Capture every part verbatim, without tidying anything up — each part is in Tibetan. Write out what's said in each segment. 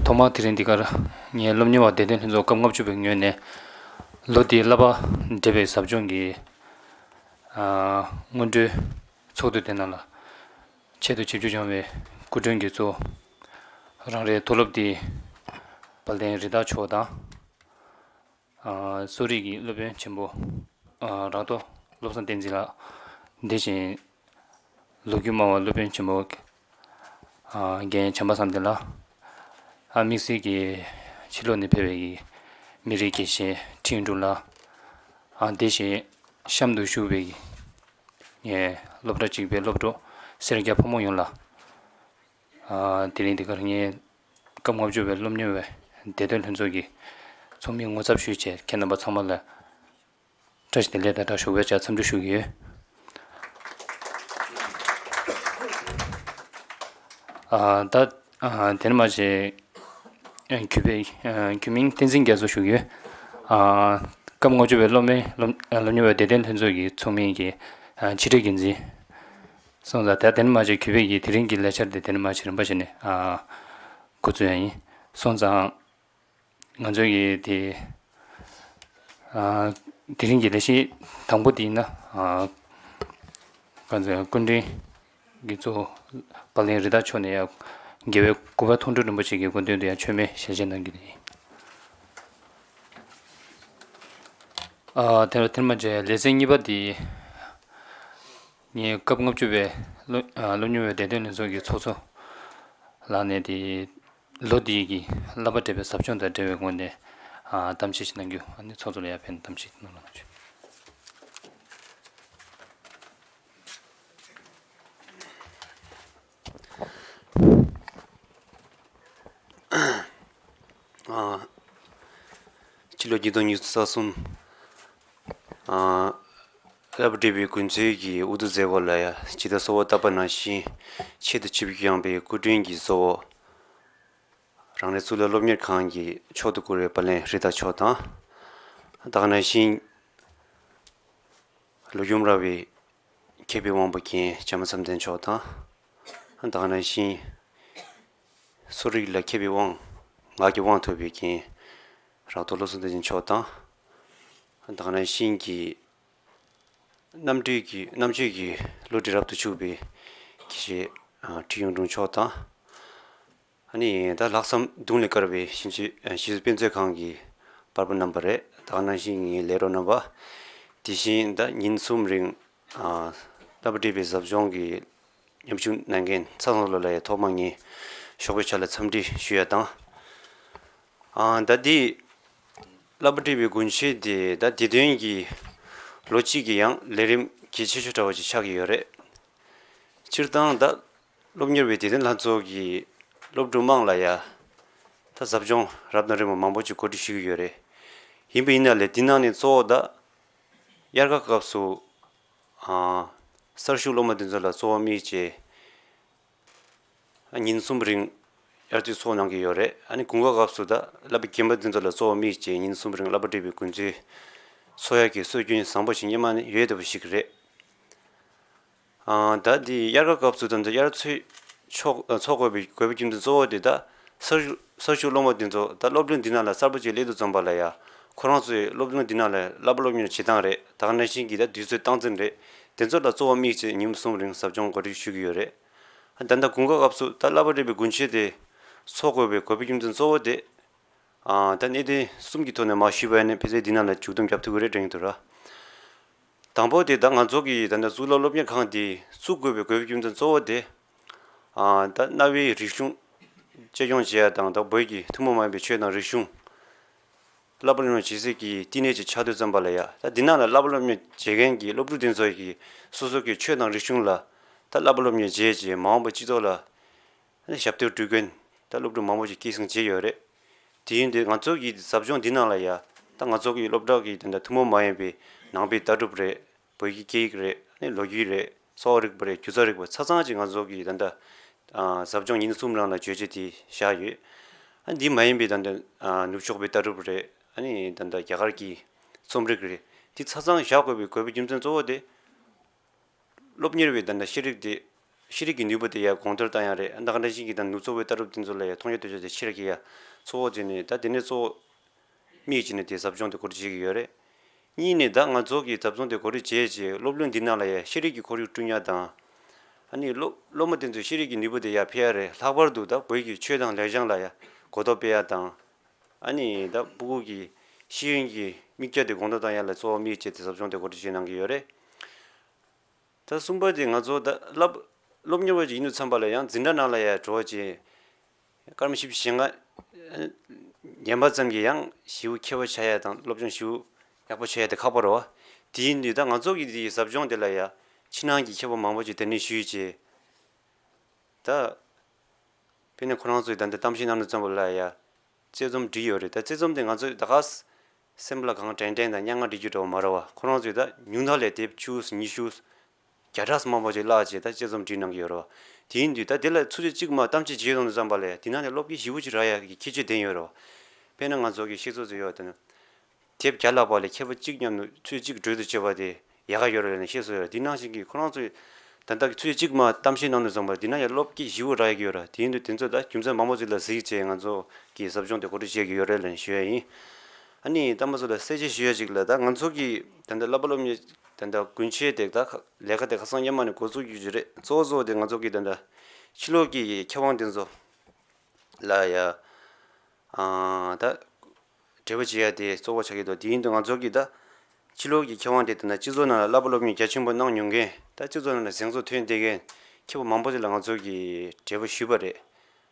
ཐོག་མར་དེ་རིང་འདི་གར་ངས་སློབ་གཉེར་བ་དད་ལྡན་ལྷན་ཚོགས་སྐབས་ལྔ་བཅུ་པའི་ངོས་ནས་ལོ་འདིའི་བསླབ་པ་འགྲེལ་པའི་ཟབ་སྦྱོང་གི་ཨ་སྔོན་འགྲོའི་ཚོགས་འདུ་དེ་ནང་ལ་ཆེད་དུ་ཆིབས་བསྒྱུར་བྱུང་བའི་སྐུ་མགྲོན་གྱིས་གཙོས་རང་རེའི་མཐོ་སློབ་འདིའི་དཔལ་ལྡན་རི་དྭགས་མཆོག་དང་། ཨ་གསོ་རིག་གི་སློབ་དཔོན་ཆེན་པོ་ཨ་རག་ཏོ་བློ་བཟང་བསྟན་འཛིན་ལགས། དེ་བཞིན་ལོ་རྒྱུས་སྨྲ་བ་སློབ་དཔོན་ཆེན་པོ་ཨ་རྒན་བྱམས་པ་བསམ་གཏན་ལགས། ཨ་དམིགས་བསལ་གྱི་ཕྱི་ལོགས་ནས་ཕེབས་པའི་མི་རིགས་དགེ་བཤེས་ཁྲིན་ཀྲུང་ལགས། ཨ་དེ་བཞིན་གཤམ་དུ་བཞུགས་པའི་ངའི་སློབ་གྲྭ་གཅིག་པའི་སློབ་གྲོགས་སེར་སྐྱ་ཕོ་མོ་ཡོངས་ལ། ཨ་དེ་རིང་འདི་གར་ངས་སྐབས་ལྔ་བཅུ་པའི་སློབ་གཉེར་བའི་དད་ལྡན་ལྷན་ཚོགས་ཀྱི་ཚོགས་མིའི་ངོ་ཚབ་ཞུས་བྱས། ཁྱེད་རྣམ་པ་ཚང་མ་ལ་བཀྲ་ཤིས་བདེ་ལེགས་དང་བཀྲ་ཤིས་བདེ་ལེགས་འཚམས་འདྲི་ཞུ་གི་ཡོད། ཨ་ད་ཨ་དེ་ནས་མ་བྱས། ཨ་གུས་པའི་ཨ་གུས་མིང་བསྟན་འཛིན་རྒྱ་མཚོ་ཞུ་གི་ཡོད། ཨ་སྐབས་ལྔ་བཅུ་པའི་སློབ་མའི་སློབ་ཨ་སློབ་གཉེར་བའི་དད་ལྡན་ལྷན་ཚོགས་ཀྱི་ཚོགས་མི་གི་ཨ་ཕྱི་དྲིལ་འགན་འཛིན། སོང་ཙང་ད་དེ་ནས་མ་བྱས་གུས་པས་ཀྱིས་དེ་རིང་གི་ལས་འཆར་དེ་དེ་ནས་མ་བྱས་རིམ་པ་བྱས་ནས་ཨ་འགོ་འཛུགས་ཡ་ཡིན། སོང་ཙང་ང་ཚོ་གིས་དེ་ཨ་དེ་རིང་གི་ལས་གཞི་དང་པོ་དེ་ཡིན་ན་ཨ་ག་ཚོད་སྐུ་མགྲོན་གྱི་གཙོ་བོ་དཔལ་ལྡན་རི་དྭགས་མཆོག་ནས་ཡང་རྒྱལ་བའི་སྐུ་པར་མཐོང་གྲོལ་རིན་པོ་ཆེ་གི་སྐུ་མདུན་དུ་ཡང་མཆོད་མེ་ཞལ་བཞེས་གནང་རྒྱུ་དེ་ཡིན། ཨ་དེ་དེ་ནས་མ་བྱས་ལེ་ཚན་གཉིས་པ་དེ། ངས་སྐབས་ལྔ་བཅུ་པའི་སློབ་ཨ་སློབ་གཉེར་བའི་དད་ལྡན་ལྷན་ཚོགས་ཀྱི་ཚོགས་གཙོ་ལགས་ནས་དེ་ལོ་འདིའི་གི་བསླབ་པ་འགྲེལ་པའི་ཟབ་སྦྱོང་དང་འབྲེལ་བའི་ངོས་ནས་ཨ་གཏམ་བཤད་ཞིག་གནང་རྒྱུ། ཨ་ནི་ཚོགས་གཙོ་ལ་ཡར་ཕེབས་ནས་གཏམ་བཤད་གནང་རོགས་གནང་ཞུ། ཨ་སྤྱི་ལོ་ཉིས་སྟོང་ཉི་ཤུ་རྩ་གསུམ། ཨ་བསླབ་པ་འགྲེལ་པའི་དགོངས་གཞི་གི་དབུ་མཛད་སྐོར་ལ་ཡ་ཇི་ལྟར་གསོལ་བ་བཏབ་པ་ནང་བཞིན་ཆེད་དུ་ཆིབས་བསྒྱུར་བསྐྱངས་པའི་སྐུ་མགྲོན་གྱི་གཙོ་བོ་རང་རེ་གཙུག་ལག་སློབ་གཉེར་ཁང་གི་མཆོག་ཏུ་གྱུར་པའི་དཔལ་ལྡན་རི་དྭགས་མཆོག་དང་། ད་ག་ནང་བཞིན་ལོ་ཡུམ་ར་བའི་མཁས་པའི་དབང་པོ་རྒན་བྱམས་པ་བསམ་གཏན་མཆོག་དང་། ད་ག་ནང་བཞིན་གསོ་རིག་ལ་མཁས་པའི་དབང་ངག་གི་དབང་ཐོབ་པའི་རྒན་རག་ཏོ་བློ་བཟང་བསྟན་འཛིན་མཆོག་དང་། ད་ག་ནང་བཞིན་གྱི་རྣམ་འགྲེལ་གྱི་རྣམ་དཔྱོད་ཀྱི་བློ་གྲོས་རབ་ཏུ་ཕྱུག་པའི་དགེ་བཤེས་ཁྲི་གཡུང་དྲུང་མཆོག་དང་། ཨ་ནི་ད་ལྷག་བསམ་གདུང་ལས་དཀར་བའི་གཞིས་བྱེས་གཞིས་བཟོ་དཔེ་མཛོད་ཁང་གི་པར་པ་རྣམ་པ་རེད། ད་ག་ནང་བཞིན་ངའི་ལས་རོགས་རྣམ་པ། དེ་བཞིན་ད་ཉིན་གསུམ་རིང་ཨ་བསླབ་པ་འགྲེལ་པའི་ཟབ་སྦྱོང་གི་མཉམ་ཞུགས་གནང་མཁན་ཚང་ཚང་ལོ་ལ་ཡ་ཐོག་མ་ངས་ཞོགས་པའི་ཆ་ལ་འཚམས་འདྲི་ཞུ་ཡ་དང་། ཨ་ད་འདི་བསླབ་པ་འགྲེལ་པའི་དགོངས་གཞི་དེ་ད་དེ་དོན་གྱི་ལོ་གཅིག་གི་ཡང་ལས་རིམ་གལ་ཆེ་ཤོས་འདྲ་བ་ཅིག་ཆགས་ཀྱི་ཡོད་རེད། སྤྱིར་བཏང་ད་སློབ་གཉེར་བའི་དད་ལྡན་ལྷན་ཚོགས་ཀྱི་སློབ་ཕྲུག་དམངས་ལ་ཡ་ད་ཟབ་སྦྱོང་རབ་དང་རིམ་པ་མང་པོ་ཅིག་གོ་སྒྲིག་ཞུ་གི་ཡོད་རེད། ཡིན་པ་ཡིན་ན་ལས་འདི་ནང་ནས་གཙོ་བོ་ད་དབྱར་ཁ་སྐབས་སུ་ཨ་གསར་ཞུགས་སློབ་མ་དེ་ཚོ་ལ་གཙོ་བོ་དམིགས་བྱས་ཉིན་གསུམ་རིང་དབྱར་དུས་ཚོགས་གནང་གི་ཡོད་རེད། ཨ་ནི་དགུན་ཁ་སྐབས་སུ་ད་བསླབ་པ་རྒན་པ་དེ་ཚོ་ལ་གཙོ་བོ་དམིགས་བྱས་ཉིན་གསུམ་རིང་བསླབ་པ་འགྲེལ་པའི་དགོངས་གཞི་འཚོགས་ཡག་གི་སྲོལ་རྒྱུན་བཟང་པོ་ཞིག་སྔོན་མ་ནས་ཡོད་བསྡད་པ་ཞིག་རེད། ཨ་ད་འདི་དབྱར་ཁ་སྐབས་སུ་ད་ལྟ་དབྱར་ཚོད་ཆོག་ཚོགས་དགོས་པའི་དགོས་པའི་རྒྱུ་མཚན་གཙོ་བོ་དེ་ད་གསར་ཞུགས་གསར་ཞུགས་སློབ་མ་དེ་ཚོ་ད་སློབ་གྲྭ་འདི་ནང་ལ་གསར་པ་ཅིག་སླེབས་དུས་ཙམ་པ་ལ་ཡ་ཁོ་རང་ཚོའི་སློབ་གྲྭ་འདི་ནང་ལ་བསླབ་པ་སློབ་གཉེར་བྱེད་སྟངས་རེད། ད་ག་ནང་བཞིན་གྱི་ད་དུས་ཚོད་སྟངས་འཛིན་རེད། དེ་ཚོ་ལ་གཙོ་བོ་དམིགས་བྱས་ཉིན་གསུམ་རིང་ཟབ་སྦྱོང་གོ་སྒྲིག་ཞུ་གི་ཡོད་རེད། ད་ལྟ་དགུན་ཁ་སྐབས་སུ་ད་བསླབ་པ་འགྲེལ་པའི་དགོངས་གཞི་དེ་ཚོགས་དགོས་པའི་དགོས་པའི་རྒྱུ་མཚན་གཙོ་བོ་དེ། ཨ་ད་གནད་དོན་གསུམ་གྱི་ཐོག་ནས་མར་ཞུས་པ་ཡིན་ན་ཕལ་ཆེར་འདི་ནང་ལ་མཇུག་བསྡོམས་རྒྱབ་ཐུབ་ཀྱི་རེད་དྲན་གྱི་འདུག་ར། དང་པོ་དེ་ད་ང་ཚོ་གི་ད་ལྟ་གཙུག་ལག་སློབ་གཉེར་ཁང་འདི་བཙུགས་དགོས་པའི་དགོས་པའི་རྒྱུ་མཚན་གཙོ་བོ་དེ། ཨ་ད་གནའ་བོའི་རིག་གཞུང་གཅེས་སྐྱོང་བྱེད་ཡ་དང་ད་བོད་ཀྱི་ཐུན་མོང་མ་ཡིན་པའི་ཆོས་དང་རིག་གཞུང་བསླབ་པ་སློབ་གཉེར་བྱེད་སའི་གི་བསྟི་གནས་ཅིག་ཆགས་དུས་ཙམ་པ་ལ་ཡ་ད་འདི་ནང་ལ་བསླབ་པ་སློབ་གཉེར་བྱེད་མཁན་གྱི་སློབ་ཕྲུག་དེ་ཚོ་གི་སོ་སོ་གི་ཆོས་དང་རིག་གཞུང་ལ་ད་བསླབ་པ་སློབ་གཉེར་བྱས་རྗེས་མ་འོངས་པ་སྤྱི་ཚོགས་ལ་ཨ་ནི་ཞབས་འདེགས་སྒྲུབ་མཁན་ད་སློབ་ཕྲུག་མང་པོ་ཞིག་སྐྱེད་སྲིང་བྱས་ཡོད་རེད། དེ་ཡིན་དུས་ང་ཚོ་གི་ཟབ་སྦྱོང་འདི་ནང་ལ་ཡ་ད་ང་ཚོ་གི་སློབ་གྲྭ་གི་ད་ལྟ་ཐུན་མོང་མ་ཡིན་པའི་ནང་པའི་ལྟ་གྲུབ་རེད། བོད་ཀྱི་སྐད་ཡིག་རེད། ཨ་ནི་ལོ་རྒྱུས་རེད། གསོ་བ་རིག་པ་རེད། སྒྱུ་རྩལ་རིག་པ་ཆ་ཚང་ཅིག་ང་ཚོ་གི་ད་ལྟ་ཨ་ཟབ་སྦྱོང་ཉིན་གསུམ་རིང་ལ་བརྗོད་བྱ་དེ་བཞག་ཡོད། ཨ་ནི་འདི་མ་ཡིན་པའི་ད་ལྟ་ཨ་ནུབ་ཕྱོགས་པའི་ལྟ་གྲུབ་རེད། ཨ་ནི་ད་ལྟ་རྒྱ་གར་གྱི་རྩོམ་རིག་རེད། དེ་ཆ་ཚང་བཞག་དགོས་པའི་དགོས་པའི་རྒྱུ་མཚན་གཙོ་བོ་དེ། སློབ་གཉེར་བའི་ད་ལྟ་ཤེས་རིག་དེ་ ཤེས་རིག་གི་ནུས་པ་དེ་ཡར་གོང་མཐོར་བཏང་ཡག་རེད། ད་ག་ནང་བཞིན་གྱི་ད་ནུབ་ཕྱོགས་པའི་ལྟ་གྲུབ་དེ་ཚོ་ལ་ཡང་མཐོང་རྒྱ་ཐོས་རྒྱ་དེ་ཆེ་རུ་སྐྱེད་ཡག་གཙོ་བོ་དེ་ནི་ད་དེ་ནས་གཙོ་བོ་དམིགས་བྱས་ནས་དེ་ཟབ་སྦྱོང་དེ་གོ་སྒྲིག་བྱེད་ཀྱི་ཡོད་རེད། གཉིས་ནས་ད་ང་ཚོ་གི་ཟབ་སྦྱོང་དེ་གོ་སྒྲིག་བྱས་རྗེས་སློབ་གླིང་འདི་ནང་ལ་ཡང་ཤེས་རིག་གི་ཁོར་ཡུག་བསྐྲུན་ཡག་དང་། ཨ་ནི་སློབ་སློབ་མ་དེ་ཚོའི་ཤེས་རིག་གི་ནུས་པ་དེ་ཡར་འཕེལ་ཡག་རེད། ལྷག་པར་དུ་ད་བོད་ཀྱི་ཆོས་དང་ལེགས་བྱང་ལ་ཡང་གོ་རྟོགས་སྤེལ་ཡག་དང་། ཨ་ནི་ད་སྤུ་གུ་གི་ཤེས་ཡོན་གྱི་མིག་རྒྱ་དེ་གོང་མཐོར་བཏང་ཡག་ལ་གཙོ་བོ་དམིགས་བྱས་ཏེ་ཟབ་སྦྱོང་དེ་གོ་སྒྲིག་བྱེད་གནང་གི་ཡོད་རེད། ད་གསུམ་པ་དེ་ང་ཚོ་ད་བསླབ་སློབ་གཉེར་བ་ཅིག་ཡིན་དུས་ཙམ་པ་ལ་ཡང་འཛིན་གྲྭ་ནང་ལ་ཡང་འགྲོ་བ་ཅིག་སྐར་མ་བཞི་བཅུ་ཞེ་ལྔ་རྒན་པ་ཙམ་གྱིས་ཡང་ཞེ་པོ་མཁས་པ་ཆགས་ཡག་དང་སློབ་སྦྱོང་ཞེ་པོ་ཡག་པོ་བྱེད་ཡག་དེ་ཁག་པོ་རེད་བ། དེ་ཡིན་དུས་ད་ང་ཚོ་གི་དེའི་ཟབ་སྦྱོང་དེ་ལ་ཡང་ཕྱི་ནང་གི་མཁས་པ་མང་པོ་ཅིག་དེ་ནས་ཞུས་བྱས། ད་དཔེར་ན་ཁོ་རང་ཚོས་ད་ལྟ་གཏམ་བཤད་གནང་དུས་ཙམ་པ་ལ་ཡང་དཔྱད་རྩོམ་བྲིས་ཡོད་རེད། ད་དཔྱད་རྩོམ་དེ་ང་ཚོས་ད་ག་སེམས་ལ་གང་དྲན་དྲན་དང་སྙན་ངག་འབྲི་རྒྱུ་འདྲ་བོ་མ་རེད་བ། ཁོ་རང་ཚོས་ད་ཉུང་མཐའ་ལ་དེབ་བཅུ་ཉི་ཤུ་བརྒྱ་ཕྲག་མང་པོ་ཅིག་བཀླགས་བྱས་ད་དཔྱད་རྩོམ་བྲིས་གནང་གི་ཡོད་རེད་བ། དེ་ཡིན་དུས་ད་དེ་ལ་ཚིགས་བཅད་གཅིག་མ་གཏམ་བཤད་བྱེད་ཡོང་དུས་ཙམ་པ་ལ་ཡང་དེ་ནང་ནས་སློབ་དགེ་ཞེ་པོ་ཅིག་རག་ཡག་གི་ཁྱད་ཆོས་ལྡན་ཡོད་རེད་བ། དཔེར་ན་ང་ཚོ་གི་བཤད་ཚོད་ཚོད་ཡོད་དེ་ནི། དེབ་བརྒྱ་བཀླགས་པ་ལས་མཁས་པ་གཅིག་མཉམ་དུ་ཚོད་གཅིག་བགྲོས་བསྡུར་བྱས་པ་དེ་ཡག་ག་ཡོད་རེད་ལབ་ནས་བཤད་སྲོལ་ཡོད་རེད། དེ་ནང་བཞིན་གྱི་ཁོ་རང་ཚོས་ད་ལྟ་གི་ཚོད་གཅིག་མ་གཏམ་བཤད་གནང་དུས་ཙམ་པ་དེ་ན་ཡང་སློབ་དགེ་ཞེ་པོ་རག་ཡག་ཡོད་རེད། དེ་ཡིན་དུས་དེ་ཚོ་ད་རྒྱུ་མཚན་མང་པོ་ཅིག་ལ་གཟིགས་བྱས་ང་ཚོ་གི་ཟབ་སྦྱོང་དེ་གོ་སྒྲིག་བྱེད་ཀྱི་ཡོད་རེད་ལབ་ནས་ཞུ་ཡ་ཡིན། ཨ་ནི་རྣམ་པ་ཚོ་ལ་གསལ་བཤད་ཞུ་ཡ་ཅིག་ལ་ད་ང་ཚོ་གི་ད་ལྟ་བསླབ་པ་སློབ་གཉེར་ད་ལྟ་དགུན་ཆོས་དེ་ད་ལས་ཀ་དེ་ཁ་སང་སྔོན་མ་ནས་འགོ་བཙུགས་རྒྱུ་ཅིག་རེད། གཙོ་བོ་གཙོ་བོ་དེ་ང་ཚོ་གི་ད་ལྟ་ཕྱི་ལོགས་ཀྱི་མཁས་དབང་དེ་ཚོ་ལ་ཡ། ཨ་ད་འབྲེལ་བ་བྱེད་ཡ་དེ་གཙོ་བོ་ཆགས་ཀྱི་འདུག་དེ་ཡིན་དུས་ང་ཚོ་གིས་ད་ཕྱི་ལོགས་ཀྱི་མཁས་དབང་དེ་ད་ནང་སྤྱི་ཚོགས་ནང་ལ་བསླབ་པ་སློབ་གཉེར་རྒྱ་ཆེན་པོ་གནང་མྱོང་མཁན། ད་སྤྱི་ཚོགས་ནང་ལ་གཟེངས་བསྟོད་ཐོན་བསྡད་མཁན་མཁས་པ་མང་པོ་ཅིག་ལ་ང་ཚོ་གིས་འབྲེལ་བ་ཞུས་པ་རེད།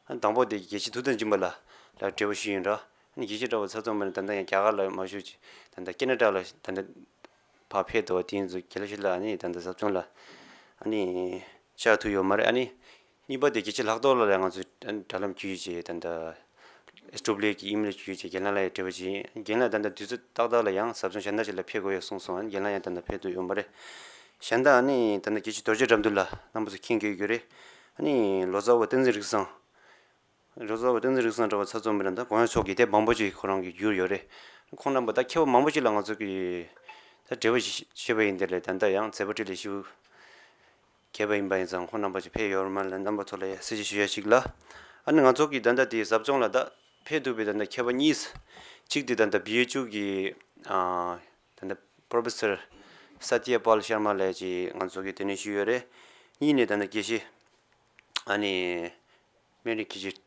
ཨ་དང་པོ་དེ་དགེ་བཤེས་ཐུབ་བསྟན་སྦྱིན་པ་ལགས་ལ་འབྲེལ་བ་ཞུས་ཡིན་ར། ཨ་ནི་དགེ་བཤེས་འདྲ་བོ་ཚ་ཚང་མ་ནི་ད་ལྟ་ཡང་རྒྱ་གར་ལ་མ་བཞུགས་ཅིག་ད་ལྟ་ཁེ་ན་ཌ་ལ་ད་ལྟ་ཕར་ཕེབས་འདུག་དེ་ཡིན་ཙང་དགེ་ལགས་ལགས་ཨ་ནི་ད་ལྟ་ཟབ་སྦྱོང་ལ་ཨ་ནི་བཅར་ཐུབ་ཡོད་མ་རེད། ཨ་ནི། གཉིས་པ་དེ་དགེ་བཤེས་ལྷག་རྡོར་ལགས་ལ་ང་ཚོས་དྲ་ལམ་བརྒྱུད་བྱས་ད་ལྟ་ཨེ་སི་ཌབ་ལིའུ་ཨེ་གི་ཨི་མེལ་བརྒྱུད་བྱས་རྒན་ལགས་ལ་ཡང་འབྲེལ་བ་བྱས་ཡིན། རྒན་ལགས་ད་ལྟ་དུས་ཚོད་ཏག་ཏག་ལ་ཡང་ཟབ་སྦྱོང་གཞན་དག་ཅིག་ལ་ཕེབས་དགོས་ཡོད་གསུངས་སོང་། རྒན་ལགས་ཡང་ད་ལྟ་ཕེབས་ཐུབ་ཡོད་མ་རེད། གཞན་དག་ཨ་ནི་ད་ལྟ་དགེ་བཤེས་རྡོ་རྗེ་དགྲ་འདུལ་ལགས་རྣམ་པ་ཚོ་མཁྱེན་གྱི་ཡོད་ཀྱི་རེད། ཨ་ནི་ལོ་ཙཱ་བ་བསྟན་འཛིན་རིག་བཟང་། ལོ་ཙཱ་བ་བསྟན་འཛིན་རིག་བཟང་འདྲ་བ་ཚ་ཚོ་མི་རན་ད་གོང་ས་མཆོག་གིས་དེབ་མང་པོ་ཅིག་ཁོ་རང་གིས་བསྒྱུར་ཡོད་རེད། ཁོང་རྣམ་པ་ད་མཁས་པ་མང་པོ་ཅིག་ལ་ང་ཚོ་གིས་ད་འབྲེལ་བ་བྱས་པ་ཡིན་དེ་ལས་ད་ལྟ་ཡང་མཛད་པ་འཕྲིན་ལས་ཞུ། རྒྱས་པ་ཡིན་པ་ཡིན་ཙང་ཁོང་རྣམ་པ་ཅིག་ཕེབས་ཡོད་རེད་མ་ལ་རྣམ་པ་ཚོ་ལ་ཡང་གསལ་བཤད་ཞུ་ཡ་ཞིག་ལ། ཨ་ནི་ང་ཚོ་གི་ད་ལྟ་དེ་ཟབ་སྦྱོང་ལ་ད་ཕེབས་ཐུབ་པའི་ད་ལྟ་མཁས་པ་གཉིས། གཅིག་དེ་ད་ལྟ་བི་ཨེཆ་ཡུ་གི་ཨ་ད་ལྟ་པོ་རོ་ཕེ་སར་སཏྱ་པཱལ་ཤར་མ་ལགས་ཀྱིས་ང་ཚོ་གི་དེ་ནས་ཞུས་ཡོད་རེད། གཉིས་ནས་ད་ལྟ་དགེ་བཤེས་ཨ་ནི། སྨན་རི་དགེ་བཤེས་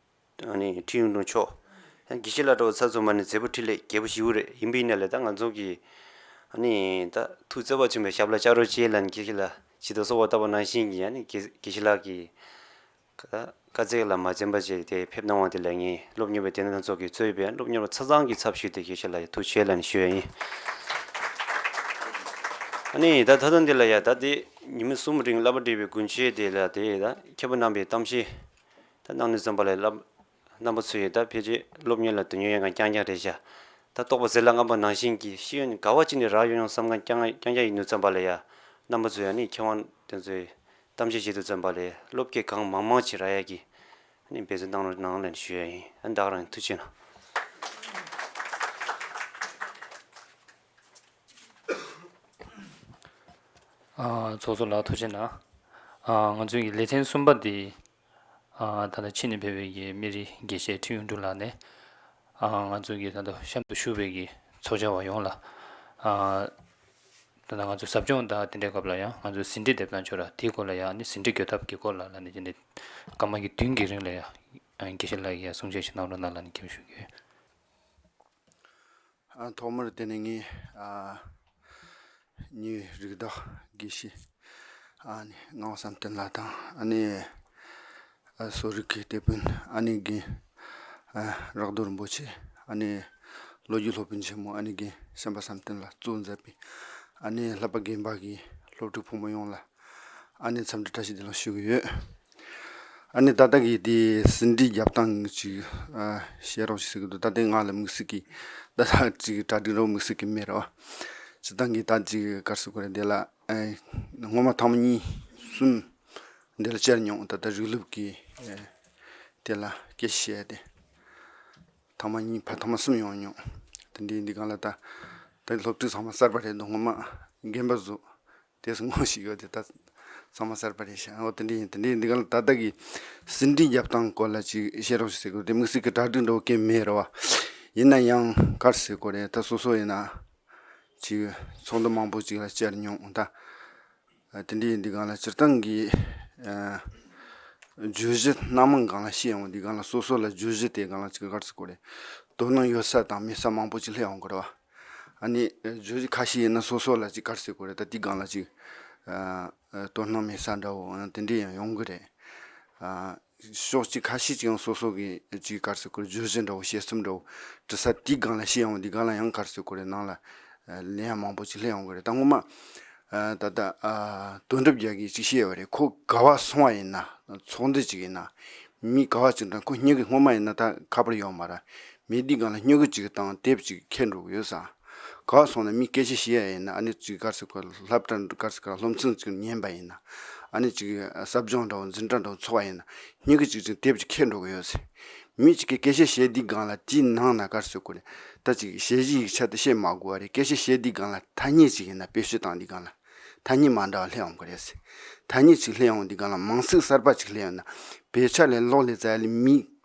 ཨ་ནི་ཁྲི་གཡུང་དྲུང་མཆོག་ཡང་དགེ་བཤེས་ལགས་འདྲ་བོ་ཚ་ཚང་མ་ནི་མཛད་པ་འཕྲིན་ལས་རྒྱས་པོ་ཞེ་པོ་རེད། ཡིན་པ་ཡིན་ན་ལས་ད་ང་ཚོ་གི་ཨ་ནི་ད་ཐུགས་བརྩེ་བ་ཆེན་པོས་ཞབས་ལ་ལྕགས་རོ་གཅིག་ལ་ནི་དགེ་བཤེས་ལགས་ཇི་ལྟར་གསོལ་བ་བཏབ་པ་ནང་བཞིན་གྱི་ཨ་ནི་དགེ་དགེ་བཤེས་ལགས་ཀྱི་བཀའ་བཀའ་སྩལ་ལ་མ་འཛེམ་པ་བྱས་ཏེ་ཕེབས་གནང་བ་དེ་ལ་ངས་སློབ་གཉེར་བའི་སྡེ་སྣོད་སྣ་ཚོགས་ཀྱིས་གཙོས་པའི་སློབ་གཉེར་བ་ཚང་ཚང་གི་ཚབ་ཞུས་ཏེ་དགེ་བཤེས་ལགས་ཡ་ཐུགས་རྗེ་ཆེ་ལབ་ནས་ཞུ་ཡ་ཡིན། ཨ་ནི་ད་ད་ལྟ་འདི་ལ་ཡ་ད་དེ་ཉི་མ་གསུམ་རིང་བསླབ་པ་འབྲེལ་བའི་དགུན་ཆོས་དེ་ལ་དེ་ད་མཁས་པ་རྣམ་པའི་གཏམ་བཤད་ད་གནང་ནས་བརྩམས་པ་ལས་བསླབ་རྣམ་པ་ཚོས་ད་ཕལ་ཆེར་སློབ་གཉེར་ལ་དོན་སྙིང་ཡོད་མཁན་རྐྱང་རྐྱང་རེད་ཤག་ད་རྟོགས་པ་ཟེར་ལ་རྔམ་པ་ནང་བཞིན་གྱི་ཤེས་ཡོན་ག་བ་ཅིག་ནས་རག་ཡོང་ཡོང་བསམ་མཁན་རྐྱང་རྐྱང་རྐྱང་ཡིན་ནས་བརྩམས་པ་ལས་ཡ་རྣམ་པ་ཚོས་ཨ་ནི་མཁས་དབང་དེ་ཚོའི་གཏམ་བཤད་བྱེད་དུ་བརྩམས་པ་ལས་བློ་སྐྱེད་གང་མང་མང་ཅིག་རག་ཡ་གི་ཨ་ནི་འབད་བརྩོན་གནང་རོགས་གནང་ལབ་ནས་ཞུ་ཡ་ཡིན། ཨ་ནི་བདག་རང་ཐུགས་རྗེ་གནང་། ཨ་ཚོགས་གཙོ་ལགས་ཐུགས་རྗེ་གནང་། ཨ་ང་ཚོའི་གི་ལེ་ཚན་གསུམ་པ་འདི་ཨ་ད་ལྟ་ཕྱི་ནས་ཕེབས་པའི་གི་སྨན་རི་དགེ་བཤེས་ཁྲི་གཡུང་དྲུང་ལགས་ནས་ཨ་ང་ཚོའི་གི་ད་ལྟ་གཤམ་དུ་བཞུགས་པའི་གི་ཚོགས་བཅར་བ་ཡོངས་ལ་ཨ་ད་ལྟ་ང་ཚོའི་ཟབ་སྦྱོང་དང་དེ་འདྲའི་སྐབས་ལ་ཡང་ང་ཚོའི་ཟིན་བྲིས་འདེབས་གནང་ཆོག་ར་དེའི་སྐོར་ལ་ཡང་ནི་ཟིན་བྲིས་འགོད་ཐབས་ཀྱི་སྐོར་ལ་ལ་ནི་དེ་འདྲའི་སྐར་མ་གི་བདུན་གྱི་རིང་ལ་ཡང་དགེ་བཤེས་ལགས་ཀྱིས་ཡང་གསུང་བཤད་ཞིག་གནང་རོགས་གནང་ལ་ནི་འབོད་སྐུལ་ཞུ་གི་ཡོད། ཨ་ཐོག་མར་དེ་ནས་ངས་ཨ་ཉེ་བའི་རིགས་བདག་དགེ་བཤེས་ཨ་ནི་ངག་དབང་བསམ་གཏན་ལགས་དང་ཨ་ནི་ཨ་གསོ་རིག་གི་དེད་དཔོན་ཨ་ནི་རྒན་ཨ་རག་རྡོར་རིན་པོ་ཆེ་ཨ་ནི་ལོ་རྒྱུས་སློབ་དཔོན་ཆེན་མོ་ཨ་ནི་རྒན་བྱམས་པ་བསམ་གཏན་ལགས་གཙོས་མཛད་པའི་ཨ་ནི་བསླབ་པ་དགེ་འཕེལ་གྱི་སློབ་ཕྲུག་ཕོ་མོ་ཡོངས་ལ་ཨ་ནི་འཚམས་འདྲི་བཀྲ་ཤིས་བདེ་ལེགས་ཞུ་གི་ཡོད། ཨ་ནི་ད་ལྟ་གི་དེ་ཟིན་བྲིས་རྒྱབ་སྟངས་ཅིག་ཨ་བཤད་རོགས་ཞེས་ཟེར་གི་འདུག་ད་ལྟའི་ང་ལ་དམིགས་བསལ་གྱི་ད་ལྟ་ཅིག་གྲ་སྒྲིག་རོགས་དམིགས་བསལ་གྱི་མེད་རོགས། སྤྱིར་བཏང་གི་ད་ཅིག་ག་རེ་ཟེར་དགོས་རེད། དེ་ལ་ཨ་སྔོན་མ་ཐེངས་མ་གཉིས་གསུམ་འདི་ལ་བཅར་མྱོང་། ད་ལྟ་རིགས་སློབ་ཀྱི་ཨ་དེ་ལ་སྐད་ཆ་བཤད་དེ་ཐེངས་མ་གཉིས་ཕར་ཐེངས་མ་གསུམ་ཡོང་མྱོང་། དེ་འདྲའི་འདི་གང་ལ་ད་ད་སློབ་ཕྲུག་ཚང་མ་གསར་པ་རེད་འདུག་སྔོན་མ་རྒན་པ་བཟོ། དེ་སྔོན་ཞིག་ཡོད་དེ་ད་ ཚང་མ་གསར་པ་རེད་ཤག་འོ་དེ་འདྲ་ཡིན། དེ་འདྲ་ཡིན་འདི་ག་ལ་ད་ལྟ་གི་ཟིན་བྲིས་རྒྱབ་སྟངས་སྐོར་ལ་ཅིག་བཤད་རོགས་ཞེས་ཟེར་དགོས། དེ་དམིགས་བསལ་གྱི་གྲ་སྒྲིག་འདྲ་བོ་གང་ཡང་མེད་རེད་བ། ཡིན་ན་ཡང་ག་རེ་ཟེར་དགོས་རེད། ད་སོ་སོ་ཡིན་ན་ཅིག་ཚོགས་འདུ་མང་པོ་ཅིག་ལ་བཅར་མྱོང་ད། དེ་འདྲ་ཡིན་འདི་ག་ལ་སྤྱིར་བཏང་གི་བརྗོད་གཞི་སྣ་མང་སྒང་ལ་བཤད་ཡོང་འདི་ག་ལ་སོ་སོ་ལ་བརྗོད་གཞི་དེ་སྒང་ལ་ཅིག་ག་རེ་ཟེར་དགོས་རེད། དོ་སྣང་ཡོད་ས་དང་མེད་ས་མང་པོ་ཅིག་སླེབས་ཡོང་གི་རེད་བ། ཨ་ནི་བརྗོད་གཞི་ཁ་ཤས་ཡིན་ན་སོ་སོ་ལ་ཅིག་ག་རེ་ཟེར་དགོས་རེད། ད་དེའི་སྒང་ལ་ཅིག་དོ་སྣང་མེད་ས་འདྲ་བོ་དེ་འདྲ་ཡང་ཡོང་གི་རེད། ཕྱོགས་གཅིག་ཁ་ཤས་ཅིག་ཡང་སོ་སོ་གི་ཅིག་ག་རེ་ཟེར་དགོས་རེད། བརྗོད་གཞི་འདྲ་བོ་དཔྱད་རྩོམ་འདྲ་བོ་འབྲི་ས་དེའི་སྒང་ལ་བཤད་ཡོང་འདི་སྒང་ལ་ཡང་ག་རེ་ཟེར་དགོས་རེད། ནང་ལ་ལན་ཡང་མང་པོ་ཅིག་སླེབས་ཡོང་གི་རེད། ད་ངོ་མ་ད་ལྟ་དོན་གྲུབ་རྒྱལ་གྱིས་ཅིག་བཤད་ཡོད་རེད། ཁོ་ག་བ་སོང་བ་ཡིན་ན་ཚོགས་འདུ་ཅིག་ཡིན་ན་མི་ག་བ་ཅིག་དང་ཁོ་སྨྱུ་གུ་སྔོན་མ་ཡིན་ན་ད་ཁ་པར་ཡོད་མ་རེད། མི་འདི་སྒང་ལ་སྨྱུ་གུ་ཅིག་དང་དེབ་ཅིག་ཁྱེར་འགྲོ་གི་ཡོད་ས། ག་བ་སོང་ན་མི་སྐད་ཆ་བཤད་ཡ་ཡིན་ན་ཨ་ནི་ཅིག་ག་རེ་ཟེར་དགོས་རེད། སློབ་གྲྭ་ག་རེ་ཟེར་དགོས་རེད། སློབ་ཚན་ཅིག་ཉན་པ་ཡིན་ན་ཨ་ནི་ཅིག་ཟབ་སྦྱོང་འདྲ་བོ་འཛིན་གྲྭ་འདྲ་བོ་ཚོགས་པ་ཡིན་ན་སྨྱུ་གུ་ཅིག་ཅིག་དེབ་ཅིག་ཁྱེར་འགྲོ་གི་ཡོད་ས། མི་གཅིག་གིས་སྐད་ཆ་བཤད་དུས་སྒང་ལ་དེའི་ནང་ན་ག་རེ་ཟེར་དགོས་རེད། ད་ཅིག་ཞལ་བཞུགས་ཡིག་ཆ་དེ་བཤད་མ་དགོས་པ་རེད། སྐད་ཆ་བཤད་དུས་སྒང་ལ་ཐ་སྙད་ཅིག་ཡིན་ན་བེད་སྤྱོད་བཏང་དུས་སྒང་ལ་ཐ་སྙད་མ་འདྲ་བ་སླེབས་ཡོང་གི་རེད། ཐ་སྙད་ཅིག་སླེབས་ཡོང་དུས་སྒང་ལ་མིང་ཚིག་གསར་པ་ཅིག་སླེབས་ཡོང་ན་བེད་སྤྱོད་ལས་ལོག་ལས་ཙ་ལས་མི་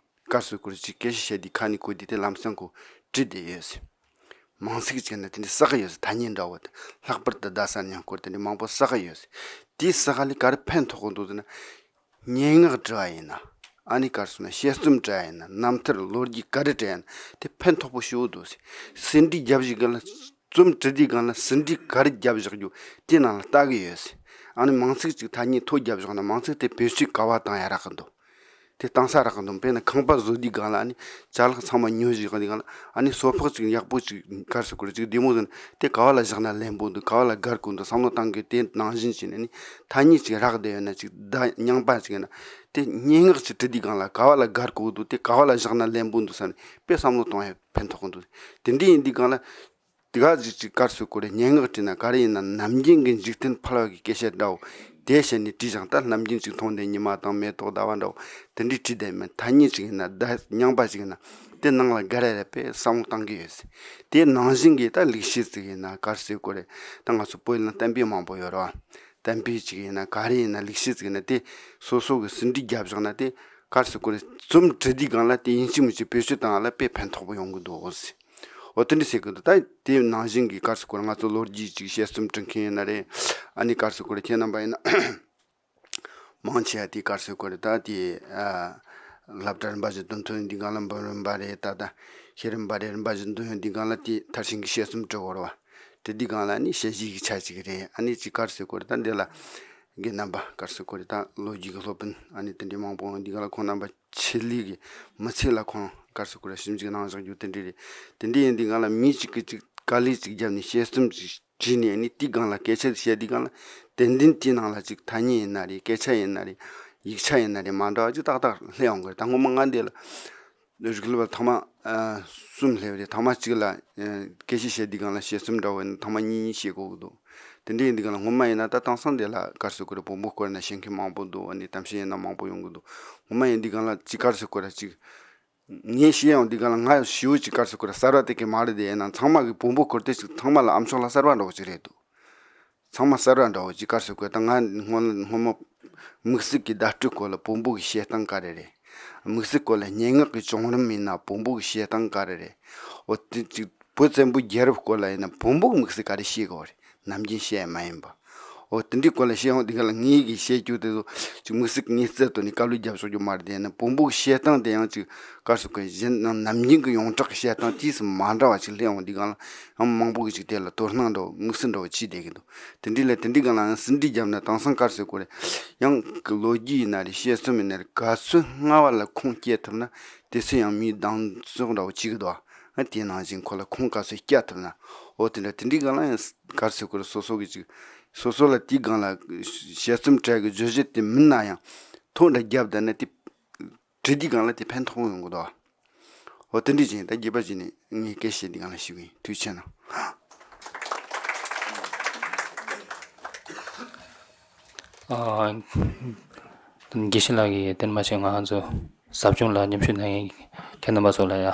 ག་རེ་ཟེར་དགོས་རེད། ཅིག་སྐད་ཆ་བཤད་དུས་ཁ་ནས་གོ་དུས་དེ་ལམ་སང་ཁོ་བྲིས་བསྡད་ཡོད། མིང་ཚིག་ཅིག་ཡིན་ན་དེ་འདྲ་བསགས་ཡོད། ཐ་སྙད་འདྲ་བོ་དེ་ལྷག་པར་དུ་རྡ་ས་ནས་སྐོར་དེ་འདྲ་མང་པོ་བསགས་ཡོད། དེའི་བསགས་ལས་ག་རེ་ཕན་ཐོགས་གི་འདུག་ཟེར་ན། སྙན་ངག་བྲི་བ་ཡིན་ན། ཨ་ནི་ག་རེ་ཟེར་ན་དཔྱད་རྩོམ་བྲི་བ་ཡིན་ན། རྣམ་ཐར་ལོ་རྒྱུས་ག་རེ་བྲི་ཡིན་ན་དེ་ཕན་ཐོགས་པོ་ཞེ་པོ་འདུག་ཟེར། ཟིན་བྲིས་རྒྱབ་བཞིན་ག་ལ་རྩོམ་བྲི་དུས་སྒང་ལ་ཟིན་བྲིས་ག་རེ་རྒྱབ་བཞག་རྒྱུ་དེ་ནང་ལ་ལྟ་གི་ཡོད་ཟེར། ཨ་ནི་མིང་ཚིག་ཅིག་ཐ་སྙད་ཐོ་རྒྱབ་བཞག་ན་མིང་ཚིག་དེ་བེད་སྤྱོད་ག་བ་བཏང་ཡ་རག་གི་འདུག་དེ་བཏང་ས་རག་གི་འདུག་དཔེར་ན་ཁང་པ་བཟོ་དུས་སྒང་ལ་ཨ་ནི་ཅ་ལག་ཚང་མ་ཉོ་བཞག་དུས་སྒང་ལ་ཨ་ནི་སོ་ཕག་ཅིག་ཡག་པོ་ཅིག་ག་རེ་ཟེར་དགོས་རེད། ཅིག་བདེ་མོ་ཟིན་དེ་ག་བ་ལ་བཞག་ན་ལེན་པོ་འདུག་ག་བ་ལ་སྒར་དགོས་འདུག་བསམ་བློ་བཏང་གི་དེ་ནང་བཞིན་བྱས་ནས་ཨ་ནི་ཐ་སྙད་ཅིག་རག་བསྡད་ཡོད་ན་ཅིག་བརྡ་རྙིང་པ་ཅིག་ཡིན་ན་དེ་སྙན་ངག་ཅིག་བྲི་དུས་སྒང་ལ་ག་བ་ལ་སྒར་དགོས་འདུག་དེ་ག་བ་ལ་བཞག་ན་ལེན་པོ་འདུག་བསམ་ནས་དཔེ་བསམ་བློ་གཏོང་ཡ་ཕན་ཐོགས་གི་འདུག་དེ་འདྲ་ཡིན་དུས་སྒང་ལ། དེ་ག་ཅིག་ཅིག་ག་རེ་ཟེར་དགོས་རེད། སྙན་ངག་བྲིས་ན་ག་རེ་ཡིན་ན་ནམ་རྒྱུན་གྱི་འཇིག་རྟེན་ཕལ་བ་གི་སྐད་ཆ་འདྲ་བོ་དེ་བཤད་ནས་བྲིས་ཀྱང་ད་ནམ་རྒྱུན་ཅིག་མཐོང་ལྡན་ཉི་མ་དང་མེ་ཏོག་ཟླ་བ་འདྲ་བོ་དེ་འདྲའི་བྲིས་བསྡད་མིན། ཐ་སྙད་ཅིག་ཡིན་ན་བརྡ་རྙིང་པ་ཅིག་ཡིན་ན་དེ་ནང་ལ་ག་རེ་རེད་དཔེ་བསམ་བློ་བཏང་གི་ཡོད་ཟེར། དེ་ནང་བཞིན་གྱི་ད་ལེགས་བཤད་ཅིག་ཡིན་ན་ག་རེ་ཟེར་དགོས་རེད། ད་ང་ཚོ་བོད་ལ་གཏམ་དཔེ་མང་པོ་ཡོད་རེད་བ། གཏམ་དཔེ་ཅིག་ཡིན་ན་ག་རེ་ཡིན་ན་ལེགས་བཤད་ཅིག་ཡིན་ན་དེ་སོ་སོ་གི་ཟིན་བྲིས་རྒྱབ་བཞག་ན་དེ་ག་རེ་ཟེར་དགོས་རེད། རྩོམ་བྲི་དུས་སྒང་ལ་དེ་ཡིན་གཅིག་མིན་གཅིག་བེད་སྤྱོད་བཏང་ཡ་ལ་དཔེ་ཕན་ཐོགས་པོ་ཡོང་གི་འདུག་ཟེར། འོ་དེ་འདྲ་ཟེར་གི་འདུག་ད་དེ་ནང་བཞིན་གྱི་ག་རེ་ཟེར་དགོས་རེད། ང་ཚོ་ལོ་རྒྱུས་ཅིག་དཔྱད་རྩོམ་འབྲི་མཁན་ཡིན་ན་རེད། ཨ་ནི་ག་རེ་ཟེར་དགོས་རེད། ཁྱེད་རྣམ་པ་ཡིན་ན་མང་ཆེ་བ་དེ་ག་རེ་ཟེར་དགོས་རེད། ད་དེ་ཨ་སློབ་གྲྭ་རིམ་པ་བཞི་འདོན་ཐོན་ཡོང་དུས་སྒང་ལ་འབུམ་རམས་པ་རེད། ད་ལྟ་ཤེས་རིག་རིམ་པ་རེད། རིམ་པ་བཞི་འདོན་ཡོང་དུས་སྒང་ལ་དེ་མཐར་ཕྱིན་གྱི་དཔྱད་རྩོམ་འབྲི་དགོས་རེད་བ། དེ་དུས་སྒང་ལ་ནི་དཔྱད་གཞི་ཡིག་ཆ་ཅིག་རེད། ཨ་ནི་ཅིག་ག་རེ་ཟེར་དགོས་རེད། ད་འདི་ལ་གི་རྣམ་པ་ག་རེ་ཟེར་དགོས་རེད། ད་ལོ་རྒྱུས་ཀྱི་སློབ་དཔོན་ཨ་ནི་དེ་འདྲའི་མང་པོ་ཡོང་དུས་སྒང་ལ་ཁོང་རྣམ་པ་ཆེད་ལས་ཀྱི་མི་ཚེ་ལ་ཁོང་ག་རེ་ཟེར་དགོས་རེད། ཞིབ་འཇུག་གནང་བཞག་རྒྱུ་དེ་འདྲ་རེད། དེ་འདྲ་ཡིན་དུས་སྒང་ལ་མི་གཅིག་གིས་གཅིག་དཀའ་ལས་གཅིག་བརྒྱབ་ནས་དཔྱད་རྩོམ་ཅིག་བྲིས་ནས་ནི་དེའི་སྒང་ལ་སྐད་ཆ་དེ་བཤད་དུས་སྒང་ལ་ཏན་ཏན་དེའི་ནང་ལ་ཅིག་ཐ་སྙད་ཡིན་ན་རེད། སྐད་ཆ་ཡིན་ན་རེད། ཡིག་ཆ་ཡིན་ན་རེད། མ་འདྲ་བ་ཅིག་ཏག་ཏག་སླེབས་ཡོང་གི་རེད། ད་སྔོན་མ་ང་འདི་ལ་རིག་སློབ་ཐེངས་མ་ཨ་གསུམ་སླེབས་རེད། ཐེངས་མ་གཅིག་ལ་ཨ་སྐད་ཆ་བཤད་དུས་སྒང་ལ་དཔྱད་རྩོམ་འདྲ་བོ་ཡིན་ན་ཐེངས་མ་གཉིས་གཉིས་བཤད་དགོས་ཀྱི་འདུག་དེ་འདྲ་ཡིན་དུས་སྒང་ལ་སྔོན་མ་ཡིན་ན་ད་དེང་སང་འདི་ལ་ག་རེ་ཟེར་དགོས་རེད། བོན་པོའི་སྐོར་ན་ཤེས་མཁན་མང་པོ་འདུག་ཨ་ནི་གཏམ་བཤད་ཡིན་ན་མང་པོ་ཡོང་གི་འདུག་སྔོན་མ་ཡིན་དུས་སྒང་ལ་ཅིག་ག་རེ་ཟེར་དགོས་རེད། ཅིག་ངས་བཤད་ཡོང་དུས་སྒང་ལ་ང་ཞེ་པོ་ཅིག་ག་རེ་ཟེར་དགོས་རེད། གསར་བ་དེ་གས་མ་རེད། དེ་ཡིན་ན་ཚང་མ་གིས་བོན་པོའི་སྐོར་དེ་ཅིག་ཚང་མ་ལ་ཨ་མཆོག་ལ་གསར་བ་འདྲ་བོ་ཅིག་རེད་འདུག་ཚང་མ་གསར་བ་འདྲ་བོ་ཅིག་ག་རེ་ཟེར་དགོས། ད་ང་སྔོན་སྔོན་མ་དམིགས་བསལ་གྱི་བརྡ་སྤྲོད་སྐོར་ལ་བོན་པོ་གི་བཤད་སྟངས་ག་རེ་རེད། དམིགས་བསལ་སྐོར་ལ་སྙན་ངག་གི་བྱུང་རིམ་ཡིན་ན་བོན་པོ་གི་བཤད་སྟངས་ག་རེ་རེད། འོ་དེ་ཅིག་བོད་བཙན་པོའི་རྒྱལ་རབས་སྐོར་ལ་ཡིན་ན་བོན་པོ་གི་དམིགས་བསལ་ག་རེ་བཤད་དགོས་རེད། ནམ་རྒྱུན་བཤད་ཡ་མ་ཡིན་པ། འོ་དེ་འདྲའི་སྐོར་ལ་བཤད་ཡོང་དུས་སྒང་ལ་ངེད་ཀྱིས་བཤད་རྒྱུ་དེ་ཚོ་ཅིག་དམིགས་བསལ་གྱི་ངའི་རྩལ་ཐོག་ནས་བཀའ་སློབ་རྒྱབ་ཆོག་རྒྱུ་མ་རེད། དེ་ཡིན་ན་བོན་པོ་གི་བཤད་སྟངས་དེ་ཡང་ཅིག་ག་རེ་ཟེར་དགོས། གཞན་ནམ་རྒྱུན་གྱི་ཡོངས་གྲགས་ཀྱི་བཤད་སྟངས་དེས་སུ་མ་འདྲ་བ་ཅིག་སླེབས་ཡོང་དུས་སྒང་ལ་ཡང་མང་པོ་གི་ཅིག་དེ་ལ་དོ་སྣང་འདྲ་བོ་དམིགས་བསལ་འདྲ་བོ་བྱས་བསྡད་ཀྱི་འདུག་དེ་འདྲའི་ལས་དེ་འདྲའི་སྒང་ལ་ཡང་ཟིན་བྲིས་བརྒྱབ་ན་དེང་སང་ག་རེ་ཟེར་དགོས་རེད། ཡང་གི་ལོ་རྒྱུས་ཡིན་ན་རེད། དཔྱད་རྩོམ་ཡིན་ན་རེད། ག་ཚོད་སྔ་བ་ལ་ཁུངས་སྐྱེལ་ཐུབ་ན་དེ་ཚོ་ཡང་མིའི་གདེང་འཇོག་འདྲ་བོ་བྱེད་ཀྱི་འདུག་ཨ་དེའི་ནང་བཞིན་ཁོ་ལ་ཁུངས་ག་ཚོད་སྐྱེལ་ཐུབ་ན། འོ་དེ་འདྲ་དེ་འདྲའི་སྒང་ལ་ཡང་ག་རེ་ཟེར་དགོས་རེད། སོ་སོ་གི་ཅིག་སོ་སོ་ལ་དེའི་སྒང་ལ་དཔྱད་རྩོམ་བྲིས་ཀྱི་བརྗོད་གཞི་དེ་མིན་ན་ཡང་ཐོ་འདྲ་བརྒྱབ་བསྡད་ན་དེ་བྲིས་དུས་སྒང་ལ་དེ་ཕན་ཐོགས་ཡོང་གི་འདུག་འོ་དེ་འདྲ་ཅིག་ཡིན། ད་རྒྱས་པ་ཅིག་ནས་ངས་སྐད་བཤད་དུས་སྒང་ལ་ཞུ་གི་ཡིན། ཐུགས་རྗེ་ཆེ་གནང་། ཨ། དགེ་བཤེས་ལགས་ཀྱིས་དེ་མ་ཚད་ང་ཚོ་ཟབ་སྦྱོང་ལ་མཉམ་ཞུགས་གནང་མཁན་ཁྱེད་རྣམ་པ་ཚོ་ལ་ཡང་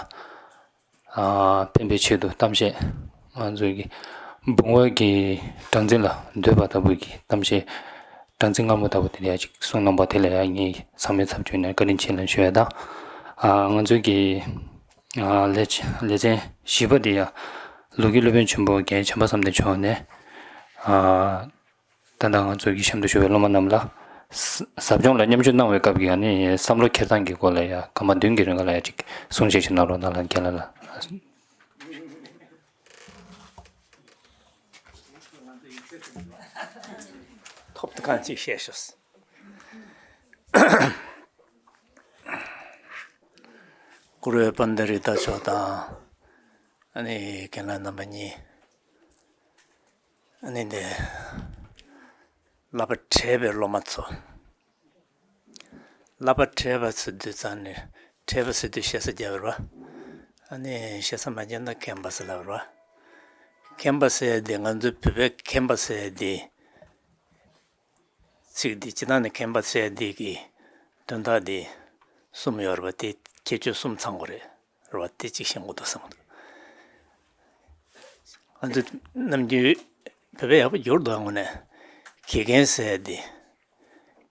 ཨ་ཕན་པའི་ཆེད་དུ་གཏམ་བཤད་ང་ཚོ་གི་བོན་བོན་གྱི་སྒྲ་འཛིན་ལ་འདོད་པ་ལྟ་བུ་གི་གཏམ་བཤད་ སྦྲང་རྩི་མངར་མོ་ལྟ་བུ་དེ་ལ་ཡ་ཅིག་གསུངས་གནང་པ་དེ་ལ་ཡ་ངས་ཚང་མའི་ཚབ་བྱས་ནས་བཀའ་དྲིན་ཆེ་ལབ་ཞུ་ཡ་དང་། ཨ། ང་ཚོའི་གི་ཨ་ལེ་ལེ་ཚན་བཞི་པ་དེ་ཡ་ལུགས་ཀྱི་སློབ་དཔོན་ཆེན་པོ་རྒན་བྱམས་པ་བསམ་གཏན་མཆོག་ནས། ཨ། ད་ལྟ་ང་ཚོའི་གི་གཤམ་དུ་བཞུགས་པའི་སློབ་མ་རྣམས་ལ། ཟབ་སྦྱོང་ལ་མཉམ་ཞུགས་གནང་བའི་སྐབས་ཀྱི་ཨ་ནི་བསམ་བློ་འཁྱེར་སྟངས་ཀྱི་སྐོར་ལ་ཡ་སྐར་མ་བདུན་གྱི་རིང་ལ་ཡ་ཅིག་གསུང་བཤད་ཅིག་གནང་རོགས་གནང་ལ། རྒན་ལགས་ལ། ཐོབ་ཐང་ཅིག་བཤད་ཤོག། གུ་རུ་པཎྜི་ཏ་རི་ཏ་མཆོག་དང་། ཨ་ནི་རྒན་ལགས་རྣམ་པ་གཉིས། ཨ་ནི་འདི་བསླབ་པ་བྲལ་བའི་སློབ་མ་ཚོ། བསླབ་པ་བྲལ་བ་ཟེར་དུས་ཙང་ནས། བྲལ་བ་ཟེར་དུས་ཞེ་ས་རྒྱབ་པ་རེད་པ། ཨ་ནི་ཞེ་ས་མ་རྒྱབ་ན་མཁན་པ་ཟེར་ལབ་པ་རེད་པ། མཁན་པ་ཟེར་ཡ་དེ་ང་ཚོའི་བོད་པའི་མཁན་པ་ཟེར་ཡ་དེ། ཚིག་འདི་སྤྱིར་བཏང་ནས་མཁན་པ་ཟེར་ཡ་འདི་གི་དོན་དག་འདི་གསུམ་ཡོད་རེད་པ། དེ་ཁྱད་ཆོས་གསུམ་ཚང་དགོས་རེད། རེད་པ། དེ་གཅིག་ཤེས་དགོས་འདུག་བསམ་གྱི་འདུག། ང་ཚོ་ནམ་རྒྱུན་བོད་པ་ཡག་པོ་བསྒྱུར་འདུག་དངོས་གནས། དགེ་རྒན་ཟེར་ཡ་འདི།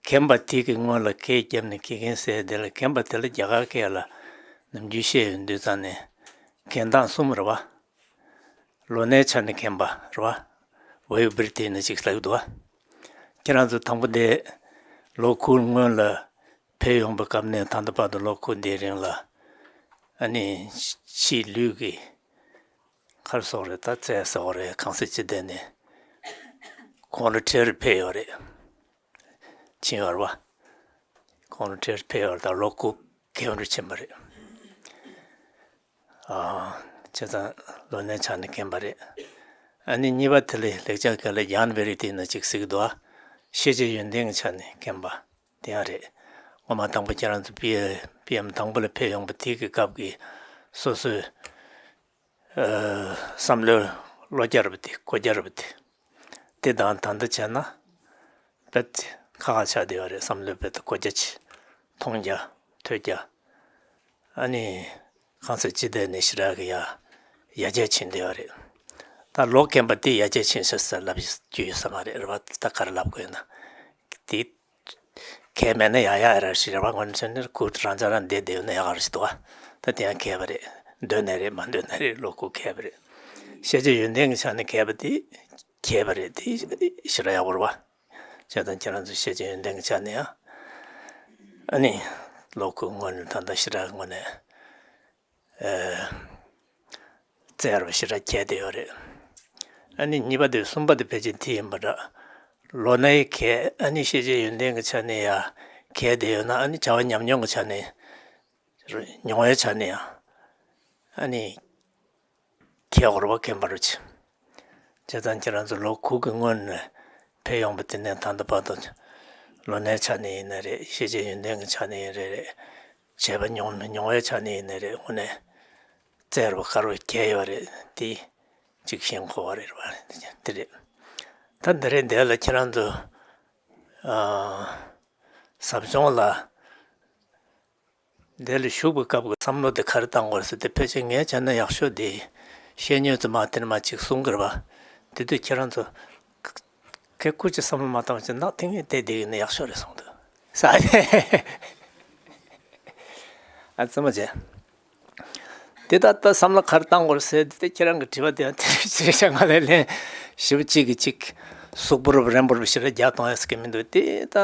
མཁན་པ་དེ་གི་སྔོན་ལ་སྐད་བརྒྱབ་ནས་དགེ་རྒན་ཟེར་ཡ་དེ་ལ། མཁན་པ་དེ་ལ་རྒྱ་གར་སྐད་ལ་ནམ་རྒྱུན་བཤད་ཡོང་དུས་ཙང་ནས། རྒན་དང་གསུམ་རེད་པ། ལོ་ནའི་ཆ་ནས་མཁན་པ་རེད་པ། བེ་ཡོ་བྷི་རི་ཏི་ནི་ཅིག་ལབ་ཀྱི་འདུག་པ། ཁྱེད་རང་ཚོ་དང་པོ་དེ་ལོ་དགུ་སྔོན་ལ་ཕེབས་ཡོང་པའི་སྐབས་ནས་ད་ལྟ་བར་དུ་ལོ་དགུ་དེའི་རིང་ལ། ཨ་ནི་ཕྱིའི་ལུས་ཀྱི་ག་རེ་ཟེར་དགོས་རེད། ད་བཙལ་ཟེར་དགོས་རེད། གང་ཟེར་ཅི་བསྡད་ནས་གོང་རུ་ཁྲལ་རུ་ཕེབས་ཡོད་རེད། ཕྱིན་ཡོད་རེད་པ། གོང་རུ་ཁྲལ་རུ་ཕེབས་ཡོད་རེད། ད་ལོ་དགུ་གེ་རུ་ཕྱིན་པ་རེད། ཨ། བྱས་ཙང་ལོ་ནའི་ཆ་ནས་མཁན་པ་རེད། ཨ་ནི་གཉིས་པ་དེ་ལ་ལེགས་སྦྱར་སྐད་ལ་ཡཱན་བེ་རི་ཏི་ནི་ཅིག་ཟེར་གྱི་འདུག་པ། ཤེས་བྱའི་ཡོན་ཏན་གྱི་ཆ་ནས་མཁན་པ་དེ་ཡང་རེད། སྔོན་མ་དང་པོ་ཁྱེད་རང་ཚོ་པི་ཨེ། པི་ཨེམ་དང་པོ་ལ་ཕེབས་ཡོང་པ་དེ་གི་སྐབས་ཀྱི་སོ་སོའི་ཨ། བསམ་བློའི་བློ་རྒྱ་རེད་པ་དེ། གོ་རྒྱ་རེད་པ་དེ། དེ་དང་ད་ལྟ་བྱས་ན་དཔེ་ཁག་ཁག་ཆགས་བསྡད་ཡོད་རེད། བསམ་བློའི་དཔེ་དེ་གོ་རྒྱ་ཆེ། མཐོང་རྒྱ། ཐོས་རྒྱ། ཨ་ནི་གང་ཟེར་ཅི་བསྡད་ནས་ཞེ་དྲག་གི་ཡ་ཡར་རྒྱས་ཕྱིན་བསྡད་ཡོད་རེད། ད་ལོ་རྒན་པ་དེ་ཡར་རྒྱས་ཕྱིན་ཤག་ཟེར་ལབ་རྒྱུ་ཡོད་ས་མ་རེད། རེད་པ། ད་ག་རེ་ལབ་དགོས་ན། དེ་གལ་མེད་ན་ཡག་ཡག་རེད་ཞེས་རེད་པ། ངོ་ནས་བྱས་ན་ཁོ་རང་ཅག་རང་བསྡད་བསྡད་ཡོད་ན་ཡག་རེད་ཞེས་འདུག་པ། ད་དེ་ཡང་གལ་པ་རེད། འདོད་ནའི་རེད། མ་འདོད་ནའི་རེད། ལོ་དགུ་གལ་པ་རེད། ཤེས་བྱའི་ཡོན་ཏན་གྱི་ཆ་ནས་གལ་པ་དེ་གལ་པ་རེད། དེ་ཞེ་དྲག་ཡག་པོ་རེད་པ། བྱས་ཙང་ཁྱེད་རང་ཚོ་ཤེས་བྱའི་ཡོན་ཏན་གྱི་ཆ་ནས་ཡང་། ཨ་ནི་ལོ་དགུ་སྔོན་ནས་ད་ལྟ་ཞེ་དྲག་དངོས་གནས། ཨ། བཙལ་བ་ཞེ་དྲག་གལ་བསྡད་ཡོད་རེད། ཨ་ནི་གཉིས་པ་དེ། གསུམ་པ་དེ་ཕལ་ཆེར་དེ་ཡིན་པ་འདྲ། ལོ་ནའི་གལ། ཨ་ནི་ཤེས་བྱའི་ཡོན་ཏན་གྱི་ཆ་ནས་ཡང་གལ་བསྡད་ཡོད་ན། ཨ་ནི་བྱ་བ་ཉམས་མྱོང་གི་ཆ་ནས། མྱོང་བའི་ཆ་ནས་ཡང་། ཨ་ནི་གལ་དགོས་རེད་པ། མཁན་པ་རུ་ཆེ། བྱས་ཙང་ཁྱེད་རང་ཚོ་ལོ་དགུ་གི་སྔོན་ནས་ཕེབས་ཡོང་པ་དེ་ནས་ད་ལྟ་བར་དུ། ལོ་ནའི་ཆ་ནས་ཡིན་ན་རེད། ཤེས་བྱའི་ཡོན་ཏན་གྱི་ཆ་ནས་ཡིན་རེད་རེད། བྱས་པ་མྱོང་མྱོང་བའི་ཆ་ནས་ཡིན་ན་རེད། དངོས་གནས་བཙལ་བ་དཀའ་བ་གལ་ཡོད་རེད། དེ་གཅིག་ཤེས་དགོས་པ་རེད་པ། དེ་རེད། ད་འདི་རེད། འདི་ལ་ཁྱེད་རང་ཚོ། ཨ། ཟབ་སྦྱོང་ལ། འདི་ལ་ཞུགས་པའི་སྐབས་ཀྱི་བསམ་བློ་དེ་ག་རེ་བཏང་དགོས་ཟེར་དེ། ཕལ་ཆེར་ངའི་ཆ་ནས་ཡག་ཤོས་དེ། ཤེས་ཡོན་ཙམ་མ་དེ་ནས་མར་ཅིག་གསུང་གི་རེད་པ། དེ་དུས་ཁྱེད་རང་ཚོ་ཁེ་ཁུར་གྱི་བསམ་བློ་མ་བཏང་བ་ཅིག་ནག་ཐིང་ངེ་བསྡད་བསྡད་ཡིན་ན་ཡག་ཤོས་རེད་གསུངས་འདུག་ས། ཨ་ཙི་མ་བྱས། དེ་ད་ལྟ་བསམ་བློ་ག་རེ་བཏང་དགོས་ཟེར་དེ། ཁྱེད་རང་གི་དྲི་བ་དེ་ཡང་དེ་རིང་ཞིག་ང་ལ་ལན་ཞིབ་པོ་གཅིག་གིས་གཅིག་ཟུག་པོ་རུབ་རན་པོ་རུབ་ཞེ་དྲག་རྒྱག་གཏོང་ཡ་ཟེར་གི་མི་འདུག། དེ་ད་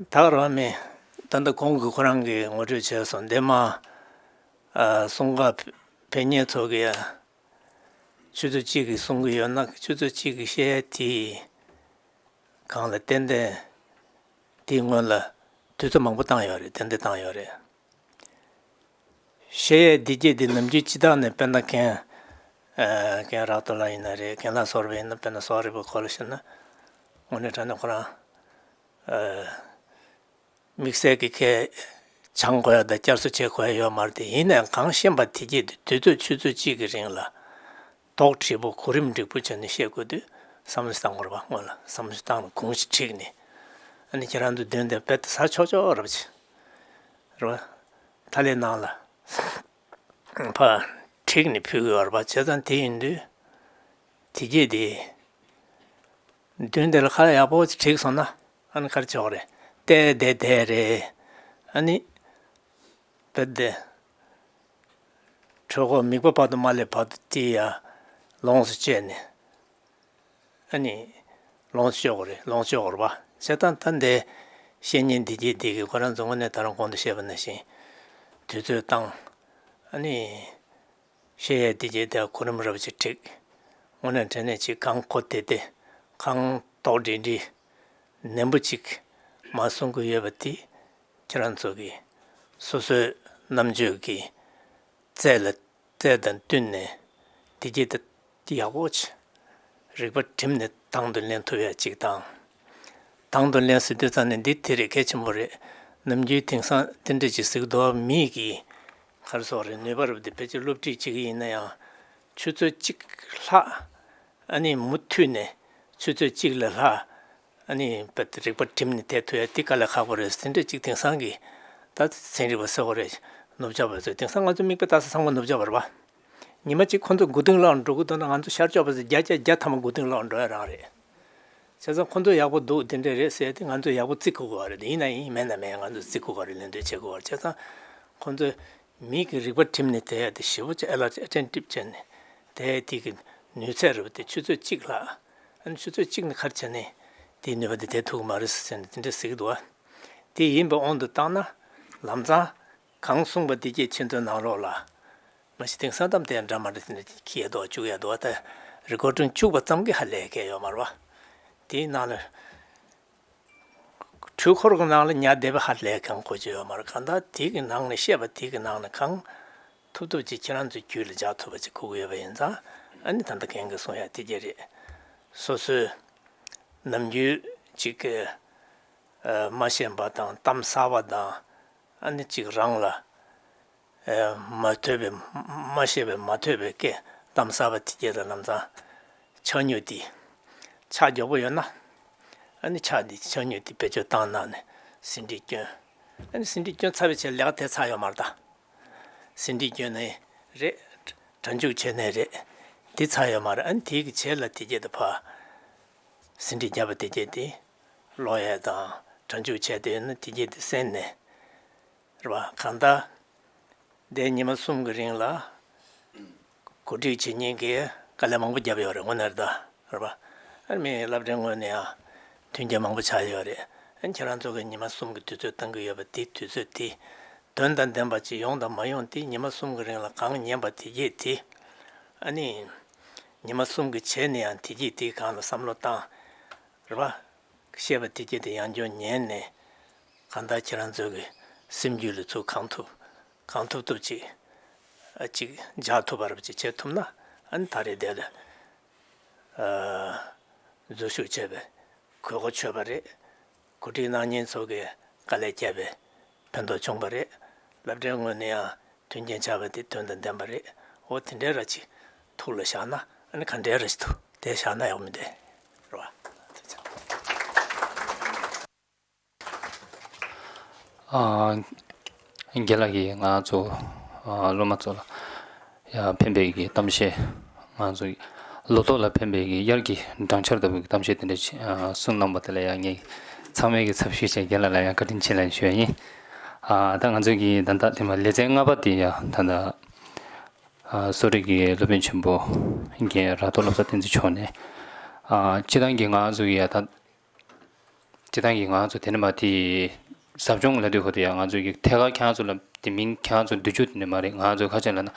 ད་ག་རང་མིན། ད་ལྟ་གོང་གི་ཁོ་རང་གིས་ངོ་སྤྲོད་བྱས་སོང་། འདི་མ། ཨ། གསུང་སྐབས་ཕེབས་མཁན་ཚོ་གིས་ཡ། ཆུ་ཚོད་གཅིག་གིས་གསུང་གི་ཡོད་ན། ཆུ་ཚོད་གཅིག་གིས་བཤད་ཡ་དེ་སྒང་ལ་ཏན་ཏན་དེའི་སྔོན་ལ་དུས་ཚོད་མང་པོ་བཏང་ཡོད་རེད། ཏན་ཏན་བཏང་ཡོད་རེད། བཤད་ཡས་འདི་སྐད་འདི་ནམ་རྒྱུན་སྤྱི་བཏང་ནས། དཔེར་ན་རྒན། ཨ། རྒན་རག་ཏོ་ལགས་ཡིན་ན་རེད། རྒན་ལགས་ཟུར་པ་ཡིན་ན། དཔེར་ན་ཟུར་པའི་སྐོར་ལ་བཤད་ན། དངོས་གནས་དྲང་གནས་ཁོ་རང་། ཨ། དམིགས་བསལ་གྱི་ཁས་སྦྱང་དགོས་ཡ་དང་བསྐྱར་གསོ་བྱེད་དགོས་ཡ་ཡོད་མ་རེད་དེ། ཡིན་ནའང་གང་ཤེས་པ་དེ་སྐད་དུ་དུས་ཚོད་ཆུ་ཚོད་གཅིག་གི་རིང་ལ་དོགས་འདྲི་པོ་གོ་རིམ་འགྲིག་པོ་བྱས་ནས་བཤད་དགོས་དུས། བསམ་བློ་ཞིག་བཏང་དགོས་རེད་པ། སྔོན་ལ་བསམ་བློ་ཞིག་བཏང་ནས་གུང་ཞིག་བསྒྲིགས་ནས། ཨ་ནི་ཁྱེད་རང་ཚོ་མདུན་དེར་དཔེ་ཟ་ཆོག་ཆོག་རེད་པ། ཅི་རེད་པ། ཐ་ལེ་ནང་ལ་ཕར་བསྒྲིགས་ནས་ཕུལ་གྱི་ཡོད་རེད་པ། བྱས་ཙང་དེ་ཡིན་དུས་དེ་སྐད་དེ། མདུན་དེ་ལ་ཁ་ལག་ཡག་པོ་ཅིག་བསྒྲིགས་སོང་ན། ཨ་ནི་ག་རེ་བྱེད་དགོས་རེད། བལྟས་བསྡད་བསྡད་རེད། ཨ་ནི། བལྟས་བསྡད། གྲོད་ཁོག་མིད་པ་བར་དུ་མ་སླེབས་བར་དུ་དེ་ཡ་ལོངས་སུ་སྤྱད་ནས། ཨ་ནི། ལོངས་སྤྱོད་དགོས་རེད། ལོངས་སྤྱོད་དགོས་རེད་པ། བྱས་ཙང་ད་འདི་བཤེས་གཉེན་འདི་གྱིས་འདི་གི་ཁོ་རང་ཚོ་དངོས་གནས་ད་རུང་གོང་དུ་བཤད་པ་ནང་བཞིན་དུས་ཚོད་བཏང་། ཨ་ནི། བཤད་ཡས་འདི་གྱིས་དེ་གོ་རིམ་རབ་ཅིག་བསྒྲིགས། དངོས་གནས་དྲང་གནས་ཅིག་གང་གོ་བདེ་བདེ། གང་དོག་འདྲི་འདྲི། ནན་པོ་ཅིག་མར་གསུང་གི་ཡོད་པ་དེ། ཁྱེད་རང་ཚོ་གི་སོ་སོའི་རྣམ་དཔྱོད་ཀྱི་རྩལ་ལ། རྩལ་དང་བསྟུན་ནས་དེ་རྗེས་དེ་ཡག་པོ་ཆེ་རིག་པ་བསྒྲིམས་ནས་དང་དུ་ལེན་ཐུབ་ཡ་གཅིག་དང་། དང་དུ་ལེན་ཟེར་དུས་ཙང་ནས་འདི་དེ་རེད། གལ་ཆེན་པོ་རེད། ནམ་རྒྱུན་དེང་སང་དེ་འདྲ་ཅིག་ཟེར་གི་འདུག་མི་གི་ག་རེ་ཟེར་དགོས་རེད། ནུས་པ་རབ་དེ་ཕལ་ཆེར་སློབ་ཁྲིད་བྱེད་ཀྱི་ཡིན་ན་ཡང་ཆུ་ཚོད་གཅིག་ལྷག་ཨ་ནི་མུ་མཐུད་ནས་ཆུ་ཚོད་གཅིག་ལས་ལྷག་ཨ་ནི་བེད་རིག་པ་བསྒྲིམས་ནས་བསྡད་ཐུབ་ཡ་དེ་དཀའ་ལས་ཁག་པོ་རེད། དེ་འདྲ་ཅིག་དེང་སང་གི་ད་ཚན་རིག་པ་ཟེར་དགོས་རེད། ནུབ་ཕྱོགས་པ་ཚོས། དེང་སང་ང་ཚོ་མིག་དཔེ་ལྟ་ས་ཚང་མ་ནུབ་ཕྱོགས་པ་རེད་པ། ཉི་མ་གཅིག་ཁོ་ཚོ་མགོ་རྟིང་སློག་འགྲོ་གི་འདུག་ན། ང་ཚོ་ཤར་ཕྱོགས་པ་ཚོ་བརྒྱ་ཆ་བརྒྱ་ཐམ་པ་མགོ་རྟིང་སློག་འགྲོ་ཡ་རང་རེད། བྱས་ཙང་ཁོ་ཚོ་ཡག་པོ་འདུག་དེ་འདྲ་རེད་ཟེར་ཏེ་ང་ཚོ་ཡག་པོ་བརྩི་དགོས་པ་རེད། ཡིན་ན་ཡིན། མེད་ན་མེད། ང་ཚོ་བརྩི་དགོས་པ་རེད། ལེན་འདོད་བྱེད་དགོས་པ་རེད། བྱས་ཙང་ཁོ་ཚོས་མི་གི་རིག་པ་བསྒྲིམས་ནས་བསྡད་ཡ་དེ་ཞེ་པོ་ཅིག་ཨེ་ལ་ཅིག་ཨེ་ཊེན་ཊིབ་བྱས་ནས་བསྡད་ཡ་དེ་གི་ནུས་ཚད་རེད་པ། དེ་ཆུ་ཚོད་གཅིག་ལྷག་ཨ་ནི་ཆུ་ཚོད་གཅིག་ནས་ག་རེ་བྱས་ནས་དེའི་ནུས་པ་དེ་དེ་ཐུབ་ཀྱི་མ་རེད་ཟེར་ནས་དེ་འདྲ་ཟེར་གྱི་འདུག་བ། དེ་ཡིན་པའི་དབང་དུ་བཏང་ན་ལམ་སང་གང་གསུངས་པ་དེ་སྐད་ཁྱེད་ཚོའི་ནང་ལོགས་ལ། མ་གཞི་དེང་སང་གཏམ་དེ་འདྲ་མ་འདྲ་དེ་འདྲ་འཁྱེར་ཡ་འདུག་བཅུག་ཡ་འདུག་ད་རི་ཀོར་ཌིང་བཅུག་པ་ཙམ་གྱིས་ཧ་ལས་མཁན་ཡོད་མ་རེད་པ། དེའི་ནང་ལ་འཕྲུལ་འཁོར་གྱི་ནང་ལ་ཉར་བསྡད་པ་ཧ་ལས་མཁན་གོ་རྒྱུ་ཡོད་མ་རེད། གང་ལྟར་དེ་གི་ནང་ནས་བཤད་པ་དེ་གི་ནང་ནས་གང་ཐུབ་ཐུབ་ཅིག་ཁྱེད་རང་ཚོའི་རྒྱུད་ལ་འཇགས་ཐུབ་པ་ཅིག་དགོས་ཀྱི་ཡོད་པ་ཡིན་ཙང་། ཨ་ནི་ད་ལྟ་རྒན་གྱིས་གསུངས་ཡ་དེ་གྱད་རེད། སོ་སོའི་ནམ་རྒྱུན་ཅིག་གི་ཨ་མ་ཤེས་པ་དང་གཏམ་གསར་པ་དང་། ཨ་ནི་ཅིག་རང་ལ་ཨ་མ་ཐོས་པའི། མ་ཤེས་པའི་མ་ཐོས་པའི་སྐད་གཏམ་གསར་པ་དེ་གྱད་ལ་ལམ་སང་ཆག་ཉུལ་དེ་ཆག་མགྱོགས་པོ་ཡོད་ན། ཨ་ནི་ཆག་དེ་ཆག་ཉུལ་དེ་བེད་སྤྱོད་བཏང་གནང་ནས་ཟིན་བྲིས་བསྐྱོན། ཨ་ནི་ཟིན་བྲིས་བསྐྱོན་ཚར་བའི་རྗེས་ལས་ཀ་དེ་ཚར་ཡོད་མ་རེད་ད། ཟིན་བྲིས་བསྐྱོན་ནའི་རེད། སྒྲ་འཇུག་བྱས་ནའི་རེད། འདི་ཚར་ཡོད་མ་རེད། ཨ་ནི་དེའི་གི་རྗེས་ལ་དེ་གྱད་དེ་ཕར་ཟིན་བྲིས་བརྒྱབ་པ་དེ་གྱད་དེ་ཀློག་ཡས་དང་སྒྲ་འཇུག་བྱས་དེ་ཡོད་ན་དེ་གྱད་དེ་གསན་ནས། རེད་པ། གང་ལྟར་འདས་ཉི་མ་གསུམ་གྱི་རིང་ལ་གོ་སྒྲིག་བྱེད་མཁན་གྱིས་དཀའ་ལས་མང་པོ་བརྒྱབ་ཡོད་རེད། དངོས་གནས་རེད་ད། རེད་པ། ཨ་ནི་མི་སློབ་གྲྭའི་ངོས་ནས་ཡང་མཐུན་རྐྱེན་མང་པོ་ཆགས་ཡོད་རེད། ཨ་ནི་ཁྱེད་རང་ཚོ་གིས་ཉི་མ་གསུམ་གྱི་དུས་ཚོད་བཏང་གི་ཡོད་པ་དེ། དུས་ཚོད་དེ་དོན་དང་ལྡན་པ་ཅིག་ཡོང་དང་མ་ཡོང་དེ་ཉི་མ་གསུམ་གྱི་རིང་ལ་གང་ཉན་པ་དེ་གྱད་དེ། ཨ་ནི་ཉི་མ་གསུམ་གྱི་རྗེས་ནས་ཡང་དེ་གྱད་དེའི་སྒང་ལ་བསམ་བློ་བཏང་། རེད་པ། བཤད་པ་དེ་གྱད་དེ་ཡང་བསྐྱར་ཉན་ནས། གང་ལྟར་ཁྱེད་རང་ཚོ་གི་སེམས་རྒྱུད་ལ་ཚུར་གང་ཐུབ་གང་ཐུབ་ཐུབ་ཅིག་ཨ་ཅིག་འཇགས་ཐུབ་པ་རབ་ཅིག་བྱེད་ཐུབ་ན། ཨ་ནི་ད་རེས་དེ་ལ་ཨ་འཛུལ་ཞུགས་བྱས་པའི་དགོས་མཁོ་ཆོད་པ་རེད། གོ་སྒྲིག་གནང་མཁན་ཚོ་གིས་དཀའ་ལས་བརྒྱབ་པའི་ཕན་ཐོགས་བྱུང་བ་རེད། སློབ་གྲྭའི་ངོས་ནས་ཡང་མཐུན་རྐྱེན་ཆགས་པ་དེ་དོན་དང་ལྡན་པ་རེད། འོ་དེ་འདྲའི་ར་ཅིག་ཐུགས་ལ་བཞག་ན། ཨ་ནི་ག་འདྲའི་ར་ཅིག་ཐུགས་དེ་བཞག་ན་ཡག་མི་འདུག་རེད་པ། ཐུགས་རྗེ་ཆེ། ཨ། རྒན་ལགས་ཀྱིས་ང་ཚོ་ཨ་སློབ་མ་ཚོ་ལ་ཡ་ཕན་པའི་གི་གཏམ་བཤད། ང་ཚོ་ལོ་ཏོག་ལ་ཕན་པའི་གི་དབྱར་གྱི་སྦྲང་ཆར་ལྟ་བུའི་གི་གཏམ་བཤད་དེ་འདྲ་ཅིག་ཨ་གསུངས་གནང་བ་དེ་ལ་ཡང་ངས་ཚང་མས་གི་ཚབ་ཞུས་བྱས་རྒན་ལགས་ལ་ཡང་བཀའ་དྲིན་ཆེ་ལབ་ཞུ་ཡ་ཡིན། ཨ་ད་ང་ཚོའི་གི་ད་ལྟ་དེ་མ་ལེ་ཚན་ལྔ་པ་དེ་ཡ་ད་ལྟ་ཨ་གསོ་རིག་གི་སློབ་དཔོན་ཆེན་པོ་རྒན་ར་ཏོ་བློ་བཟང་བསྟན་འཛིན་མཆོག་ནས། ཨ་སྤྱིར་བཏང་གི་ང་ཚོ་གི་ཡ་ད། སྤྱིར་བཏང་གི་ང་ཚོ་དེ་ནས་མ་དེ་ཟབ་སྦྱོང་ལབ་དུས་གོ་དེ་ཡང་ང་ཚོ་གི་ཐད་ཀར་ཁྱེད་རང་ཚོ་ལ་དེ་མིང་ཁྱེད་རང་ཚོ་བསྡུ་རྒྱུ་དེ་ནས་མ་རེད། ང་ཚོ་ཁ་ཆེ་ལབ་ན་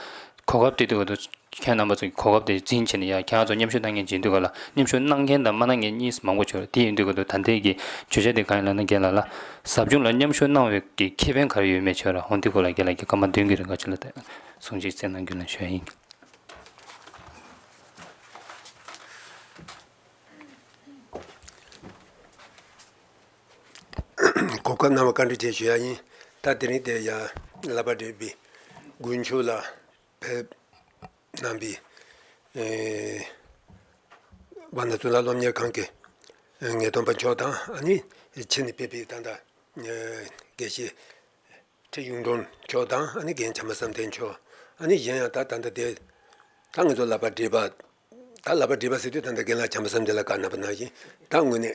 གོ་སྐབས་སྤྲད་དུས་གོ་དེ་ཁྱེད་རྣམ་པ་ཚོ་གི་གོ་སྐབས་དེ་འཛིན་བྱས་ནས་ཡ་ཁྱེད་རང་ཚོ་མཉམ་ཞུགས་གནང་མཁན་བྱེད་དུས་ག་ལ་མཉམ་ཞུགས་གནང་མཁན་དང་མ་གནང་མཁན་གཉིས་མང་པོ་བྱུང་རེད། དེ་ཡིན་དུས་གོ་དེ་ད་ལྟའི་གི་བརྗོད་བྱ་དེ་གང་ཡིན་ལབ་ན་རྒན་ལགས་ལ་ཟབ་སྦྱོང་ལ་མཉམ་ཞུགས་གནང་བའི་གི་ཁེ་ཕན་ག་རེ་ཡོད་མེད་བྱས་ར། འོ་དེ་སྐོར་ལ་རྒན་ལགས་ཀྱིས་སྐར་མ་བདུན་གྱི་རིང་ག་ཅིག་ལ་དེ་གསུང་བཤད་གནང་རྒྱུ་ལ་ཞུ་ཡ་ཡིན། གོ་སྐབས་གནང་བར་བཀའ་དྲིན་ཆེ་ཞུ་ཡ་ཡིན། ད་དེ་རིང་དེ་ཡ་ལག་པ་སྦྲེལ་བའི་དགུན་ཆོས་ལ་ཕེབས་གནང་བའི་ཨེ་དབང་འདུས་གཙུག་ལག་སློབ་གཉེར་ཁང་གི་ཨེ་ངེས་སྟོན་པ་མཆོག་དང་། ཨ་ནི་ཕྱི་ནས་ཕེབས་པའི་ད་ལྟ་ཨེ་དགེ་བཤེས་ཁྲི་གཡུང་དྲུང་མཆོག་དང་། ཨ་ནི་རྒན་བྱམས་པ་བསམ་གཏན་མཆོག་ཨ་ནི་གཞན་ཡང་ད་ད་ལྟ་དེ་ད་ང་ཚོ་ལག་པ་སྦྲེལ་བ་ ད་ལབ་པ་འགྲིག་པ་ཟེར་དུས་ད་ལྟ་རྒན་ལགས་བྱམས་པ་སེམས་ཅན་ལགས་བཀའ་གནང་པ་ནང་བཞིན་ད་དངོས་གནས།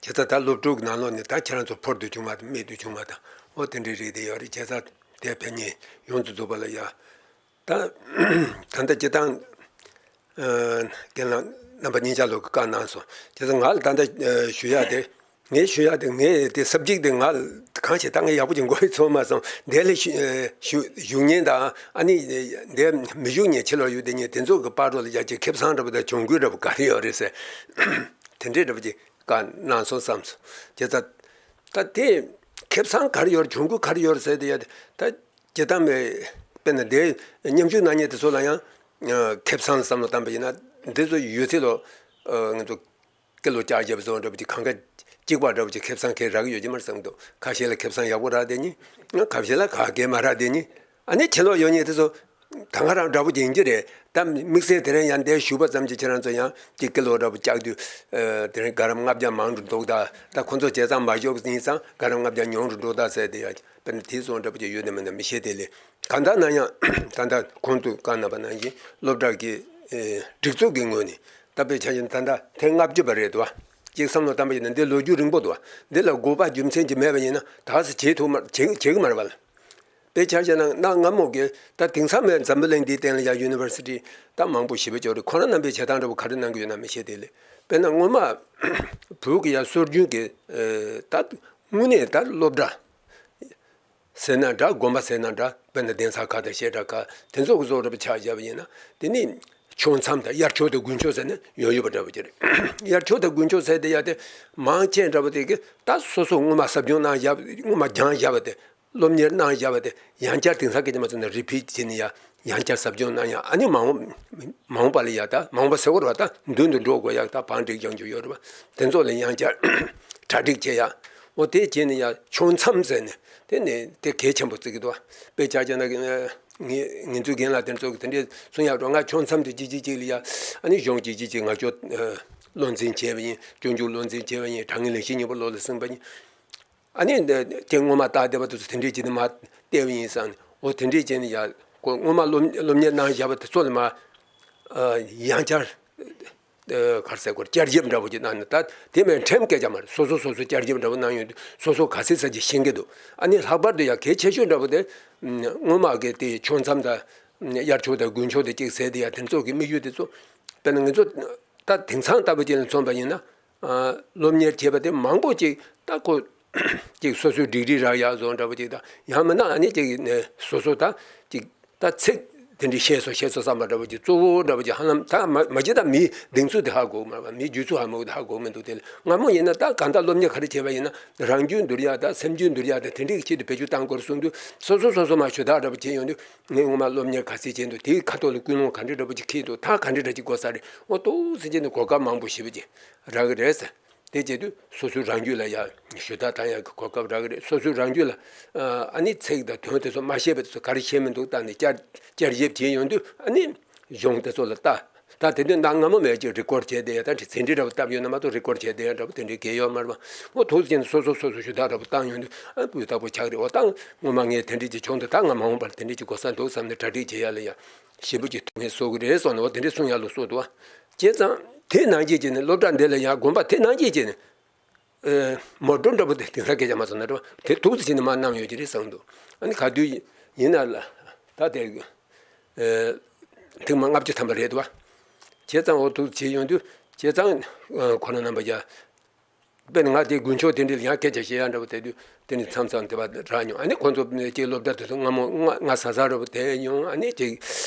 བྱས་ཙང་ད་སློབ་ཕྲུག་ནང་ལོགས་ནས་ད་ཁྱེད་རང་ཚོ་ཕོར་དུ་བྱུང་བ་དང་སྨད་དུ་བྱུང་བ་དང་འོ་དེ་འདྲའི་རིགས་དེ་ཡོད་རེད། བྱས་ཙང་དེ་ཕན་ཉེས་ཡོངས་སུ་རྫོགས་པ་ལ་ཡ། ད་ད་ལྟ་སྤྱིར་བཏང་། རྒན་ལགས་རྣམ་པ་གཉིས་ཆ་ལོག་གི་བཀའ་གནང་སོང་། བྱས་ཙང་ང་ལ་ད་ལྟ་ཞུ་ཡག་དེ། ངས་ཞུ་ཡག་དེ་ངས་དེ་སབ་ཇེག་དེ་ང་གང་ཞིག་ད་ངས་ཡག་པོ་ཅིག་མགོ་ཡི་ཚོར་མ་སོང་། འདས་ལ་ཞུ་ཞུ་བཞུགས་མཁན་དང་ཨ་ནི་འདས་མི་བཞུགས་མཁན་ཕྱི་ལོགས་ཡོད་དེ་ཉིད་དེ་ཚོ་གི་བར་དུ་ལ་ཡ་ཅིག་ཁེ་བཟང་འདྲ་པོ་དང་གྱོང་གུད་འདྲ་པོ་ག་རེ་ཡོད་རེད་ཟེར། དེ་འདྲའི་འདྲ་པོ་ཅིག་བཀའ་གནང་སོང་བསམ་སོང་། བྱས་ཙང་ད་དེ་ཁེ་བཟང་ག་རེ་ཡོད་རེད་གྱོང་གུད་ག་རེ་ཡོད་རེད་ཟེར་དེ་ཡ་དེ་ད། ཇི་ལྟར་མེད། དཔེར་ན་འདིའི་མཉམ་ཞུགས་གནང་མཁན་དེ་ཚོ་ལ་ཡང་ཁེ་བཟང་བསམ་བློ་བཏང་པ་ཡིན་ན་འདི་ཚོ་ཡོད་ཚད་ལོ། ང་ཚོ་སྐེ་ལོ་བཅག་བྱས་པ་བཟོ་འདྲ་པོ་ཅིག་གང་ག་གཅིག་པ་འདྲ་པོ་ཅིག་ཁེ་བཟང་ཁེ་རག་གི་ཡོད་ཀྱི་མ་རེད་བསམ་འདུག་ཁ་ཤས་ལ་ཁེ་བཟང་ཡག་པོ་རག་བསྡད་ནི། ཁ་ཤས་ལ་ག་གེ་མ་རག་བསྡད་ནི། ཨ་ནི་ཕྱི་ལོགས་ཡོད་མཁན་དེ་ཚོ་ད་ག་རང་འདྲ་པོ་ཅིག་ཡིན་གྱི་རེད། ད་དམིགས་བསལ་དེ་རིང་ཡང་འདིར་བཞུགས་པ་ཙམ་གྱིས་ཁྱེད་རང་ཚོ་ཡང་ཅིག་སྐེ་ལོ་འདྲ་པོ་བཅག་དུས་དེ་རིང་ག་རམ་ལྔ་བརྒྱ་མང་རུ་འགྲོ་གི་ད། ད་ཁོ་ཚོ་བྱས་ཙང་མ་ཞོག་ཡིན་ཙང་ག་རམ་ལྔ་བརྒྱ་ཉུང་རུ་འགྲོ་ད་ཟེར་དེ་ཡང་། དཔེར་ན་དེ་སོང་འདྲ་པོ་ཅིག་ཡོད་དམ་མེད་དམ་མི་ཤེས་དེ་ལས། གང་ལྟར་ན་ཡང་ད་ལྟ་གོང་དུ་བཀའ་གནང་པ་ནང་བཞིན་སློབ་གྲྭ་གི་སྒྲིག་འཛུགས་ཀྱི་ངོས་ནས་ད་དཔེ་ཆ་བཞིན་ད་ལྟ་ཐེངས་ལྔ་བཅུ་པ་རེད་འདུག་བ། གཅིག་བསམ་བློ་བཏང་པ་ཡིན་ན་འདི་ལོ་རྒྱུས་རིང་པོ་འདུག་བ། འདི་ལ་དགོས་པ་རྒྱུ་མཚན་ཅིག་མེད་པ་ཡིན་ན་ད་ག་སེ་བྱེད་ཐུབ་མ་བྱེད་བྱེད་གི་མ་རེད་བ་ལ། དཔེ་ཆ་བཞག་ན་གནའ་སྔ་མོ་གི་ད་དེང་སང་མའི་འཛམ་བུ་གླིང་འདིའི་སྟེང་ལ་ཡང་ཡུ་ནི་ཝར་སི་ཊི་ད་མང་པོ་ཞེ་པོ་ཅིག་ཡོད་རེད། ཁོ་རང་རྣམ་པས་བྱེད་སྟངས་འདྲ་པོ་ག་རེ་གནང་གི་ཡོད་ན་མི་ཤེས་དེ་ལས། དཔེར་ན་སྔོན་མ་བོད་ཀྱི་ཡང་སྲོལ་རྒྱུན་གྱི་ད་དངོས་གནས་ད་སློབ་གྲྭ་ཟེར་ན་འདྲ་དགོན་པ་ཟེར་ན་འདྲ་དཔེར་ན་གདན་ས་ཁག་དང་བཤད་གྲྭ་ཁག་དེ་ཚོ་གི་བཟོ་འདྲ་པོ་ཆ་བཞག་པ་ཡིན་ན་དེ་ནི་ཕྱོགས་མཚམས་དང་དབྱར་ཕྱོགས་དང་དགུན་ཕྱོགས་ཟེར་ན་ཡོད་ཡོད་པ་འདྲ་པོ་ཅིག་རེད། དབྱར་ཕྱོགས་དང་དགུན་ཕྱོགས་ཟེར་དེ་ཡ་དེ་མང་ཆེ་འདྲ་པོ་དེ་གི་ད་སོ་སོ་སྔོན་མ་ཟབ་སྦྱོང་གནང་བཞག་སྔོན་མ་སྦྱངས་བཞག་པ་དེ། སློབ་གཉེར་གནང་བཞག་པ་དེ་ཡང་བསྐྱར་དེང་སང་སྐད་ཆ་མ་ཚོ་ན་རི་པིཊ་བྱས་ནས་ཡང་ཡང་བསྐྱར་ཟབ་སྦྱོང་གནང་ཡང་ཨ་ནི་མ་འོངས་མ་འོངས་པ་ལ་ཡ་ད་མ་འོངས་པ་ཟེར་བ་རེད་བ། ད་མདུན་དུ་འགྲོ་དགོས་ཡག་ད་བང་སྒྲིག་ཡང་རྒྱུ་ཡོད་རེད་བ། དེ་ཚོ་ལ་ཡང་བསྐྱར་གྲ་སྒྲིག་བྱེད་ཡག་འོ་དེ་བྱས་ནས་ཡང་ཕྱོགས་མཚམས་ཟེར་ནས་དེ་ནས་དེ་གལ་ཆེན་པོ་བརྩི་གི་འདུག་བ། དཔེ་ཆ་བྱས་ན་ངེད་ངེད་ཚོའི་རྒན་ལགས་དེ་ཚོ་གི་དེ་འདྲའི་གསུང་ཡག་འགྲོ་ང་ཕྱོགས་མཚམས་དེ་གཅིག་གཅིག་གཅིག་ལ་ཡ་ཨ་ནི་གཞུང་གཅིག་གཅིག་གཅིག་ང་ཚོ་བློ་འཛིན་བྱས་པ་ཡིན། སྤྱོད་འཇུག་བློ་འཛིན་བྱས་པ་ཡིན། དྲང་ངེས་ལེགས་བཤད་སྙིང་པོ་བློ་ལ་ཟིན་པ་ཡིན། ཨ་ནི་འདི་དེ་སྔོན་མ་བཏགས་བསྡད་པ་དེ་ཚོ་དེ་འདྲས་བྱས་ནས་མར་བལྟས་པ་ཡིན་བསམ་ནས་འོ་དེ་འདྲས་བྱས་ནས་ཡ་ཁོ་སྔོན་མ་སློབ་སློབ་གཉེར་གནང་བཞག་པ་དེ་ཚོ་ལ་མར་ཡང་བསྐྱར་ག་རེ་ཟེར་དགོས་རེད། བསྐྱར་ཞིབ་འདྲ་པོ་ཅིག་གནང་ནས་ད་དེ་མིན་ཕྲན་སྐད་ཆ་མ་རེད། སོ་སོ་སོ་སོ་བསྐྱར་ཞིབ་འདྲ་པོ་གནང་ཡོང་དུས་སོ་སོ་ག་ཚོད་ཙམ་ཅིག་ཤེས་ཀྱི་འདུག་ཨ་ནི་ལྷག་པར་དུ་ཡ་གལ་ཆེ་ཤོས་འདྲ་པོ་དེ་སྔོན་མ་གི་དེ་ཕྱོགས་མཚམས་དང་དབྱར་ཕྱོགས་དང་དགུན་ཕྱོགས་དེ་གཅིག་ཟེར་དེ་ཡ་དེ་ཚོ་གི་དམིགས་ཡུལ་དེ་ཚོ་དཔེར་ན་ང་ཚོ་ད་དེང་སང་ལྟ་བུ་ཅིག་ལ་མཚོན་པ་ཡིན་ན། སློབ་གཉེར་བྱས་པ་དེ་མང་པོ་ཅིག་ད་ཁོ་ཅིག་སོ་སོའི་ཌིག་རི་རག་ཡག་བཟོ་འདྲ་པོ་ཅིག་དང་ཡང་མིན་ན་ཨ་ནི་ཅིག་ནས་སོ་སོ་ད་ཅིག་ད་ཚིག་དེ་འདྲ་ཤེས་སོ་ཤེས་སོ་བསམ་པ་འདྲ་པོ་ཅིག་གཙོ་བོ་འདྲ་པོ་ཅིག་ཧ་ལམ་ད་མ་མ་ཅིག་ད་མིའི་གདེང་ཚོད་དེ་ཧ་གོ་མ་རེད་པ། མིའི་རྒྱུ་ཚོད་ཧ་མ་གོ་དེ་ཧ་གོ་མི་འདུག་དེ་ལ་སྔ་མོ་ཡིན་ན་ད་གང་ལྟར་སློབ་གཉེར་ག་རེ་བྱས་པ་ཡིན་ན་རང་རྒྱུད་འདུལ་ཡག་ད་སེམས་རྒྱུད་འདུལ་ཡག་ད་དེ་འདྲའི་ཆེད་དུ་བེད་སྤྱོད་བཏང་དགོས་རེད་གསུངས་དུས་སོ་སོ་སོ་སོ་མ་ཞུ་དག་འདྲ་པོ་བྱས་ཡོང་དུས་ངས་ངོ་མ་སློབ་གཉེར་ག་ཚད་བྱས་འདུག་དེའི་ཁ་ཐོག་ལ་ཀུན་སློང་ག་འདྲ་འདྲ་པོ་ཅིག་འཁྱེར་འདུག་ད་ག་འདྲ་འདྲ་ཅིག་དགོས་ས་རེད། འོ་ཏོག་ཙམ་བྱས་ནས་གོ་སྐབས་མང་པོ་ཞེ་པོ་ཅིག་རག་གི་རེད་ཟེར། དེ་བྱེད་དུས་སོ་སོའི་རང་རྒྱུད་ལ་ཡང་ཞུ་དག་བཏང་ཡག་གི་གོ་སྐབས་རག་གི་རེད། སོ་སོའི་རང་རྒྱུད་ལ་ཨ་ནི་ཚིག་དང་དོན་དེ་ཚོ་མ་ཤེས་པ་དེ་ཚོ་ག་རེ་ཤེས་མི་འདུག་བལྟས་ནས་བསྐྱར་བསྐྱར་ཞིབ་བྱེད་ཡོང་དུས་ཨ་ནི་གཞུང་དེ་ཚོ་ལ་ལྟ། ད་དེ་དུས་གནའ་སྔ་མོ་མེད་ཅིག་རི་ཀོཌ་བྱས་བསྡད་ཡ་ད་ཅིག་ཚན་རིག་འདྲ་པོ་བཏབ་ཡོད་ན་མ་གཏོགས་རི་ཀོཌ་བྱས་བསྡད་ཡ་འདྲ་པོ་དེ་འདྲའི་གལ་ཡོད་མ་རེད་པ། འོ་ཐུགས་རྗེ་ཆེ་ནས་སོ་སོ་སོ་སོ་ཞུ་དག་འདྲ་པོ་བཏང་ཡོང་དུས་ཨ་སྤུས་དག་པོ་ཆགས་རེད། འོ་ད་ངོ་མ་ངས་དེ་འདྲས་ཀྱི་བྱུང་འདུག་ད་ང་མ་འོངས་པར་དེ་འདྲས་ཀྱི་གོ་ས་འདུག་བསམ་ནས་གྲ་སྒྲིག་བྱེད་ཡ་ལ་ཡ་ཞིབ་པོ་ཅིག་ཐུགས་ངལ་གསོ་གི་རེད་གསུངས་ནས་འོ་དེ་འདྲས་གསུང་ཡ་ལ་གསོལ་འདུག་བ། བྱས་ཙང་དེ་ནང་བཞིན་བྱས་ནས་སློབ་གྲྭ་འདི་ལ་ཡང་དགོན་པ་དེ་ནང་བཞིན་བྱས་ནས་མོ་ཊ་འདྲ་པོ་དེ་དེང་སང་སྐད་ཆ་མ་ཚོ་ན་འདྲ་པོ་དེ་ཐུགས་སུ་བྱས་ནས་མར་བསྣམས་ཡོད་ཀྱི་རེད་བསམ་འདུག་ཨ་ནི་ག་དུས་ཡིན་ན་ལ་ད་དེ་ཐེངས་མ་ལྔ་བཅུ་ཐམ་པ་རེད་འདུག་བ། བྱས་ཙང་འོ་ཐུགས་བྱས་ཡོང་དུས་བྱས་ཙང་ཁོ་རང་རྣམ་པ་ཡ། དཔེར་ན་ང་དེ་དགུན་ཆོས་དེ་འདྲ་ལ་ཡང་སྐད་ཆ་བཤད་ཡ་འདྲ་པོ་དེ་དུས་དེ་ནི་མཚམས་མཚམས་དེ་བ་རག་མྱོང་། ཨ་ནི་ཁོང་ཚོ་ཅིག་སློབ་གྲྭ་དེ་ཚོ་སྔ་མོ་ང་ང་ས་ས་འདྲ་པོ་དེ་ཡོང་། ཨ་ནི་ཅིག་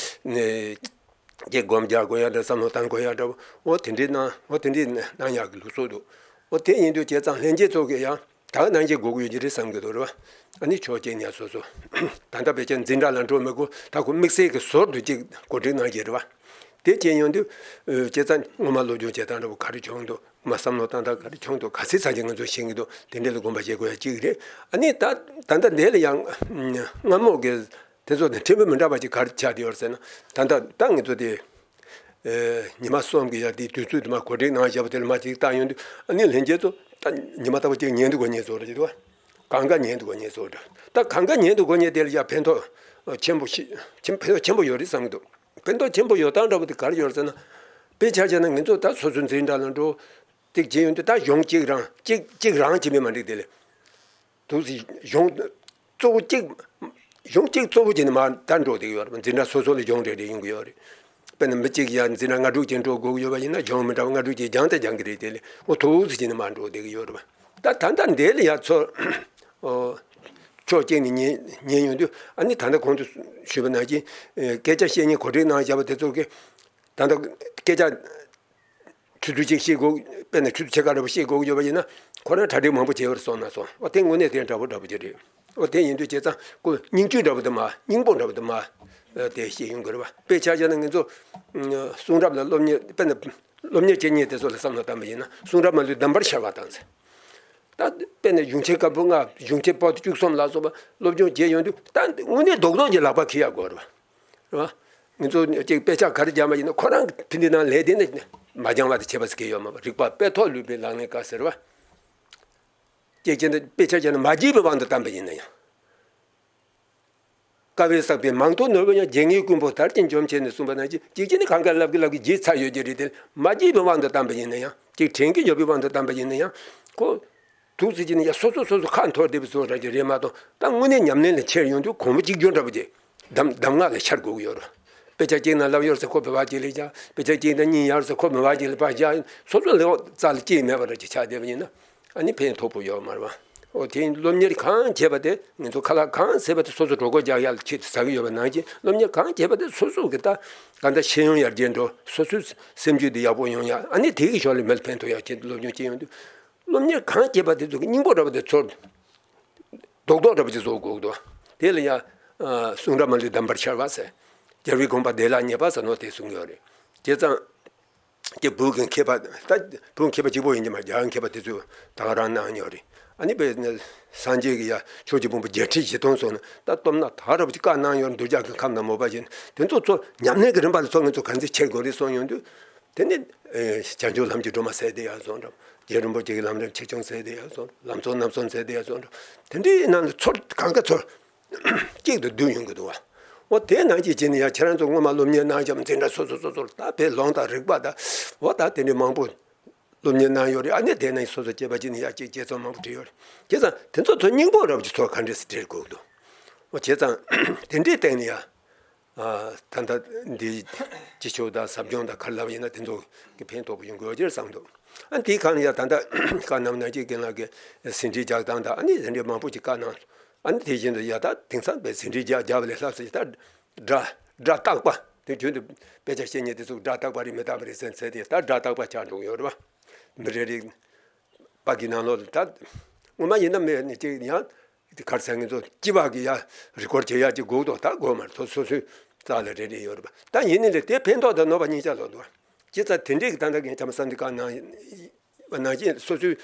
ནས་ཅིག་སྒོམ་རྒྱག་དགོས་ཡ་འདྲ་བསམ་བློ་བཏང་དགོས་ཡ་འདྲ་པོ་འོ་དེ་འདྲའི་གནང་འོ་དེ་འདྲའི་གནང་ཡག་གི་ལུགས་སྲོལ་འདུག་འོ་དེ་ཡིན་དུས་བྱས་ཙང་ལྷན་རྒྱས་ཚོ་གིས་ཡང་ད་ག་ནང་བཞིན་དགོས་ཀྱི་ཡོད་ཀྱི་རེད་བསམ་གྱི་འདུག་རེད་བ། ཨ་ནི་ཆོས་སྐྱོང་ཡ་སོ་སོ་ད་ལྟ་བེད་སྤྱད་འཛིན་གྲྭ་ལ་འགྲོ་མི་དགོས། ད་ཁོ་དམིགས་བསལ་གྱི་ཟུར་དུ་ཅིག་གོ་སྒྲིག་གནང་གི་རེད་བ། དེ་བྱས་ཡོང་དུས་བྱས་ཙང་སྔོན་མ་སློབ་སྦྱོང་བྱེད་སྟངས་འདྲ་པོ་ག་རེ་བྱུང་འདུག་མ་བསམ་བློ་བཏང་སྟངས་ག་རེ་བྱུང་འདུག་ག་ཚོད་ཙམ་ཅིག་ང་ཚོས་ཤེས་ཀྱི་འདུག་དེ་འདྲ་ལ་དགོངས་པ་བཞེས་དགོས་ཡ་གཅིག་རེད། ཨ་ནི་ད་ད་ལྟ་འདི་ལ་ཡང་སྔ་མོ་གི་དེ་ཚོ་དང་ཕྲན་བུ་མི་འདྲ་བ་ཅིག་ག་རེ་ཆགས་བསྡད་ཡོད་རེད་ཟེར་ན། ད་ལྟ་ད་ང་ཚོ་དེ་ཉི་མ་གསུམ་གི་ཡ་དེ་དུས་ཚོད་དུ་མ་གོ་སྒྲིག་གནང་བཞག་པ་དེ་ལ་མ་ཅིག་བཏང་ཡོང་དུས་ཨ་ནི་ལྷན་རྒྱས་ཚོ་ད་ཉི་མ་ལྟ་བུ་ཅིག་ཉལ་དུ་གོ་ཉལ་ཚོ་རེད་ཅེས་དུ་བ། གང་ག་ཉལ་དུ་གོ་ཉལ་ཚོ་རེད། ད་གང་ག་ཉལ་དུ་གོ་ཉལ་དེ་ལ་ཡ་ཕན་ཐོགས་ཆེན་པོ་ཞིག་ཕན་ཐོགས་ཆེན་པོ་ཡོད་རེད་བསམ་གྱི་འདུག་ཕན་ཐོགས་ཆེན་པོ་ཡོད་སྟངས་འདྲ་པོ་དེ་ག་རེ་ཡོད་ཟེར་ན། དཔེ་ཆ་བཞག་ན་ང་ཚོ་ད་སོ་སོའི་འཛིན་གྲྭ་ལ་འགྲོ། ཏིག་བྱེད་ཡོང་དུས་ད་གཞུང་གཅིག་རང་གཅིག་གཅིག་རང་བྱེད་མིན་མ་འགྲིག་དེ་ལས། དུ་གཞུང་གཙོ་བོ་གཅིག་གཞུང་གཅིག་གཙོ་བོ་བྱས་ནས་མར་ད་འགྲོ་བསྡད་ཡོད་རེད། འཛིན་གྲྭ་སོ་སོ་ལ་གཞུང་རེ་རེ་ཡོང་གི་ཡོད་རེད། དཔེར་ན་མི་གཅིག་ཡ་འཛིན་གྲྭ་ལྔ་དྲུག་ཅན་འགྲོ་དགོས་ཀྱི་ཡོད་པ་ཡིན་ན་གཞུང་མི་འདྲ་བ་ལྔ་དྲུག་ཅན་སྦྱངས་ཏེ་སྦྱང་གི་རེད། དེ་ལས་འོ་ཐུགས་སུ་བྱས་ནས་མར་འགྲོ་བསྡད་ཀྱི་ཡོད་རེད་པ། ད་ད་ལྟ་འདི་ལ་ཡ་ཚོ་ཕྱོགས་གཅིག་ནས་ཉན་ཉན་ཡོང་དུས། ཨ་ནི་ད་ལྟ་གོང་དུ་ཞུས་པ་ནང་བཞིན་སྐད་ཆ་བཤད་མཁན་གོ་སྒྲིག་གནང་བྱ་བ་དེ་ཚོ་གི་ད་ལྟ་སྐད་ཆ་ཆུ་ཚོད་གཅིག་བཤད་དགོས། དཔེར་ན་ཆུ་ཚོད་ཕྱེད་ཀ་རེ་བ་བཤད་དགོས་ཀྱི་ཡོད་པ་ཡིན་ན་ཁོ་རང་གྲ་སྒྲིག་མང་པོ་བྱས་པར་སོང་ན་སོང་། འོ་དེ་དངོས་གནས་དེ་འདྲ་པོ་འདྲ་པོ་ཅིག་རེད། འོ་དེ་ཡིན་དུས་བྱས་ཙང་ཁོ་སྙིང་བཅུད་འདྲ་པོ་དེ་མ་སྙིང་པོ་འདྲ་པོ་དེ་མ་དེ་བཤད་ཡོང་གི་རེད་པ། དཔེ་ཆ་བཞག་ན་ང་ཚོ་གསུང་རབ་ལ་སློབ་གཉེར། དཔེར་ན་སློབ་གཉེར་བྱེད་མཁན་དེ་ཚོ་ལ་བསམ་བློ་བཏང་པ་ཡིན་ན་གསུང་རབ་མ་ལུས་གདམས་པར་ཤར་བ་དང་ཟེར། ད་དཔེར་ན་གཞུང་ཆེན་བཀའ་པོད་ལྔ། གཞུང་ཆེན་པོ་ཏི་བཅུ་གསུམ་ལ་སོགས་པ་སློབ་སྦྱོང་བྱས་ཡོང་དུས་ད་དངོས་གནས་རྡོག་རྡོག་གི་ལག་པ་འཁྱེར་ཡག་དགོས་རེད་པ། རེད་བ། ང་ཚོ་ཅིག་དཔེ་ཆ་ག་རེ་སྦྱངས་པ་ཡིན་ན་ཁོ་རང་གི་ཕན་བདེ་ནང་ལས་དེ་ནི་མ་སྦྱངས་པ་དེ་བྱེད་པ་ཟེར་གྱི་ཡོད་མ་པ། རིག་པ་དཔེ་ཐོག་ལུས་པའི་ལག་ལེན་དཀའ་ཟེར་བ། ཅིག་བྱས་ན་དཔེ་ཆ་བྱས་ན་མ་བརྗེད་པའི་དབང་དུ་བཏང་པ་ཡིན་ན་ཡང་། དཀའ་བས་བསགས་པའི་མང་ཐོག་ནོར་བུ་ཡང་། རྗེ་ངའི་ཀུན་པོ་དར་ཞིང་འཇོམས་བྱས་ནས་གསུངས་པ་ནང་བཞིན། ཅིག་བྱས་ན་གང་ག་ལབ་ཀྱི་ལབ་ཀྱི་བརྗེད་ཚར་ཡོད་ཀྱི་རེད་དེ། མ་བརྗེད་པའི་དབང་དུ་བཏང་པ་ཡིན་ན་ཡང་། ཅིག་དྲན་གྱི་ཡོད་པའི་དབང་དུ་བཏང་པ་ཡིན་ན་ཡང་ཁོ། ཐུགས་རྗེ་ཆེ་ནི་ཡ་སོ་སོ་སོ་སོ་ཁ་འཐོར་བསྡད་པའི་བཟོ་འདྲ་ཅིག་རེད་མ་གཏོགས། ད་དངོས་གནས་ཉམས་ལེན་ལ་འཁྱེར་ཡོང་དུས་གོང་བུ་གཅིག་གྱུར་འདྲ་པོ་ཅིག་གདམས་གདམས་ངག་ལ་འཆར་དགོས་ཀྱི་ཡོད་རེད། དཔེ་ཆ་གཅིག་ནང་ལབ་ཡོད་ཟེར་ཁོ་བོད་པ་གཅིག་ལ་བཞག་དཔེ་ཆ་གཅིག་དང་གཉིས་ཡར་ཟེར་ཁོ་བོད་པ་གཅིག་ལ་ཕར་བཞག་སོ་སོ་ལ་རྩ་ལ་སྐྱེས་མེད་པ་འདྲ་ཅིག་ཆགས་བསྡད་པ་ཡིན་ན། ཨ་ནི་ཕན་ཐོགས་པོ་ཡོད་མ་རེད་པ། འོ་དེ་སློབ་གཉེར་གང་བྱས་པ་དེ། ང་ཚོ་ཁ་ལག་གང་ཟས་པ་དེ་སོ་སོ་གྲོད་ཁོག་རྒྱག་ཡག་ལ་ཆེད་དུ་ཟ་གི་ཡོད་པ་ནང་བཞིན། སློབ་གཉེར་གང་བྱས་པ་དེ་སོ་སོ་གི་ད་ག་འདྲ་ཤེས་ཡོན་ཡར་རྒྱས་འགྲོ། སོ་སོའི་སེམས་རྒྱུད་དེ་ཡག་པོ་ཡོང་ཡག་ཨ་ནི་དེ་གི་ཕྱོགས་ལ་མི་ལ་ཕན་ཐོགས་ཡག་ཆེད་དུ་སློབ་སྦྱོང་བྱེད་ཡོང་དུས། སློབ་གཉེར་གང་བྱས་པ་དེ་ཚོ་གི་སྙིང་པོ་འདྲ་པོ་དེ་ཚོར། རྡོག་རྡོག་འདྲ་པོ་ཅིག་བཟོ་དགོས་འདུག་དེ་ལ་ཡང་། གསུང་རབ་མ་ལུས་གདམས་པར་འཆར་བ་ཟེར། རྒྱལ་བའི་དགོངས་པ་བདེ་བླག་ཉེས་པ་ཟེར་ནོ་དེ་གསུངས་ཡོད་རེད། བྱས་ཙང་། ཀྱེ་བོད་ཀྱི་མཁས་པ། ད་བོད་མཁས་པ་གཅིག་པོ་ཡིན་གྱི་མ་རེད། རྒྱ་གར་མཁས་པ་དེ་ཚོས་ད་ག་རང་གནང་ཡོད་རེད། ཨ་ནི་དཔེར་ན་སངས་རྒྱས་ཀྱི་ཡ་ཕྱོགས་བཅུའི་ཕུང་པོ་བརྒྱད་ཁྲི་བཞི་སྟོང་སོགས་ནི་ད་སྟོབས་ན་ད་རབ་ཅིག་བཀའ་གནང་ཡོད་རེད། གདུལ་བྱ་གི་ཁམས་ན་མོས་པ་བཞིན། དེ་ཚོ་ཚོ་ཉམས་ལེན་གྱི་རིམ་པ་ལ་ཚོ་ང་ཚོ་གང་ཚེ་འཁྱེར་དགོས་རེད་གསུངས་ཡོང་དུས། དེ་ནི། ཨེ། བྱང་ཆུབ་ལམ་གྱི་སྒྲོན་མ་ཟེར་དེ་ཡང་སོང་འགྲོ། རྗེ་རིན་པོ་ཆེ་གི་ལམ་རིམ་ཆེ་ཆུང་ཟེར་དེ་ཡང་སོང་། ལམ་གཙོ་རྣམ་གསུམ་ཟེར་དེ་ཡང་སོང་འགྲོ། དེ་འདྲའི་ནང་ནས་ཚོར་གང་ག་ཚོར་གཅིག་ཏུ་བསྡུས་ཡོང་གི་འདུག་བ། འོ་དེ་ནང་བཞིན་བྱས་ནས་ཡང་ཁྱེད་རང་ཚོ་སྔོན་མ་སློབ་གཉེར་གནང་བྱས་འཛིན་གྲྭ་སོ་སོ་སོ་སོར་ད་དཔེ་ལུང་དང་རིགས་པ་དང་། འོ་ད་དེ་འདྲའི་མང་པོ་སློབ་གཉེར་གནང་ཡོད་རེད། ཨ་ནི་དེ་ནས་སོ་སོ་སྐྱེས་པ་ཅིག་ནས་ཡར་གཅིག་དཔྱད་རྩོམ་མང་པོ་བྲིས་ཡོད་རེད། བྱས་ཙང་དེ་ཚོ་ཚོ་སྙིང་པོ་འདྲ་པོ་ཅིག་ཚོར་ག་འདྲས་སེ་འབྲེལ་དགོས་འདུག་འོ་བྱས་ཙང་དེ་འདྲའི་སྟེང་ནས་ཡང་། ཨ། ད་ལྟ་འདི་སྤྱི་ཆོས་དང་ཟབ་སྦྱོང་དང་ག་རེ་ལབ་ཡིན་ན་དེ་ཚོ་གི་ཕན་ཐོགས་པོ་ཡོང་དགོས་ཀྱི་རེད་བསམ་འདུག་ཨ་འདིའི་ཁ་ནས་ཡ་ད་ལྟ་བཀའ་གནང་ནང་བཞིན་རྒན་ལགས་ཀྱིས་ཟིན་བྲིས་རྒྱག་སྟངས་དང་ཨ་ནི་དེ་འདྲའི་མང་པོ་ཅིག་བཀའ་གནང་། ཨ་ནི་དེ་བཞིན་དུ་ཡ་ད་དེང་སང་པའི་ཟིན་བྲིས་རྒྱག་རྒྱག་པ་ལས་ལྷག་ཙམ་ཅིག་ད་སྒྲ་སྒྲ་རྟག་པ་དེ་རྒྱུན་དུ་དཔེ་ཆ་ཤེས་མཁན་དེ་ཚོ་སྒྲ་རྟག་པ་རེད་མི་རྟག་པ་རེད་ཟེར་ཚེ་དེ་ད་སྒྲ་རྟག་པ་ཆགས་འགྲོ་གི་ཡོད་རེད་བ། མི་རེ་རེ། པ་གི་ནང་ལོགས་ལ་ད། སྔོན་མ་ཡིན་ན་མེད་ནི་ཅིག་ཡང་། དེ་གར་ས་ངེད་ཚོ་སྤྱི་བ་གི་ཡ་རི་སྐོར་བྱེད་ཡ་ཅིག་དགོས་འདུག་ད་དགོས་མ་རེད། ཚོ་སོ་སོའི་རྩ་ལ་རེ་རེ་ཡོད་རེད་པ། ད་ཡིན་ནི་ལས་དེ་ཕན་ཐོགས་དང་གནོད་པ་གཉིས་ཆ་ལོག་འདུག་བ། ཅི་ཙམ་དེ་འདྲས་ཀྱི་ད་ལྟ་ངས་བྱམས་པ་བསམ་འདུན་བཀའ་གནང་བ་ནང་བཞིན་སོ་སོའི།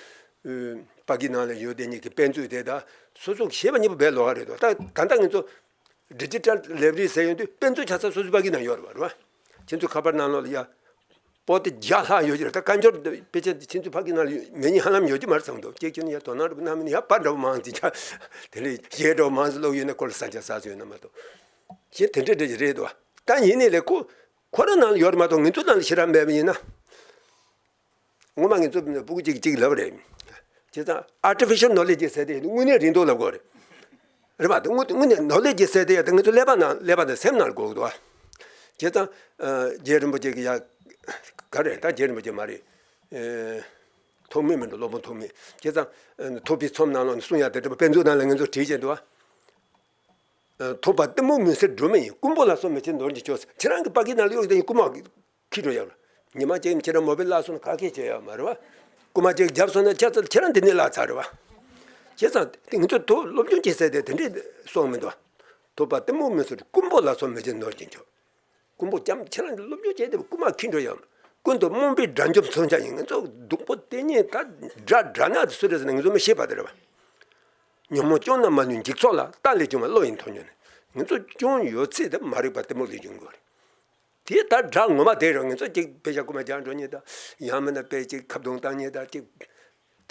པ་གི་ནང་ལ་ཡོད་དེ་གཉིས་ཀྱི་དཔེ་མཛོད་དེ་དང་སོ་སོ་ཤེས་པ་གཉིས་པོ་བས་ལོག་ག་རེད་འདུག་ད་ད་ལྟ་ངེད་ཚོ་ཌི་ཇི་ཊལ་ལེབ་རི་རི་ཟེར་ཡོང་དུས་དཔེ་མཛོད་ཆ་ཚང་སོ་སོའི་པ་གི་ནང་ཡོད་རེད་པ། རེད་པ། ཁྱེད་ཚོ་ཁ་པར་ནང་ལོགས་ལ་ཡ། པོ་ཏི་བརྒྱ་ལྷག་ཡོད་ཀྱི་རེད། ད་བཀའ་འབྱོར་དཔེ་ཆ་དེ་ཁྱེད་ཚོའི་ཕ་གི་ནང་ལ་མེད་ཉིན་ཧ་ལམ་ཡོད་ཀྱི་མ་རེད་བསམ་འདུག་ཅེས་ཁྱོད་ནི་ཡ་དོ་སྣང་རུ་གནང་མི་ནི་ཡ་པ་འདྲ་བོ་མང་ཙི་ཆ་དེ་ལས་གཞས་འདྲ་བོ་མང་ཙི་ཀློག་ཡོད་ན་ཁོ་ལ་ས་ཆ་ཟ་ཚོད་ཡོད་ན་མ་གཏོགས། ཞེས་དེ་འདྲ་འདྲ་ཞིག་རེད་འདུག་ད་ཡིན་ནི་ལས་ཁོ་ཁོ་རང་ནང་ལ་ཡོད་རེད་མ་གཏོགས་ངེད་ཚོ་ནང་ལ་ཞེ་དྲག་མེད་པ་ཡིན་ན། ངོ་མ་ངེད་ཚོ་སྤུ་གུ་གཅིག་གཅིག་ལབ་རེད། བྱས་ཙང་ཨར་ཊི་ཕི་ཤལ་ནོ་ལེ་ཇི་ཟེར་དེ་དངོས་གནས་རིང་ཐུང་ལབ་དགོས་རེད། རེད་པ། དངོས་དངོས་གནས་ནོ་ལེ་ཇི་ཟེར་དེ་ཡ་དེ་ང་ཚོ་ཀླད་པ་ནང་ཀླད་པ་དང་སེམས་ནང་དགོས་འདུག་བྱས་ཙང་། རྗེ་རིན་པོ་ཆེ་གི་ཡ། ག་རེ་ད་རྗེ་རིན་པོ་ཆེ་མ་རེད། ཐོགས་མེད་མི་འགྲོ་སློབ་དཔོན་ཐོགས་མེད། བྱས་ཙང་། ཐོབ་པའི་ཚོམས་ནང་ལོགས་ནས་གསུང་ཡ་དེ་འདྲ་པོ་དཔེ་མཛོད་ནང་ལ་ང་ཚོ་བྲིས་བྱས་འདུག་བ། ཐོབ་པ་གཏི་མུག་མུན་སེལ་སྒྲོན་མེ་ཡིན། རྐུན་པོ་ལ་སོགས་མི་བྱེད་ནོར་གྱི་ཆོས་ཟེར། ཁྱེད་རང་གི་པ་ཀི་ནང་ལ་གཡུག་དེ་ཡིན་རྐུན་མ། ཁྱི་འགྲོ་ཡག་ར། ཉི་མ་གཅིག་ཁྱེད་རང་མོ་བེལ་བརླག་སོང་ན་ག་གེ་བྱེད་ཡག་མ་རེད་བ། རྐུན་མ་གཅིག་རྒྱབ་སོང་ན་ཁྱེད་ཚོ་ཁྱེད་རང་འདི་ནས་བརླག་ཚར་རེད་བ། བྱས་ཙང་དེ་ང་ཚོ་དོ་སློབ་སྦྱོང་བྱེད་ས་དེ་དེ་འདྲས་སོང་མི་འདུག་ཐོབ་པ་གཏི་མུག་མུན་སེལ་རྐུན་པོ་ལ་སོགས་མི་བྱེད་ནོར་གྱི་མཆོག་རྐུན་པོ་རྐྱང་ཁྱེད་རང་གི་སློབ་སྦྱོང་བྱས་ཏེ་རྐུན་མ་ཁྱི་འགྲོ་ཡག་མ། ཀུན་ཏུ་རྨོངས་པའི་དགྲ་འཇོམས་མཚོན་ཆ་ཡིན། ང་ཚོ་སྡུག་པོ་དེ་ཉིད་ད་དགྲ་དགྲ་ནག་དེ་སུ་རེད་ཟེར་ན་ང་ཚོ་མི་ཤེས་པ་དེ་རེད་བ། ཉོན་མོངས་སྐྱོན་རྣམས་མ་ལུས་འཇིག་ཚོགས་ལ། རྟ་ལས་བྱུང་བ་བློ་ཡི་མཐུ་ཉིད་ནི། ང་ཚོ་སྐྱོན་ཡོད་ཚད་དེ་མ་རིག་པ་གཏི་མུག་ལས་བྱུང་དགོས་རེད། དེ་ལྟར་དགྲ་ངོ་མ་དེ་རེད། ང་ཚོ་གཅིག་དཔེ་ཆ་རྐུ་མ་རྒྱག་འགྲོ་མཁན་དང་། ཡང་མིན་ན་དཔེ་གཅིག་ཁ་རྡུང་བཏང་མཁན་དང་གཅིག་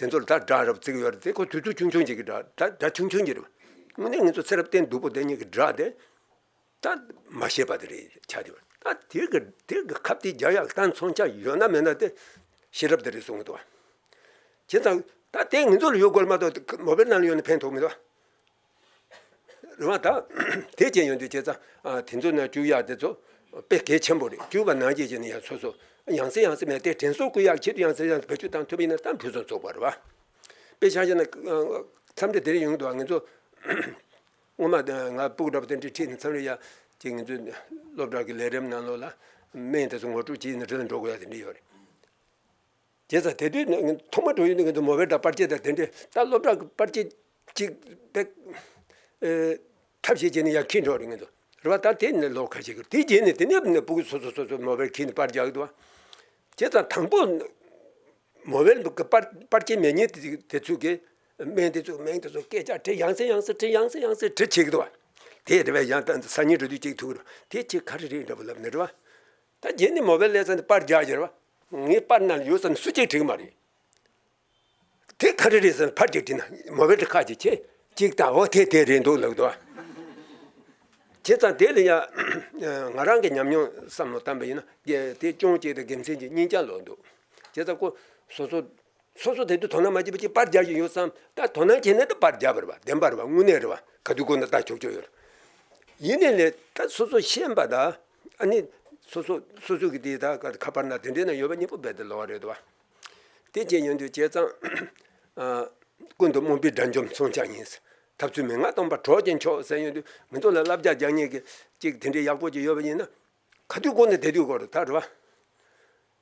དེ་ཚོ་ལ་ད་དགྲ་རབ་བརྩི་གི་ཡོད་རེད་དེ། ཁོ་དུས་ཚོད་ཆུང་ཆུང་ཅིག་གི་དགྲ། ད་དགྲ་ཆུང་ཆུང་ཅིག་རེད། དངོས་གནས་ང་ཚོ་ཚེ་རབས་གཏན་སྡུག་པོ་དེ་གཉིས་ཀྱི་དགྲ་དེ་ད་མ་ཤེས་པ་དེ་རེད་ཆགས་བསྡད་ཡོད། ད་དེ་གི་དེ་གི་ཁ་གཏད་རྒྱག་ཡག་ད་མཚོན་ཆ་ཡོད་ན་མེད་ན་དེ་ཤེས་རབ་དེ་རེད་གསུང་གི་འདུག་བ། བྱས་ཙང་ད་དེ་ང་ཚོ་ལ་ཡོད་དགོས་མ་གཏོགས་མོ་བེལ་ནང་ལ་ཡོད་ན་ཕན་ཐོགས་མི་འདུག་བ། རེད་བ། ད་དེ་བྱས་ཡོང་དུས་བྱས་ཙང་ཨ་དེ་ཚོ་ནང་བཅུག་ཡག་དེ་ཚོ་དཔེ་གལ་ཆེན་པོ་རེད། བཅུག་པ་ནང་བཞིན་བྱས་ནས་ཡང་སོ་སོ་ཡང་སེ་ཡང་སེ་མེད་དེ་དྲན་གསོ་བསྐུལ་ཡག་ཆེད་དུ་ཡང་སེ་ཡང་སེ་བེད་སྤྱོད་བཏང་ཐུབ་པ་ཡིན་ན་ད་ཕུན་སུམ་ཚོགས་པ་རེད་བ། དཔེ་ཆ་བཞག་ན་ཨ་མཚམས་རེ་དེ་རིང་ཡོང་གི་འདུག་བ། ང་ཚོ་སྔོན་མ་ང་སྤུ་གུ་འདྲ་པོ་དེ་འདྲ་ཁྲིད་ནས་མཚམས་རེ་ཡ་ཅིག་ང་ཚོའི་སློབ་གྲྭ་གི་ལས་རིམ་ནང་ལོགས་ལ་སྨན་དེ་ཚོ་ངོ་སྤྲོད་བྱས་ནས་འགྲོ་ལ་འགྲོ་དགོས་ཡ་དེ་འདྲ་ཡོད་རེད། བྱས་ཙང་དེ་དུས་ནས་ཐོག་མ་འགྲོ་ཡུལ་ནས་ང་ཚོ་མོ་བེལ་དང་པར་ཆས་དང་དེ་འདྲས་ད་སློབ་གྲྭ་གི་པར་ཆས་གཅིག་པེག་ཨེ་ཐབས་ཤེས་བྱས་ནས་ཡར་འཁྱེར་འགྲོ་རེད་ང་ཚོ། རེད་བ། ད་དེ་ནས་ལོ་ཁ་ཤས་ཀྱི་དེ་རྗེས་ནས་དེ་ནས་ནས་སྤུ་གུ་སོ་སོ་སོ་སོ་མོ་བེལ་འཁྱེར་ནས་པར་རྒྱག་གི་འདུག་བ། བྱས་ཙང་དང་པོ་མོ་བེལ་གི་པར་པར་ཆས་མེད་མཁན་དེ་དེ་ཚོ་གིས་སྨན་དེ་ཚོ་མིང་དེ་ཚོ་སྐད་ཆ་དྲི་ཡང་སེ་ཡང་སེ་དྲི་ཡང་སེ་ཡང་སེ་དྲི་བྱེད་ཀྱི་འདུག་བ། དེ་རེད་བས། ཡང་ད་སང་ཉིན་འགྲོ་དུས་གཅིག་ཐུག་གི་རེད། དེ་ཁྱེད་ག་རེ་རེད་འདྲ་པོ་ལབ་ནས་རེད་བ། ད་རྗེས་ནས་མོ་བེལ་སླེབས་ཙང་ནས་པར་རྒྱག་རྒྱུ་རེད་བ། ངའི་པར་ནང་ལ་ཡོད་ཙང་ནས་སུ་གཅིག་བྲིས་གི་མ་རེད། དེ་ག་རེ་རེད་ཟེར་ན་ཕར་གཅིག་བྲིས་ན་མོ་བེལ་དེ་ཁ་ཅིག་བྱས་གཅིག་ལྟ་འོ་དེ་དེ་རེད་འདུག་ལབ་འདུག་བ། བྱས་ཙང་དེ་ལ་ཡ་ང་རང་གི་ཉམས་མྱོང་བསམ་བློ་བཏང་པ་ཡིན་ན་དེ་ཅུང་གཅིག་དང་དགེ་མཚན་གྱི་གཉིས་ཀ་ལོག་འདུག་བྱས་ཙང་ཁོ་སོ་སོ་སོ་སོ་དེ་དུས་དོ་སྣང་མ་བྱེད་པ་ཅིག་པར་རྒྱག་བཞིན་ཡོད་བསམ། ད་དོ་སྣང་བྱས་ན་ད་པར་རྒྱག་པ་རེད་བ། བདེན་པ་རེད་བ། དངོས་གནས་རེད་བ། ག་དུས་དགོས་ན་ལྟ་ཆོག་ཆོག་ཡོད་རེད། ཡིན་ནའི་ལས་ད་སོ་སོ་ཤེས་པ་ད་ཨ་ནི་སོ་སོ་སོ་སོ་གི་དེ་ད་ཁ་པར་ན་དེ་འདྲའི་ན་ཡོད་པ་གཉིས་པོ་རྦད་དེ་ལོག་རེད་བ། དེ་བྱས་ཡོང་དུས་བྱས་ཙང་ཨ་ཀུན་ཏུ་རྨོངས་པའི་དགྲ་འཇོམས་མཚོན་ཆ་ཡིན། ཐབས་ཚུལ་མན་ངག་སྟོང་པ་གྲོགས་ཀྱི་མཆོག་ཟེར་ཡོང་དུས་ང་ཚོ་ལ་བསླབ་བྱ་རྒྱག་མཁན་གྱི་ཅིག་དེ་འདྲའི་ཡག་པོ་ཅིག་ཡོད་པ་ཡིན་ན། ག་དུས་དགོས་ན་དེ་དུས་དགོས་རེད་ད་རེད་བ།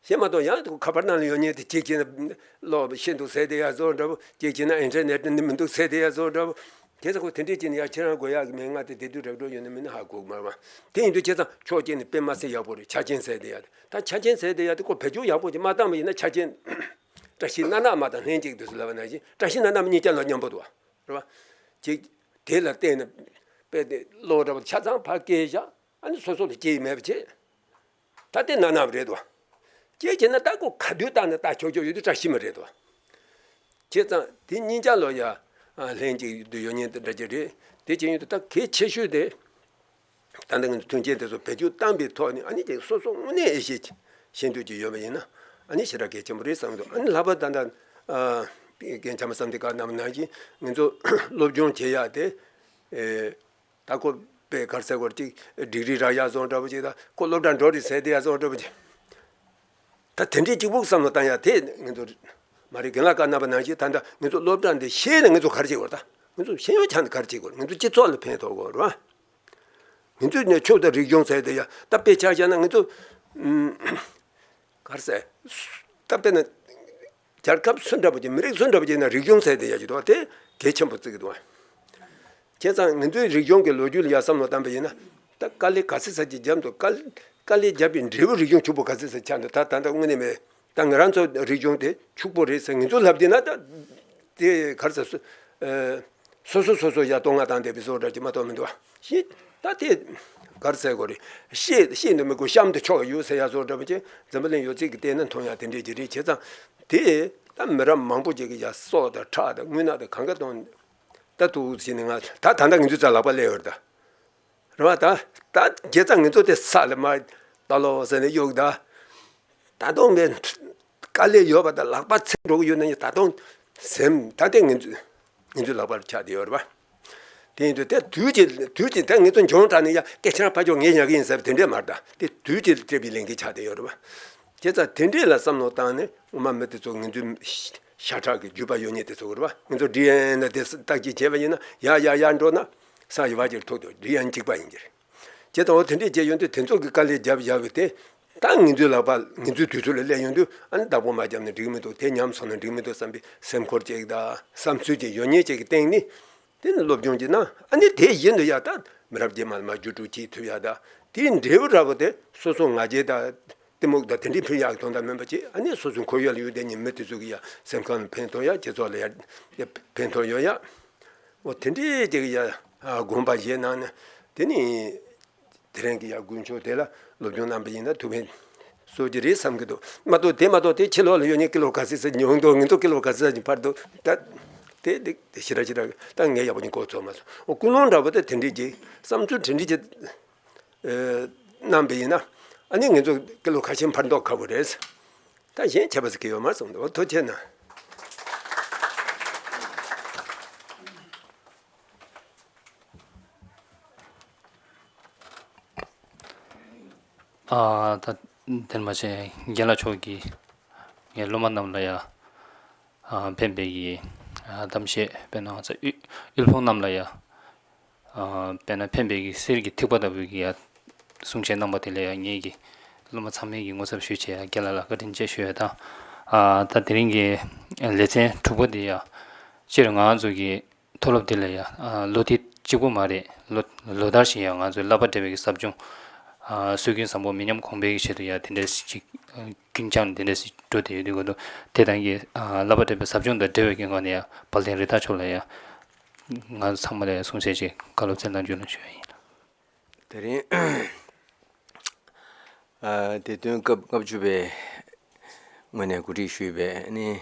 ཤེས་མ་གཏོགས་ཡང་ཁ་པར་ནང་ལ་ཡོད་མཁན་དེ་གཅིག་བྱས་ན་ཀློག་ཤེས་འདུག་ཟེར་དེ་ཡ་བཟོ་འདྲ་པོ། གཅིག་བྱས་ན་ཨིན་ཊར་ནེཊ་ནི་མི་འདུག་ཟེར་དེ་ཡ་བཟོ་འདྲ་པོ། དེ་ཚོ་ཁོ་དེ་འདྲས་བྱས་ན་ཡ་ཁྱེད་རང་དགོས་ཡག་གི་མན་ངག་དེ་དེ་དུས་རག་འགྲོ་ཡོད་ན་མིན་ན་ཧ་གོ་གི་མ་རེད་བ། དེ་ཡིན་དུས་བྱས་ཙང་ཕྱོགས་གཅིག་ནས་དཔེ་མ་སྲིད་ཡག་པོ་རེད། ཆ་རྐྱེན་ཟེར་དེ་ཡ་དེ་ད་ཆ་རྐྱེན་ཟེར་དེ་ཡ་དེ་ཁོ་བེད་སྤྱོད་ཡག་པོ་ཅིག་མ་བཏང་བ་ཡིན་ན་ཆ་རྐྱེན་བཀྲ་ཤིས་སྣ་ནག་མ་དང་ལྷན་ཅིག་ཏུ་ལབ་པ་ནང་བཞིན་བཀྲ་ཤིས་སྣ་ནག་མ་གཉིས་ཀ་ལ་མཉམ་པོ་འདུག་བ། རེད་བ། ཅིག་དེ་ལ་བརྟེན་ནས་དཔེ་དེ་ཀློག་འདྲ་པོ་ཆ་ཚང་ཕར་བཀལ་བཞག་ཨ་ནི་སོ་སོ་ལ་སྐྱེས་མེད་པ་བྱས། ད་དེ་ན་ནམ་རེད་དོ། སྐྱེས་བྱས་ན་ད་ཁོ་ག་དུས་བཏང་ན་ད་ཆོག་ཆོག་ཡོད་དུས་བཀྲ་ཤིས་མ་རེད་དོ། བྱས་ཙང་དེ་གཉིས་ཆ་ལོ་ཡ་ལྷན་ཅིག་ཏུ་ཡོད་ཉེན་དེ་འདྲ་ཅིག་རེད། དེ་བྱས་ཡོད་དུས་ད་གལ་ཆེ་ཤོས་དེ། ད་ལྟ་ང་ཚོ་མཐུན་རྐྱེན་དེ་ཚོ་བེད་སྤྱོད་བཏང་པའི་ཐོག་ནས་ཨ་ནི་ཅིག་སོ་སོ་དངོས་གནས་ཨེ་ཤེས་ཤེས་འདོད་ཅིག་ཡོད་པ་ཡིན་ན་ཨ་ནི་ཞེ་དྲག་གལ་ཆེན་པོ་རེད་བསམ་གི་འདུག་ཨ་ནི་ལྷག་པར་ད་ལྟ་རྒན་བྱམས་པ་བསམ་གཏན་སྒང་གནང་བ་ནང་བཞིན་ང་ཚོ་སློབ་སྦྱོང་བྱེད་ཡག་དེ་ཨེ། ད་ཁོ་པའི་གར་སའི་སྐོར་ཅིག་ཌིག་རི་རག་ཡག་བཟོ་འདྲ་པོ་ཅིག་ད་ཁོ་སློབ་གྲྭ་འགྲོ་རེད་ཟེར་དེ་ཡག་བཟོ་འདྲ་པོ་ཅིག་ད་དེ་འདྲའི་གཅིག་པུ་བསམ་བློ་བཏང་ཡག་དེ་ང་ཚོ་མ་རེད། རྒན་ལགས་བཀའ་གནང་པ་ནང་བཞིན་ད་ལྟ་ང་ཚོ་སློབ་གྲྭ་འདི་ཤེས་ནས་ང་ཚོ་ག་རེ་བྱེད་དགོས་རེད། ད་ང་ཚོ་ཤེས་ཡོན་ཆགས་ནས་ག་རེ་བྱེད་དགོས་རེད། ང་ཚོ་སྤྱི་ཚོགས་ལ་ཕན་ཐོགས་དགོས་རེད་བ། ང་ཚོས་ནས་ཆོས་དང་རིག་གཞུང་ཟེར་དེ་ཡ་ད་དཔེ་ཆ་བཞག་ན་ང་ཚོ་ཨུམ། གར་སའི་ད་དཔེར་ན་རྒྱལ་ཁབ་སུ་འདྲ་པོ་ཅིག་མི་རིགས་སུ་འདྲ་པོ་ཅིག་ཡིན་ན་རིག་གཞུང་ཟེར་དེ་ཡ་ཅིག་འདུག་བ། དེ་གལ་ཆེན་པོ་བརྩི་གི་འདུག་བ། བྱས་ཙང་ང་ཚོའི་རིག་གཞུང་གི་ལོ་རྒྱུས་ལ་ཡ་བསམ་བློ་བཏང་པ་ཡིན་ན་ད་དཀའ་ལས་ག་ཚོད་ཙམ་ཅིག་བརྒྱབ་འདུག་དཀའ་དཀའ་ལས་བརྒྱབ་པའི་འབྲས་བུ་རིག་གཞུང་ཕྱུག་པོ་ག་ཚོད་ཙམ་ཆགས་འདུག་ད་ད་ལྟ་དངོས་གནས་མེད། ད་ང་རང་ཚོ་རིག་གཞུང་དེ་ཕྱུག་པོ་རེད་ཟེར་ང་ཚོ་ལབ་བསྡད་ན་ད་དེ་གར་ཟེར་སོ་ཨ། སོ་སོ་སོ་སོ་ཡ་བསྟོད་བསྔགས་བཏང་བསྡད་པའི་བཟོ་འདྲ་ཅིག་མ་གཏོགས་མི་འདུག་བ། ཤེས་ད་དེ་གར་ཟེར་དགོས་རེད། ཤེས་ཤེས་འདུག་མི་དགོས་གཤམ་དུ་ཕྱོགས་ཡོད་ཟེར་ཡ་བཟོ་འདྲ་པོ་ཅིག་འཛམ་བུ་གླིང་ཡོད་ཚད་ཀྱི་བལྟས་ན་མཐོང་ཡ་དེ་འདྲས་ཅིག་རེད། བྱས་ཙང་དེ་ད་མི་རབས་མང་པོ་ཅིག་གི་ཡ་སྲོག་དང་ཁྲག་དང་རྔུལ་ནག་དང་གང་ག་གཏོང་ད་ཐུག་ཟིན་ནས་ང་ད་ད་ལྟ་ང་ཚོའི་རྩ་ལག་པ་སླེབས་ཡོད་རེད་ད། རེད་བ། ད་ད་བྱས་ཙང་ང་ཚོ་དེ་ས་ལ་མར་ལྟ་ལོག་ཟེར་ནས་གཡུག་ད། ད་དུང་ངས་དཀའ་ལས་ཡོད་པ་དང་ལག་པ་ཚིག་འགྲོ་གི་ཡོད་ན་ཡང་ད་དུང་སེམས་ད་ལྟ་ང་ཚོ་ང་ཚོའི་ལག་པར་ཆགས་བསྡད་ཡོད་རེད་བ། དེ་ཡིན་དུས་དེ་དུས་ཀྱི་དུས་ཀྱི་ད་ང་ཚོ་འཇོན་དྲགས་ནས་ཡ་སྐད་ཆ་ཕར་ཕྱོགས་ངས་ཉར་གི་ཡིན་ཟེར་བ་དེ་འདྲས་མ་རེད་ད། དེ་དུས་ཀྱིས་སྤྲད་པའི་ལས་འགན་ཆགས་བསྡད་ཡོད་རེད་བ། བྱས་ཙང་དེ་འདྲས་ལ་བསམ་བློ་བཏང་ནས་ངོ་མ་མི་དེ་ཚོ་ང་ཚོའི་ཤ་ཁྲག་གི་རྒྱུད་པ་ཡོད་མཁན་དེ་ཚོ་རེད་བ། ང་ཚོ་ཌི་ཨེན་ཨེ་དེ་བརྟག་དཔྱད་བྱས་པ་ཡིན་ན་ཡར་ཡར་ཡར་འགྲོ་ན་ས་ཡི་བ་ཅིར་ཐུག་འདུག་ཌི་ཨེན་ཨེ་གཅིག་པ་ཡིན་གྱི་རེད། བྱས་ཙང་འོ་དེ་འདྲས་བྱས་ཡོང་དུས་དེ་ཚོ་གི་དཀའ་ལས་བརྒྱབ་བཞག་པའི་དེ་ད་ང་ཚོའི་ལག་པ་ང་ཚོའི་དུས་ཚོད་ལ་སླེབས་ཡོང་དུས་ཨ་ནི་བདག་པོ་མ་བརྒྱབ་ན་འགྲིག་གི་མི་འདུག་དེ་ཉམས་སོང་ན་འགྲིག་མི་འདུག་བསམ་པའི་སེམས་ཁུར་ཅིག་དང་བསམ་ཚུལ་ཅིག་ཡོད་མཁན་ཅིག་གི་སྟེང་ནས་དེ་ནི་སློབ་སྦྱོང་ཅིག་གནང་། ཨ་ནི་དེ་བཞིན་དུ་ཡ་ད་མི་རབས་རྗེས་མ་ལ་མར་བརྒྱུད་སྤྲོད་བྱེད་ཐུབ་ཡ་ད་དེའི་འབྲས་བུ་འདྲ་པོ་དེ་སོ་སོ་ང་རྒྱལ་དང་གཏི་མུག་དང་དེ་འདྲའི་ཕན་ཡག་གི་དོན་དག་མིན་པ་ཅིག་ཨ་ནི་སོ་སོའི་ཁོར་ཡུག་ལ་ཡོད་བསྡད་མཁན་མི་དེ་ཚོ་གི་ཡ་སེམས་ཁམས་ལ་ཕན་ཐོགས་ཡ། སྤྱི་ཚོགས་ལ་ཡ་ཕན་ཐོགས་ཡོད་ཡ། འོ་དེ་འདྲའི་ཅིག་ཡ་དགོངས་པ་བཞེས་གནང་ནས་དེ་ནི་དེ་རིང་གི་ཡ་དགུན་ཆོས་དེ་ལ་སློབ་སྦྱོང་གནང་པ་ཡིན་ན་ཐུགས་ཕན་གསོས་ཀྱི་རེད་བསམ་གྱི་འདུག་མ་གཏོགས་དེ་མ་གཏོགས་དེ་ཕྱི་ལོགས་ལ་ཡོད་མཁན་ཀི་ལོ་ག་ཚོད་ཙམ་ཉོ་འདུག་ངེད་ཚོ་ཀི་ལོ་ག་ཚོད་ཙམ་ཕར་འདུག་ད་དེ་དེ་ཞེ་དྲག་ཞེ་དྲག་ད་ངས་ཡག་པོ་ཉིད་གོ་ཚོད་མ་སོང་། འོ་ཀུན་སློང་འདྲ་པོ་དེ་དེ་འདྲའི་ཅིག་བསམ་ཚུལ་དེ་འདྲའི་ཅིག་ཨེ་གནང་པ་ཡིན་ན་ ཨ་ནི་ང་ཚོ་ཀི་ལོ་ཁ་ཤས་འཕར་མདོག་ཁ་པོ་རེད། ད་གཞན་བྱས་པ་ཟེར་གི་ཡོད་མ་སོང་འདུག་ཐུགས་རྗེ་གནང་། ཨ། ད་དེར་མ་ཆད་རྒན་ལགས་མཆོག་གིས་ངའི་སློབ་མ་རྣམས་ལ་ཡ་ཨ་ཕན་པའི་གི་ཨ་གཏམ་བཤད། དཔེར་ན་ང་ཚོ་དབུལ་དབུལ་ཕོངས་རྣམས་ལ་ཡ་ཨ་དཔེར་ན་ཕན་པའི་གི་གསེར་གྱི་ཐིགས་པ་ལྟ་བུའི་གི་ཡ་གསུང་བཤད་གནང་བ་དེ་ལ་ཡ་ངེད་ཀྱི་སློབ་མ་ཚང་མས་ཀྱི་ངོ་ཚབ་ཞུས་བྱས་ཡ་རྒན་ལགས་ལ་བཀའ་དྲིན་ཆེ་ཞུ་ཡ་དང་། ཨ་ད་དེ་རིང་གི་ལེ་ཚན་དྲུག་པ་དེ་ཡ་སྤྱིར་ང་ཚོ་གི་མཐོ་སློབ་འདི་ལ་ཡ་ཨ་ལོ་དེ་གཅིག་པོ་མ་རེད། ལོ་ལོ་ལྟར་བཞིན་ཡ་ང་ཚོའི་བསླབ་པ་འགྲེལ་བའི་གི་ཟབ་སྦྱོང་ཨ་སྲོལ་རྒྱུན་བཟང་པོ་མི་ཉམས་གོང་འཕེལ་གྱི་ཆེད་དུ་ཡ་དེ་འདྲ་ཞིག་ཨ་ཀུན་ཀྱང་དེ་འདྲ་ཞིག་འགྲོ་བསྡད་ཡོད་དུས་ག་དུས་དེ་དང་གི་ཨ་བསླབ་པ་འགྲེལ་བའི་ཟབ་སྦྱོང་དང་འབྲེལ་བའི་གི་ངོས་ནས་ཡ་དཔལ་ལྡན་རི་དྭགས་མཆོག་ལ་ཡ་ང་ཚོ་ཚང་མ་ལ་ཡ་གསུང་བཤད་ཅིག་བཀའ་སློབ་སྩལ་གནང་རྒྱུ་ལ་ཞུ་ཡ་ཡིན། དེ་རིང་ཨ་དེ་སྟོན་སྐབས་ལྔ་བཅུ་པའི་ངོས་ནས་གོ་སྒྲིག་ཞུས་པའི་ཨ་ནི་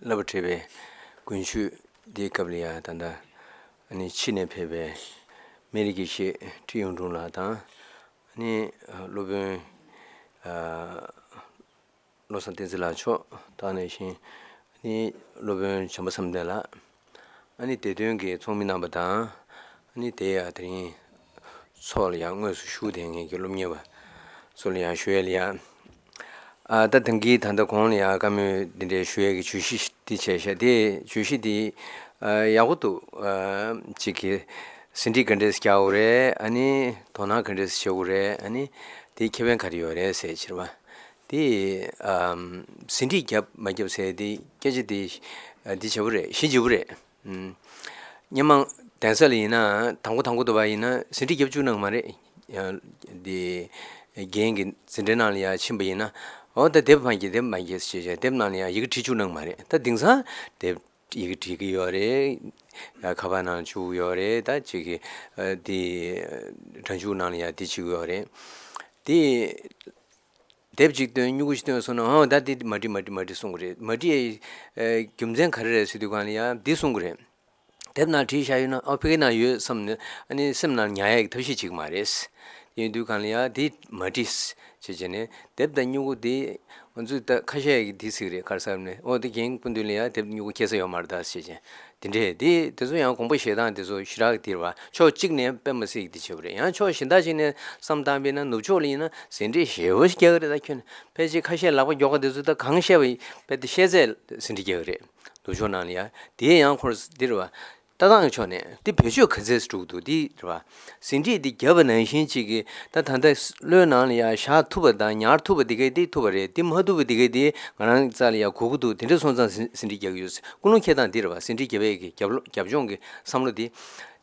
བསླབ་པ་འགྲེལ་བའི་དགུན་ཆོས་འདིའི་སྐབས་ལ་ཡ་ད་ལྟ་ཨ་ནི་ཕྱི་ནས་ཕེབས་པའི་སྨན་རི་དགེ་བཤེས་ཁྲི་གཡུང་དྲུང་ལགས་དང་། ཨ་ནི་ཨ་སློབ་དཔོན་ཨ་བློ་བཟང་བསྟན་འཛིན་ལགས་མཆོག་དང་ནང་བཞིན་ཨ་ནི་སློབ་དཔོན་བྱམས་པ་བསམ་གཏན་ལགས། ཨ་ནི་དེ་དོན་གྱི་ཚོགས་མི་རྣམ་པ་དང་། ཨ་ནི་དེ་ཡང་དེ་རིང་ཚོགས་ལ་ཡང་དངོས་སུ་ཞུགས་བསྡད་མཁན་གྱི་སློབ་གཉེར་བ་ཚོ་ལ་ཡང་ཞུ་ཡས་ལ་ཡང་། ཨ་ད་ཐེངས་ཀྱི་ད་ལྟ་གོང་ལ་ཡང་བཀའ་མོལ་འདི་འདྲའི་ཞུ་ཡས་ཀྱི་བརྗོད་གཞི་འདི་བྱས་ཤག་དེ་བརྗོད་གཞི་འདི་ཨ་ཡག་པོ་འདུག་ཨ་ཅིག་གི་ཟིན་བྲིས་ག་འདྲས་རྒྱག་དགོས་རེད། ཨ་ནི་དོ་སྣང་ག་འདྲས་བྱེད་དགོས་རེད། ཨ་ནི་དེའི་ཁེ་ཕན་ག་རེ་ཡོད་རེད་ཟེར་ཕྱིར་བ། དེ་ཨམ་ཟིན་བྲིས་བརྒྱབ་མ་བརྒྱབ་ཟེར་དེ་སྐད་ཆ་དེ་ཨ་འདི་བྱ་བོ་རེད། གཞི་བྱེད་བོ་རེད། ཨམ་སྔོན་མ་གདན་ས་ལ་ཡིན་ན་དང་པོ་དང་པོ་འདུག་པ་ཡིན་ན་ཟིན་བྲིས་བརྒྱབ་བཅུག་གནང་མ་རེད། ཡང་དེ་རྒན་གྱི་འཛིན་གྲྭའི་ནང་ལ་ཡང་ཕྱིན་པ་ཡིན་ན། འོ་ད་དེབ་མ་བརྒྱབ་དེབ་མ་བརྒྱབ་ཞེས་བྱས་དེབ་ནང་ལ་ཡང་ཡི་གེ་བྲིས་བཅུག་གནང་མ་རེད། ད་དེང་སང་དེབ་ཡི་གེ་བྲིས་ཀྱི་ཡོད་རེད། ཡ་ཁ་པར་ནང་བཅུག་ཡོད་རེད། ད་ཅིག་གི་ཨ་དེ་སྒྲ་འཇུག་ནང་ལ་ཡང་དེ་བྱེད་ཀྱི་ཡོད་རེད། དེ་དེབ་ཅིག་སྟོན། སྨྱུ་གུ་ཅིག་སྟོན་སོང་ན། ཨོ་ད་དེ་མ་བྲིས་མ་བྲིས་མ་བྲིས་གསུང་གི་རེད། མ་བྲིས། ཨེ་རྒྱུ་མཚན་ག་རེ་རེད་ཟེར་དུས་གང་ལ་ཡང་འདི་གསུང་གི་རེད། དེབ་ནང་བྲིས་བཞག་ཡོད་ན་ཨོ་ཕ་གི་ནང་ཡོད་བསམ་ནས་ཨ་ནི་སེམས་ནང་ཉར་ཡག་གི་ཐབས་ཤེས་བྱེད་ཀྱི་མ་རེད། ཡིན་དུས་གང་ལ་ཡང་འདི་མ་བྲིས་བྱས་བྱས་ནས་དེབ་དང་སྨྱུ་གུ་འདི་ང་ཚོས་ད་ཁ་ཤས་ཀྱིས་འདི་ཟེར་གི་རེད། ག་རེ་ཟེར་ནས་ཨོ་དེ་རྒན་སྐུ་མདུན་ལ་ཡང་དེབ་སྨྱུ་གུ་ཁྱེར་ས་ཡོད་མ་རེད་ད་ཟེར་བྱས། དེ་འདྲས་དེ་དེ་ཚོ་ཡང་དགོངས་པ་བཞེས་སྟངས་དེ་ཚོ་ཞེ་དྲག་དེ་རེད་བ། ཕྱོགས་གཅིག་ནས་དཔེ་མི་སྲིད་ཀྱི་དེ་བྱེད་པ་རེད། ཡང་ཕྱོགས་གཞན་དག་ཅིག་ནས་བསམ་བཏང་བས་ན་ནུབ་ཕྱོགས་ལ་ཡིན་ན་ཟིན་བྲིས་ཞེ་པོ་ཞིག་རྒྱག་གི་རེད། ད་ཁྱོད་ནས་ཕལ་ཆེར་ཁ་ཤས་ལག་པ་མགྱོགས་པ་དེ་ཚོ་ད་གང་བཤད་པ་ཡིན་དཔེ་དེ་བཤད་ཚད་ཟིན་བྲིས་རྒྱག་གི་རེད། ནུབ་ཕྱོགས་ནང་ལ་ཡ་དེ་ཡང་ཁོར་འདི་རེད་བ། ལྟ་སྟངས་ཀྱི་ཕྱོགས་ནས་དེ་བེད་སྤྱོད་ག་ཚད་འགྲོ་གི་འདུག་དེ་རེད་བ། ཟིན་བྲིས་འདི་བརྒྱབ་པ་ནང་བཞིན་གཅིག་གིས་ད་ད་ལྟ་བློའི་ནང་ལ་ཡ་བཞག་ཐུབ་པ་དང་ཉར་ཐུབ་པ་དེ་གས་དེ་ཐུབ་པ་རེད། དེ་མ་ཐུབ་པ་དེ་གས་དེ་ང་རང་རྩ་ལ་ཡ་གོ་གི་འདུག་དེ་འདྲ་སོང་ཙང་ཟིན་ཟིན་བྲིས་རྒྱག་གི་ཡོད། ཀུན་སློང་འཁྱེར་སྟངས་འདི་རེད་བ། ཟིན་བྲིས་བརྒྱབ་པའི་གི་རྒྱབ་ལོ་རྒྱབ་ལྗོངས་ཀྱི་བསམ་བློ་དེ།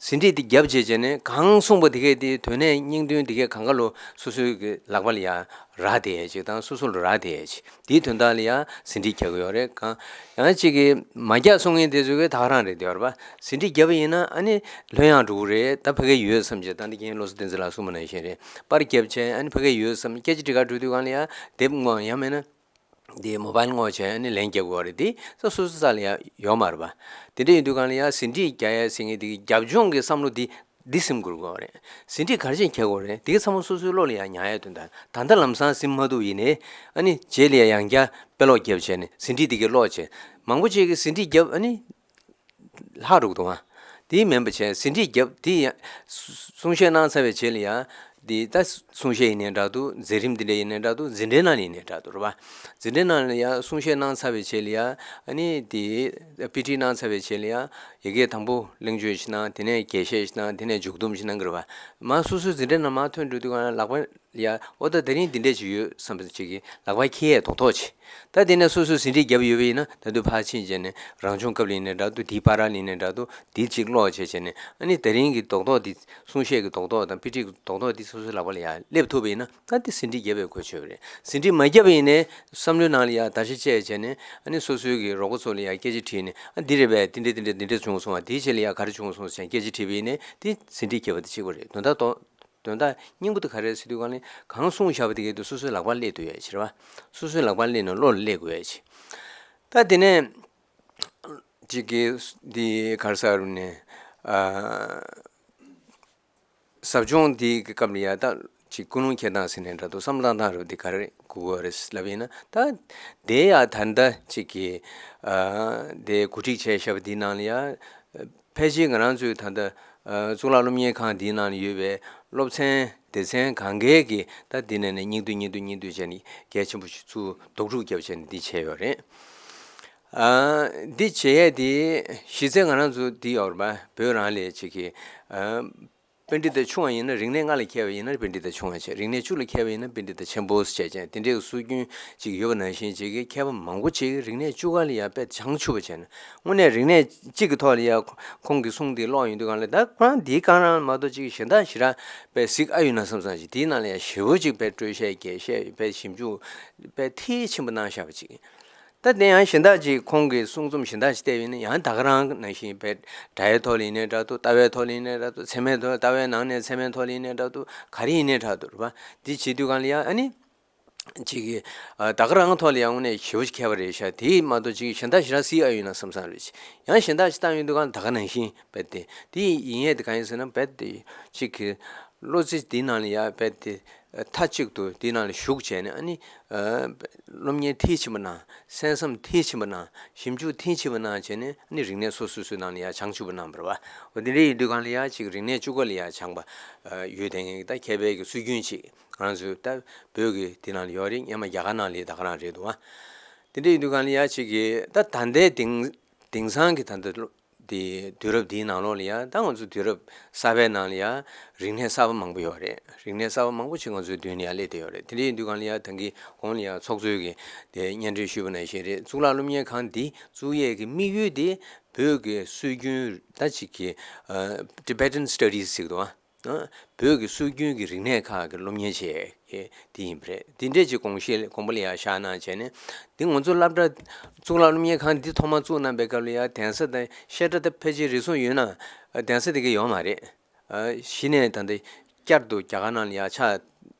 ཟིན་བྲིས་དེ་བརྒྱབ་བྱས་བྱས་ནས་གང་གསུངས་པ་དེ་གས་དེ་དོན་གནད་སྙིང་དོན་དེ་གས་གང་ག་ལོ་སོ་སོའི་གི་ལག་པ་ལ་ཡ་རག་བསྡད་ཡས་ཅིག་དང་སོ་སོ་ལ་རག་བསྡད་ཡས་ཅིག་དེའི་དོན་དག་ལ་ཡང་ཟིན་བྲིས་རྒྱག་གི་ཡོད་རེད། གང་ཡང་གཅིག་གིས་མ་རྒྱག་གསུང་མཁན་དེ་ཚོ་གིས་ད་ག་རང་རེད་དེ་བར་པ། ཟིན་བྲིས་བརྒྱབ་པ་ཡིན་ན་ཨ་ནི་ལྷོད་ཡངས་འགྲོ་གི་རེད། ད་ཕ་གི་ཡོད་བསམ་བྱས། ད་འདི་རྒན་བློ་བཟང་བསྟན་འཛིན་ལགས་གསུངས་པ་ནང་བཞིན་རེད། པར་བརྒྱབ་བྱས་ཨ་ནི་ཕ་གི་ཡོད་བསམ། སྐད་ཆ་འདྲི་གར་འགྲོ་དུས་གང་ལ་ཡང་དེབ་བསྔོག་ཡང་མིན་ན་དེ་མོ་བཱལ་བསྔོག་བྱས་ཨ་ནི་ལན་རྒྱག་དགོས་རེད། དེ་ས་སོ་སོ་རྩ་ལ་ཡང་ཡོད་མ་རེད་པ། དེ་འདྲ་ཡིན་དུས་གང་ལ་ཡང་ཟིན་བྲིས་རྒྱག་ཡ་ཟེར་མཁན་དེ་གི་རྒྱབ་ལྗོངས་ཀྱི་བསམ་བློ་དེ། འདི་སེམས་ཁུར་དགོས་རེད། ཟིན་བྲིས་ག་རེ་བྱས་འཁྱེར་དགོས་རེད། དེ་ག་ཚང་མ་སོ་སོའི་བློ་ལ་ཡང་ཉར་ཡ་དོན་དག་ད་ལྟ་ལམ་སང་ཟིན་མ་ཐུབ་ཡིན་ནའི་ཨ་ནི་རྗེས་ལ་ཡང་ཡང་བསྐྱར་དཔེ་ཀློག་བརྒྱབ་བྱས་ནས་ཟིན་བྲིས་དེ་ག་ཀློག་བྱས། མང་པོ་ཅིག་གིས་ཟིན་བྲིས་བརྒྱབ་ཨ་ནི་ལྷག་འགྲོ་གི་འདུག་ཨ། དེ་མིན་པ་བྱས་ཟིན་བྲིས་བརྒྱབ་དེ་ཡང་གསུང་བཤད་གནང་ཚར་བའི་རྗེས་ལ་ཡང་དེ་ད་གསུང་བཤད་ཡིན་ནའི་འདྲ་འདུག་མཛད་རིམ་དེ་འདྲ་ཡིན་ནའི་འདྲ་འདུག་འཛིན་གྲྭའི་ནང་ལ་ཡིན་ནའི་འདྲ་འདུག་རེད་པ། འཛིན་གྲྭའི་ནང་ལ་ཡང་གསུང་བཤད་གནང་ཚར་བའི་རྗེས་ལ་ཡང་ཨ་ནི་དེ་དཔེ་ཁྲིད་གནང་ཚར་བའི་རྗེས་ལ་ཡང་། ཡི་གེ་དང་པོ་གླེང་བརྗོད་ཞིག་གནང་། དེ་ནས་རྒྱས་བཤད་ཞིག་གནང་། དེ་ནས་མཇུག་བསྡོམས་ཞིག་གནང་གི་རེད་པ། མ་སོ་སོའི་འཛིན་གྲྭ་ནང་མ་ཐོན་འགྲོ་དུས་གང་ལག་པ་ཡ་ཨོ་ད་དེ་རིང་འདི་འདྲས་ཅིག་ཡོད་བསམ་པ་ཅིག་གིས་ལག་པ་འཁྱེར་ཡས་རྡོག་རྡོག་ཅིག་ད་དེ་ནས་སོ་སོའི་ཟིན་བྲིས་བརྒྱབ་ཡོད་པ་ཡིན་ན་ད་དུང་ཕར་ཕྱིན་བྱས་ནས་རང་སྦྱོང་སྐབས་ལ་ཡིན་ནའི་འདྲ་འདུག་དེའི་བར་ལ་ཡིན་ནའི་འདྲ་འདུག་དེ་ཅིག་ཀློག་བྱས་བྱས་ནས་ཨ་ནི་དེ་རིང་གི་རྡོག་རྡོག་འདི་གསུང་བཤད་ཀྱི་རྡོག་རྡོག་དང་དཔེ་ཁྲིད་ཀྱི་རྡོག་རྡོག་འདི་སོ་སོའི་ལག་པ་ལ་ཡ་སླེབས་ཐུབ་པ་ཡིན་ན། ད་དེ་ཟིན་བྲིས་བརྒྱབ་པའི་གོ་ཆོད་པ་རེད། ཟིན་བྲིས་མ་བརྒྱབ་པ་ཡིན་ནའི་བསམ་བློའི་ནང་ལ་ཡ་བརྡར་ཤ་བཅད་བྱས་ནས་ཨ་ནི་སོ་སོའི་གི་རོགས་པ་ཚོ་ལ་ཡ་སྐད་ཆ་དྲིས་ནས་ཨ་འདི་རེད་པས། འདི་འདྲ་འདི་འདྲ་འདི་འདྲ་བྱུང་སོང་བ། དེའི་ཆེད་ལ་ཡ་ག་རེ་བྱུང་སོང་ཟེར་སྐད་ཆ་དྲིས་པ་ཡིན་ནའི་དེ་ཟིན་བྲིས་བརྒྱབ་པ་དེ་གཅིག་པ་རེད། དོན་དག་དོ་དོན་དག་སྙིང་པོ་དེ་ག་རེ་རེད་ཟེར་དུས་གང་ལ་གང་གསུངས་བཞག་པ་དེ་གའི་དུ་སོ་སོའི་ལག་པར་སླེབས་ཐུབ་ཡ་ཕྱིར་བ། སོ་སོའི་ལག་པར་སླེབས་ནས་བློ་ལ་སླེབས་དགོས་ཡ་ཕྱིར། ད་དེ་ནས་གཅིག་གི་འདི་ག་རེ་ཟེར་ནས་ཨ། ཟབ་སྦྱོང་འདི་གི་སྐབས་ལ་ཡ་ད་ ཅིག་ཀུན་སློང་འཁྱེར་སྟངས་ཟེར་ནའི་འདྲ་འདུག་བསམ་བློ་བཏང་སྟངས་རེད་པ། འདི་ག་རེ་དགོས་ཀྱི་ཡོད་རེད་ལབ་ཡིན་ན། ད་དེ་ཡང་ད་ལྟ་ཅིག་གི་ཨ་དེ་གོ་སྒྲིག་བྱས་བཞག་པ་འདིའི་ནང་ལ་ཡང་ཕལ་ཆེར་ང་རང་ཚོའི་ད་ལྟ་ཨ་གཙུག་ལག་སློབ་གཉེར་ཁང་འདིའི་ནང་ལ་ཡོད་པའི་སློབ་ཚན་སྡེ་ཚན་གང་གའི་གི་ད་འདི་ནས་ནས་སྙིང་བསྡུས་སྙིང་བསྡུས་སྙིང་བསྡུས་བྱས་ནས་གལ་ཆེན་པོ་ཞིག་ཚུར་རྡོག་སྒྲུག་བརྒྱབ་བྱས་ནས་འདི་བྱས་ཡོད་རེད། ཨ་འདི་བྱེད་ཡས་དེ་གཞི་རྩའི་ང་རང་ཚོ་འདི་ཡོད་རེད་པ། བོད་རང་ལ་ཅིག་གི་ཨ་པཎྜི་ཏ་ཆུང་བ་ཡིན་ན། རིག་གནས་ལྔ་ལ་མཁས་པ་ཡིན་ན་པཎྜི་ཏ་ཆུང་བ་བྱས། རིག་གནས་བཅུ་ལ་མཁས་པ་ཡིན་ན་པཎྜི་ཏ་ཆེན་པོ་ཟེར་བྱས་བྱས། དེ་འདྲའི་སྲོལ་རྒྱུན་ཅིག་ཡོད་པ་ནང་བཞིན་ཅིག་གི་མཁས་པ་མང་པོ་ཅིག་རིག་གནས་བཅུ་ཀ་ལ་ཡང་དཔེ་བྱང་ཆུབ་པ་བྱས་ན། དངོས་གནས་རིག་གནས་གཅིག་གི་ཐོག་ལ་ཡང་ཁོང་གི་གསུང་དེ་ཀློག་ཡོང་དུས་སྒང་ལ། ད་ཁོ་རང་འདིའི་སྒང་རང་མ་གཏོགས་ཅིག་གཞན་དག་ཞེ་དྲག་དཔེ་གཟིགས་ཨ་ཡོད་ན་བསམ་བསམ་ཅིག་དེའི་ནང་ལ་ཡང་ཞེ་པོ་ཅིག་དཔེ་སྤྲོས་བཤད་རྒྱས་བཤད་དཔེ་ཞིབ་འཇུག་དཔེ་མཐིལ་ཕྱིན་པ་གནང་བཞག་པ་ཅིག་ད་དེ་ཡང་གཞན་དག་ཅིག་ཁོང་གི་གསུང་རྩོམ་གཞན་དག་ཅིག་བལྟས་པ་ཡིན་ན། ཡང་ད་ག་རང་ནང་བཞིན་དཔེ་སྒྲ་ཡི་ཐོག་ལ་ཡིན་ནའི་འདྲ་འདུག་ལྟ་བའི་ཐོག་ལ་ཡིན་ནའི་འདྲ་འདུག་ཚད་མའི་ཐོག་ལྟ་བའི་ནང་ནས་ཚད་མའི་ཐོག་ལ་ཡིན་ནའི་འདྲ་འདུག་ག་རེ་ཡིན་ནའི་འདྲ་འདུག་རེད་པ། འདི་བྱེད་དུས་སྒང་ལ་ཡང་ཨ་ནི་ཅིག་གི་ཨ་ད་ག་རང་ཐོག་ལ་ཡང་དངོས་གནས་ཞེ་པོ་ཅིག་མཁས་པ་རེད་ཤག་དེ་མ་གཏོགས་ཅིག་གཞན་དག་ཞེ་དྲག་གཟིགས་ཨ་ཡོད་ན་བསམ་བསམ་རེད། ཡང་གཞན་དག་ཅིག་བཏང་ཡོང་དུས་སྒང་ད་ག་ནང་བཞིན་རྦད་དེ། དེ་ཡིན་ཡས་དེ་གང་ཡིན་ཟེར་ན། རྦད་དེ་ཅིག་གི་བློ་རྩེ་འདི་ནང་ལ་ཡ་རྦད་དེ་མཐའ་གཅིག་ཏུ་འདི་ནང་ལ་ཞུགས་བྱས་ནས། ཨ་ནི་ཨ་སློབ་གཉེར་མཐིལ་ཕྱིན་པ་གནང་། གསན་བསམ་མཐིལ་ཕྱིན་པ་གནང་། ཞིབ་འཇུག་མཐིལ་ཕྱིན་པ་གནང་བྱས་ནས། ཨ་ནི་རིག་གནས་སོ་སོ་སོའི་ནང་ལ་ཡ་བྱང་ཆུབ་པ་གནང་བ་རེད་པ། འོ་དེ་འདྲ་ཡིན་དུས་སྒང་ལ་ཡ་ཅིག་རིག་གནས་བཅུ་ཀ་ལ་ཡ་བྱང་པ་ཨ་ཡོད་དེ། ད་མཁས་པའི་གི་སྲོལ་རྒྱུན་ཅིག་ང་རང་ཚོའི་ད་བོད་ཀྱི་འདི་ནང་ལ་ཡོད་རེད། སྔོན་མ་རྒྱ་གར་ནང་ལ་ད་ག་རང་རེད་འདུག་པ། དེ་འདྲ་ཡིན་དུས་སྒང་ལ་ཡ་ཅིག་གི་ད་ད་ལྟའི་དེང་དེང་སང་གི་ད་ལྟ་དེ་དུས་རབས་འདིའི་ནང་ལོགས་ལ་ཡ། ད་ང་ཚོ་དུས་རབས་གསར་པའི་ནང་ལ་ཡ་རིག་གནས་གསར་པ་མང་པོ་ཡོད་རེད། རིག་གནས་གསར་པ་མང་པོ་ཅིག་ང་ཚོའི་མདུན་ལ་ཡ་སླེབས་བསྡད་ཡོད་རེད། དེ་འདྲ་ཡིན་དུས་སྒང་ལ་ཡ་ད་གིན་གོང་ལ་ཡ་ཚོགས་གཙོས་ཀྱི་དེ་སྙན་སྒྲོན་ཞུས་པ་ནང་བཞིན་རེད། གཙུག་ལག་སློབ་གཉེར་ཁང་འདི་བཙུགས་ཡས་ཀྱི་དམིགས་ཡུལ་དེ་བོད་ཀྱི་སྲོལ་རྒྱུན་ད་ཅིག་གི་ཨ་Tibetan Studies ཟེར་གྱི་འདུག་པ། ཨ་བོད་ཀྱི་སྲོལ་རྒྱུན་གྱི་རིག་གནས་ཁག་གི་སློབ་གཉེར་བྱེད་ཡས་དེ་ཡིན་པ་རེད། དེ་འདྲས་ཀྱི་དགོངས་བཞེས་དགོངས་པ་ལ་ཡ་བཞག་གནང་བྱས་ནས། འདི་ང་ཚོ་སློབ་གྲྭ་གཙུག་ལག་སློབ་གཉེར་ཁང་འདི་ཐོག་མར་བཙུགས་གནང་པའི་སྐབས་ལ་ཡ་གདན་ས་དང་བཤད་གྲྭ་དང་ཕལ་ཆེར་རེ་ཟུང་ཡོད་ན། ཨ་གདན་ས་དེ་ག་ཡོད་མ་རེད། ཨ་གཞི་ནས་ད་ལྟ་བསྐྱར་དུ་རྒྱ་གར་ནང་ལ་ཡ་ཕྱག་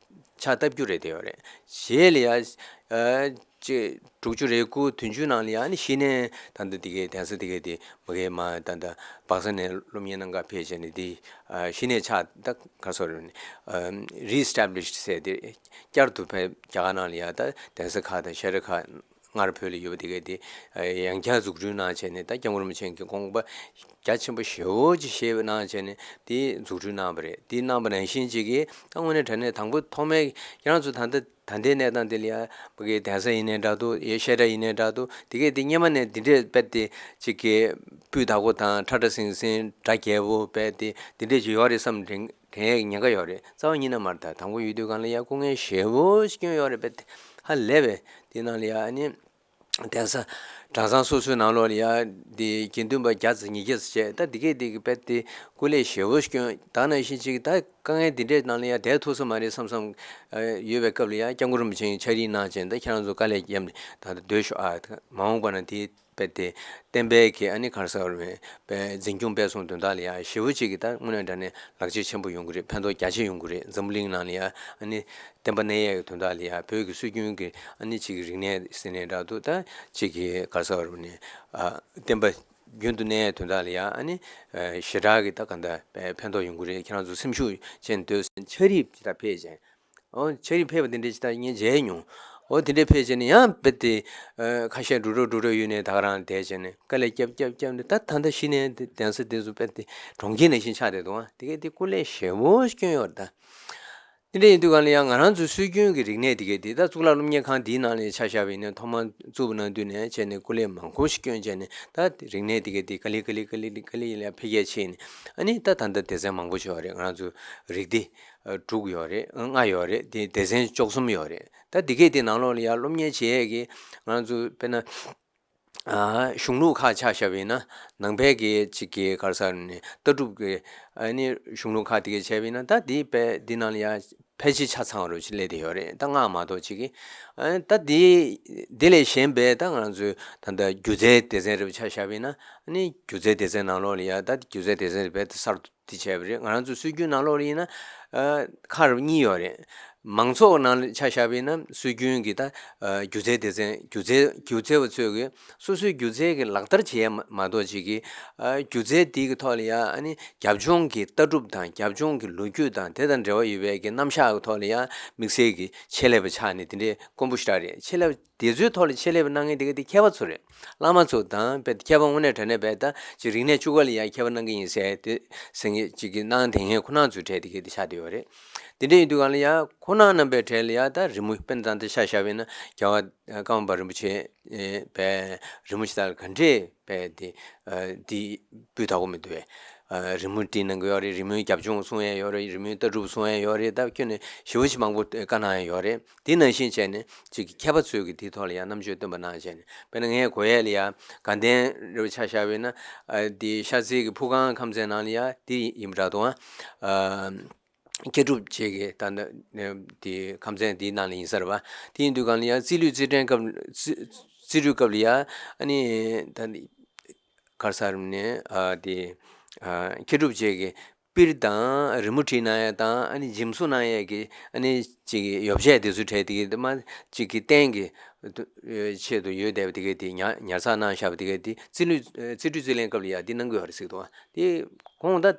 ཕྱག་བཏབ་རྒྱུ་རེད་བསྡད་ཡོད་རེད། རྗེས་ལ་ཡ་ཨ་ཅེ་དྲུག་ཅུ་རེ་དགུ་བདུན་ཅུ་ནང་ལ་ཡ། ཨ་ནི་གཞི་ནས་ད་ལྟ་དེ་གའི་གདན་ས་དེ་གའི་དེ་མ་གི་མ་ད་ལྟ་སྦག་ས་ནས་སློབ་གཉེར་གནང་ག་ཕེབས་བྱས་ནས། དེ་ཨ་གཞི་ནས་ཕྱག་ད་ག་སོ་རེད། ཨ་Re-established ཟེར་དེ། བསྐྱར་དུ་ཕེབས་རྒྱ་གར་ནང་ལ་ཡ་ད་གདན་ས་ཁག་དང་བཤད་གྲྭ་ཁག་སྔར་བོད་ལ་ཡོད་པ་དེ་གའི་དེ་ཨ་ཡང་བསྐྱར་འཛུགས་སྐྲུན་གནང་བྱས་ནས། ད་སྐྱབས་མགོན་རིན་པོ་ཆེ་གི་དགོངས་པ་རྒྱ་ཆེན་པོ་ཞེ་པོ་ཅིག་བཞེས་གནང་བྱས་ནས་དེ་འཛུགས་སྐྲུན་གནང་བ་རེད། དེ་གནང་བ་ནང་བཞིན་ཅིག་གིས་ད་དངོས་གནས་དྲང་གནས་དང་པོ་ཐོག་མའི་ཁྱེད་རང་ཚོ་ད་ལྟ་ད་ལྟའི་གནས་སྟངས་དེ་ལ་ཡ་ཕ་གི་གདན་ས་ཡིན་ནའི་འདྲ་འདུག་ཡ་བཤད་གྲྭ་ཡིན་ནའི་འདྲ་འདུག་དེ་གས་དེ་སྔོན་མ་ནས་འདི་འདྲས་རྦད་དེ་ཅིག་གི་སྤུས་དག་པོ་དང་ཁྲ་ཁྲ་ཟིང་ཟིང་སྒྲ་རྒྱས་པོ་རྦད་དེ་འདི་འདྲས་ཅིག་ཡོད་རེད་བསམ་དྲན་དྲན་ཡས་ཉེན་ཁ་ཡོད་རེད། རྩ་བ་ཉིད་ནས་མ་རེད། ད་དང་པོ་ཡོད་དུས་སྒང་ལ་ཡ་སྐུ་ངལ་ཞེ་པོ་ཞིག་བསྐྱོན་ཡོད་རེད། རྦད་དེ་ཧ་ལས་པས། དེ་ནང་ལ་ཡ་ཨ་ནི་གདན་ས་གྲྭ་ཚང་སོ་སོའི་ནང་ལོགས་ལ་ཡ་དེ་དགེ་འདུན་པ་བརྒྱ་ཙམ་ཉིས་བརྒྱ་ཙམ་བྱས། ད་དེ་གས་དེ་གས་རྦད་དེ་སྐུ་ལས་ཞེ་པོ་ཞིག་བསྐྱོན། ད་ནང་བཞིན་ཅིག་ད་དཀའ་ངལ་འདི་འདྲའི་ནང་ལ་ཡ་བསྡད་ཐུབ་ས་མ་རེད་བསམ་བསམ་ཨ་ཡོད་པའི་སྐབས་ལ་ཡ་སྐྱབས་མགོན་རིན་པོ་ཆེ་ཕྱག་བྲིས་གནང་བྱས། ད་ཁྱེད་རང་ཚོ་དཀའ་ལས་བརྒྱབ་ནས་ད་ལྟ་སྡོད་ཤོག་ཨ་མ་འོངས་པ་ན་དེ་རྦད་དེ་བསྟན་པའི་གི་ཨ་ནི་ག་རེ་ཟེར་བ་རེད། པའི་འཛིན་སྐྱོང་སྤེལ་གསུམ་དོན་དག་ལ་ཡ་ཞེ་པོ་ཅིག་གི་ད་དངོས་གནས་དྲང་གནས་ལེགས་ཆ་ཆེན་པོ་ཡོང་གི་རེད། ཕན་ཐོགས་རྒྱ་ཆེ་ཡོང་གི་རེད། འཛམ་བུ་གླིང་ནང་ལ་ཡ་ཨ་ནི་བསྟན་པ་གནས་ཡས་ཀྱི་དོན་དག་ལ་ཡ། བོད་ཀྱི་སྲོལ་རྒྱུན་གྱི་ཨ་ནི་ཅིག་གི་རིག་གནས་ཟེར་ནའི་འདྲ་འདུག་ད་ཅིག་གི་ག་རེ་ཟེར་བ་རེད། ཨ་བསྟན་པ་རྒྱུན་དུ་གནས་ཡས་དོན་དག་ལ་ཡ་ཨ་ནི་ཨ་ཞེ་དྲག་གི་ད་ག་འདྲ་ཕན་ཐོགས་ཡོང་གི་རེད། ཁྱེད་རང་ཚོ་སེམས་ཤུགས་ཅན་སྡོད་ཕྱག་བྲིས་ཅིག་ད་ཕེབས་ཅན། ཨོ་ཕྱག་བྲིས་ཕེབས་པ་དེ་འདྲས་ཅིག་ད་ངས་མཇལ་མྱོང་། ཨོ་དེ་འདྲས་ཕེབས་བྱས་ནས་ཡང་རྦད་དེ་ཨ་ཁ་ཤས་འགྲོ་གྲབས་འགྲོ་གྲབས་ཡོད་ནའི་ད་ག་རང་བསྡད་བྱས་ནས་དཀའ་ལས་བརྒྱབ་བརྒྱབ་བརྒྱབ་ནས། ད་ད་ལྟ་གཞི་ནས་དེ་གདན་ས་དེ་ཚོ་རྦད་དེ་གྲོང་ཁྱེར་ནང་བཞིན་ཆགས་བསྡད་འདུག་ཨ་དེ་གས་དེ་སྐུ་ལས་ཞེ་པོ་ཞིག་བསྐྱོན་ཡོད་རེད་ད། དེ་འདྲས་ཡིན་དུས་སྒང་ལ་ཡང་ང་རང་ཚོའི་སྲོལ་རྒྱུན་གྱི་རིག་གནས་དེ་གས་དེ་ད་གཙུག་ལག་སློབ་གཉེར་ཁང་འདིའི་ནང་ལ་ཆ་བཞག་པ་ཡིན་ན། ཐོག་མར་བཙུགས་པ་ནང་དུས་ནས་བྱས་ནས་སྐུ་ལས་མང་པོ་ཞིག་བསྐྱོན་བྱས་ནས། ད་རིག་གནས་དེ་གས་དེ་ག་ལེ་ག་ལེ་ག་ལེ་ག་ལེ་ཡིན་ལ་འཕེལ་རྒྱས་ཕྱིན་ནས། ཨ་ནི་ད་ད་ལྟ་སྡེ་ཚན་མང་པོ་ཞིག་ཡོད་རེད། ང་རང་ཚོ་རིགས་སྡེ་ཨ་དྲུག་ཡོད་རེད། ལྔ་ཡོད་རེད། དེ་སྡེ་ཚན་བཅུ་གསུམ་ཡོད་རེད། ད་འདི་གས་དེ་ནང་ལོགས་ལ་ཡང་སློབ་གཉེར་བྱེད་ཡས་ཀྱི་ང་རང་ཚོ་དཔེར་ན་ཨ་གཞུང་ལུགས་ཁག་ཆ་བཞག་པ་ཡིན་ན། ནང་པའི་གི་ཅིག་གི་ག་རེ་ཟེར་ནས་ལྟ་གྲུབ་ཀྱི་ཨ་ནི་གཞུང་ལུགས་ཁག་དེ་གས་བྱས་པ་ཡིན་ན། ད་འདི་དཔེ་འདི་ནང་ལ་ཡང་ཕལ་ཆེར་ཆ་ཚང་བ་རུ་ཅིག་སླེབས་བསྡད་ཡོད་རེད། ད་ལྔ་མ་གཏོགས་ཅིག་གི། ཨ་ད་འདི་འདི་ལས་གཞན་པའི་ད་ང་རང་ཚོའི་ད་ལྟ་སྒྱུ་རྩལ་སྡེ་ཚན་རེ་བ་ཆ་བཞག་པ་ཡིན་ན། ཨ་ནི་སྒྱུ་རྩལ་སྡེ་ཚན་ནང་ལོགས་ལ་ཡང་ད་སྒྱུ་རྩལ་སྡེ་ཚན་རེ་བས་ད་གསར་དུ་དེ་བྱས་པ་རེད། ང་རང་ཚོའི་སྲོལ་རྒྱུན་ནང་ལོགས་ལ་ཡིན་ན་ ཨ་ཁག་རུ་གཉིས་ཡོད་རེད། མང་ཚོགས་ནང་ལ་ཆ་བཞག་པ་ཡིན་ན་སྲོལ་རྒྱུན་གྱི་ད་ཨ་སྒྱུ་རྩལ་སྡེ་ཚན་སྒྱུ་རྩལ་སྒྱུ་རྩལ་བ་ཚོས་གི་སོ་སོའི་སྒྱུ་རྩལ་གྱི་ལག་བསྟར་བྱེད་ཡ་མ་མ་གཏོགས་ཅིག་གི་ཨ་སྒྱུ་རྩལ་འདི་གི་ཐོག་ལ་ཡ་ཨ་ནི་རྒྱབ་ལྗོངས་ཀྱི་ལྟ་གྲུབ་དང་རྒྱབ་ལྗོངས་ཀྱི་ལོ་རྒྱུས་དང་དེ་དང་འབྲེལ་བ་ཡོད་པའི་གི་རྣམ་གཞག་གི་ཐོག་ལ་ཡ་དམིགས་བསལ་གྱི་ཆེད་ལས་པ་ཆགས་ནས་དེ་འདྲའི་དཀོན་པོ་ཞེ་དྲག་རེད། ཆེད་ལས་པ་དེ་ཚོའི་ཐོག་ལ་ཆེད་ལས་པ་གནང་མཁན་དེ་ག་དེ་མཁས་པ་ཚོ་རེད། བླ་མ་ཚོ་དང་དཔེ་མཁས་པ་དངོས་གནས་དྲང་གནས་དཔེ་ད་ཅིག་རིག་གནས་བཅུ་ཀ་ལ་ཡང་མཁས་པ་གནང་གི་ཡིན་ཟེར་དེ་ཟེར་མཁན་ཅིག་གི་གནང་དེ་ངས་ཁོ་རང་ཚོའི་གྲས་དེ་ག་དེ་ཆགས་བསྡད་ཡོད་རེད། དེ་འདྲ་ཡིན་དུས་གང་ལ་ཡང་ཁོ་རང་རྣམ་པའི་གྲས་ལ་ཡང་ད་རི་མོ་དཔེར་ན་ད་ལྟ་ཤ་ཤ་བས་ན་རྒྱལ་བ་ཀརྨ་པ་རིན་པོ་ཆེ་དཔེ་རི་མོ་ཞིག་ད་ག་འདྲས་དཔེ་དེ་དེ་སྤུས་དག་པོ་མི་འདུག་བས། རི་མོ་བྲིས་གནང་གི་ཡོད་རེད། རི་མོའི་རྒྱབ་ལྗོངས་གསུང་ཡས་ཡོད་རེད། རི་མོའི་ལྟ་གྲུབ་གསུང་ཡས་ཡོད་རེད། ད་ཁྱོན་ནས་ཞེ་པོ་ཅིག་མང་པོ་བཀའ་གནང་ཡས་ཡོད་རེད། དེ་ནང་བཞིན་བྱས་ནས་ཅིག་མཁས་པ་ཚོས་ཀྱི་དེའི་ཐོག་ལ་ཡང་རྣམ་དཔྱོད་སྟོན་པ་གནང་བྱས་ནས་དཔེར་ན་ངས་གོ་ཡས་ལ་ཡ་དགའ་ལྡན་རི་བོ་ཆ་བཞག་པས་ན་དེ་ཤར་རྩེ་གི་ཕུ་ཁང་ཁམས་ཚན་ནང་ལ་ཡ་དེ་ཡིན་པ་འདྲ་འདུག་ཨ། མཁས་གྲུབ་བཅས་ཀྱི་ད་ལྟ་དེ་ཁམས་ཚན་དེའི་ནང་ལ་ཡིན་ས་རེད་བ། དེ་ཡིན་དུས་གང་ལ་ཡ་རྩིས་ལུས་རྩིས་ཕྲན་སྐབས་རྩིས་རྩིས་རུས་སྐབས་ལ་ཡ་ཨ་ནི་ད་ག་རེ་ཟེར་ནས་ཨ་དེ་ཨ་མཁས་གྲུབ་བཅས་ཀྱི་པིར་དང་རི་མོ་བྲིས་གནང་ཡས་དང་ཨ་ནི་འཇིམ་བཟོ་གནང་ཡས་ཀྱི་ཨ་ནི་ཅིག་ཡོ་བྱད་དེ་ཚོ་གྲས་དེ་གི་དེ་མ་ཅིག་གི་རྟེན་གྱི་ཆེད་དུ་ཡོད་བསྡད་པ་དེ་གས་དེ་ཉར་ཉར་ཚགས་གནང་བཞག་པ་དེ་གས་དེ་རྩིས་ལུས་རྩིས་སྤྲོད་རྩིས་ལེན་སྐབས་ལ་ཡ་འདི་གནང་གི་ཡོད་རེད་ཟེར་འདུག་ཨ། དེ་ཁོང་ད་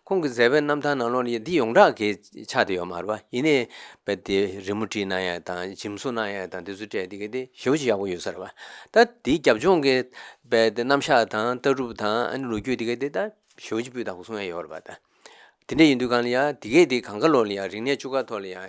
ཁོང་གི་མཛད་པའི་རྣམ་ཐར་ནང་ལོགས་ལ་ཡ་འདི་ཡོངས་གྲགས་ཀྱི་ཆགས་བསྡད་ཡོད་མ་རེད་བ། ཡིན་ནའི་རྦད་དེ་རི་མོ་བྲིས་གནང་ཡ་དང་འཇིམ་བཟོ་གནང་ཡ་དང་དེ་ཚོ་སྤྲད་དེ་གས་དེ་ཞེ་པོ་ཅིག་ཡག་པོ་ཡོད་ས་རེད་བ། ད་དེའི་རྒྱབ་ལྗོངས་ཀྱི་རྦད་དེ་རྣམ་གཞག་དང་ལྟ་གྲུབ་དང་ཨ་ནི་ལོ་རྒྱུས་དེ་གས་དེ་ད་ཞེ་པོ་ཅིག་སྤུས་དག་པོ་གསུང་ཡ་ཡོད་རེད་བ། ད་དེ་འདྲ་ཡིན་དུས་གང་ལ་ཡ་དེ་གས་དེ་གང་ག་ལོགས་ལ་ཡ་རིག་གནས་བཅུ་ཀ་ཐོག་ལ་ཡ་ཨ་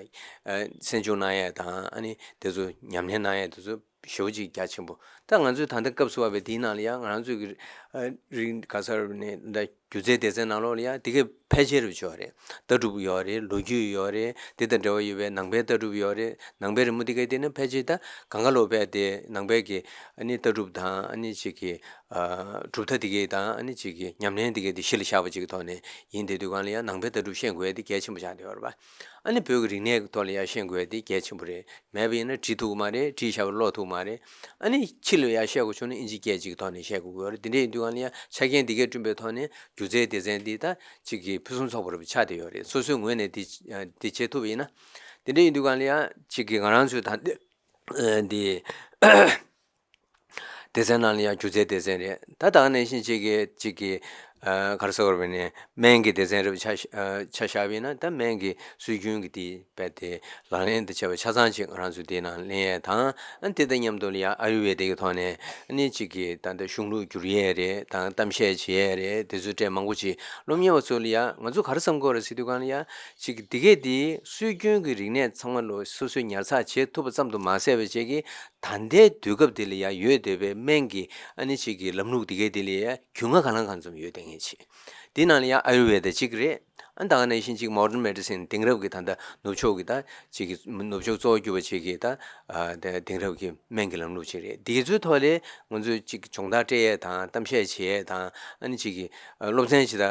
གསན་སྦྱོང་གནང་ཡ་དང་ཨ་ནི་དེ་ཚོ་ཉམས་ལེན་གནང་ཡ་དེ་ཚོ་ཞེ་པོ་ཅིག་རྒྱ་ཆེན་པོ། ད་ང་ཚོས་ད་ལྟ་སྐབས་སུ་བབས་པའི་དེའི་ནང་ལ་ཡང་ང་རང་ཚོའི་གི་ཨ་རིག་ག་ས་རུ་ནས་ད་སྒྱུ་རྩལ་སྡེ་ཚན་ནང་ལོགས་ལ་ཡང་དེ་གའི་ཕལ་ཆེར་ཡོད་རེད། ལྟ་གྲུབ་ཡོད་རེད། ལོ་རྒྱུས་ཡོད་རེད། དེ་དང་འབྲེལ་བ་ཡོད་པའི་ནང་པའི་ལྟ་གྲུབ་ཡོད་རེད། ནང་པའི་རི་མོ་དེ་གའི་དེ་ནི་ཕལ་ཆེར་ད་གང་ག་ལོག་པའི་དེ་ནང་པའི་གི་ཨ་ནི་ལྟ་གྲུབ་དང་ཨ་ནི་ཅིག་གི་ཨ་གྲུབ་མཐའ་དེ་གའི་དང་ཨ་ནི་ཅིག་གི་ཉམས་ལེན་དེ་གའི་དེ་གཞི་ལ་བཞག་པ་ཅིག་གི་ཐོག་ནས་ཡིན། དེ་དུས་གང་ལ་ཡང་ནང་པའི་ལྟ་གྲུབ་ཤེས་དགོས་ཡ་དེ་གལ་ཆེན་པོ་ཆགས་བསྡད་ཡོད་རེད་པ། ཨ་ནི་བོད་ཀྱི་རིག་གནས་ཀྱི་ཐོག་ལ་ཡང་ཤེས་དགོས་ཡ་དེ་གལ་ཆེན་པོ་རེད། མེད་པ་ཡིན་ན་བྲིས་ཐུབ་ཀྱི་མ་རེད། བྲིས་བཞག་པ་ཀློག་ཐུབ་ཀྱི་མ་རེད། ཨ་ནི་ཕྱི་ལ་ཡང་བཤད་དགོས་བྱུང་ན་ཨིན་ཇི་སྐད་ཅིག་ཐོག་ནས་བཤད་དགོས་ཀྱི་ཡོད་རེད། དེ་འདྲ་ཡིན་དུས་གང་ལ་ཡང་ཆ་རྐྱེན་འདི་གས་བསྐྲུན་པའི་ཐོག་ནས་སྒྱུ་རྩལ་སྡེ་ཚན་འདི་ད་ཅིག་གི་ཕུན་སུམ་ཚོགས་པ་རེད་པ་ཆགས་བསྡད་ཡོད་རེད། སོ་སོའི་ངོས་ནས་འདི་འདི་བྱེད་ཐུབ་པ་ཡིན་ན། དེ་འདྲ་ཡིན་དུས་གང་ལ་ཡང་ཅིག་གི་ང་རང་ཚོའི་ད་འདི་སྡེ་ཚན་ནང་ལ་ཡང་སྒྱུ་རྩལ་སྡེ་ཚན་རེད། ད་ད་ག་ནང་བཞིན་ཅིག་གི་ཅིག་གི་ཨ་ག་རེ་ཟེར་དགོས་རེད་པ་ནས་སྨན་གྱི་སྡེ་ཚན་རེད་པ་ཆ་ཨ་ཆ་བཞག་པ་ཡིན་ན་ད་སྨན་གྱི་སྲོལ་རྒྱུན་གྱི་དེ་རྦད་དེ་ལག་ལེན་དུ་བྱས་པ་ཆ་ཚང་ཅིག་ང་རང་ཚོ་དེའི་ནང་ལེན་ཡས་དང་། ཨ་དེ་དང་མཉམ་དུ་ལ་ཡང་ཨ་ཡུར་ཝེ་དའི་གི་ཐོག་ནས་ཨ་ནི་ཅིག་གི་ད་ལྟ་གཞུང་ལུགས་བསྒྱུར་ཡས་རེད་དང་གཏམ་བཤད་བྱེད་ཡས་རེད། དེ་ཚོའི་གྲས་མང་པོ་ཅིག་སློབ་གཉེར་བ་ཚོ་ལ་ཡང་ང་ཚོ་ག་རེ་བསམ་གྱི་ཡོད་རེད་ཟེར་དུས་གང་ལ་ཡང་ཅིག་གི་དེ་གས་དེ་སྲོལ་རྒྱུན་གྱི་རིག་གནས་ཚང་མ་ལོ་སོ་སོས་ཉར་ཚགས་བྱེད་ཐུབ་པ་ཙམ་དུ་མ་ཟད་པ་བཅས་ཀྱི་ད་ལྟའི་དུས་སྐབས་འདི་ལ་ཡང་ཡོད་བསྡད་པའི་སྨན་གྱི་ཨ་ནི་ཅིག་གི་ལམ་ལུགས་འདི་གའི་འདི་ལ་ཡང་རྒྱུས་མངའ་གང་ལ་གང་འཚམ་ཡོད་བསྡད་མཁན་ཅིག་འདི་ནང་ལ་ཡང་ཨ་ཡུར་ཝེ་ད་གཅིག་རེད། ཨ་ད་ག་ནང་བཞིན་ཅིག་མོ་ཌརན་མེ་ཌི་སིན་དེང་རབས་ཀྱི་ད་ལྟ་ནུབ་ཕྱོགས་ཀྱི་ད་ཅིག་གི་ནུབ་ཕྱོགས་གཙོ་བོ་གྱུར་པ་ཅིག་གི་ད་ཨ་ད་དེང་རབས་ཀྱི་སྨན་གྱི་ལམ་ལུགས་ཅིག་རེད། འདི་ཚོའི་ཐོག་ལས་ང་ཚོས་ཅིག་སྦྱོང་བརྡར་སྤྲད་ཡས་དང་གཏམ་བཤད་བྱེད་ཡས་དང་ཨ་ནི་ཅིག་གི་ཨ་སློབ་ཚན་ཅིག་ད་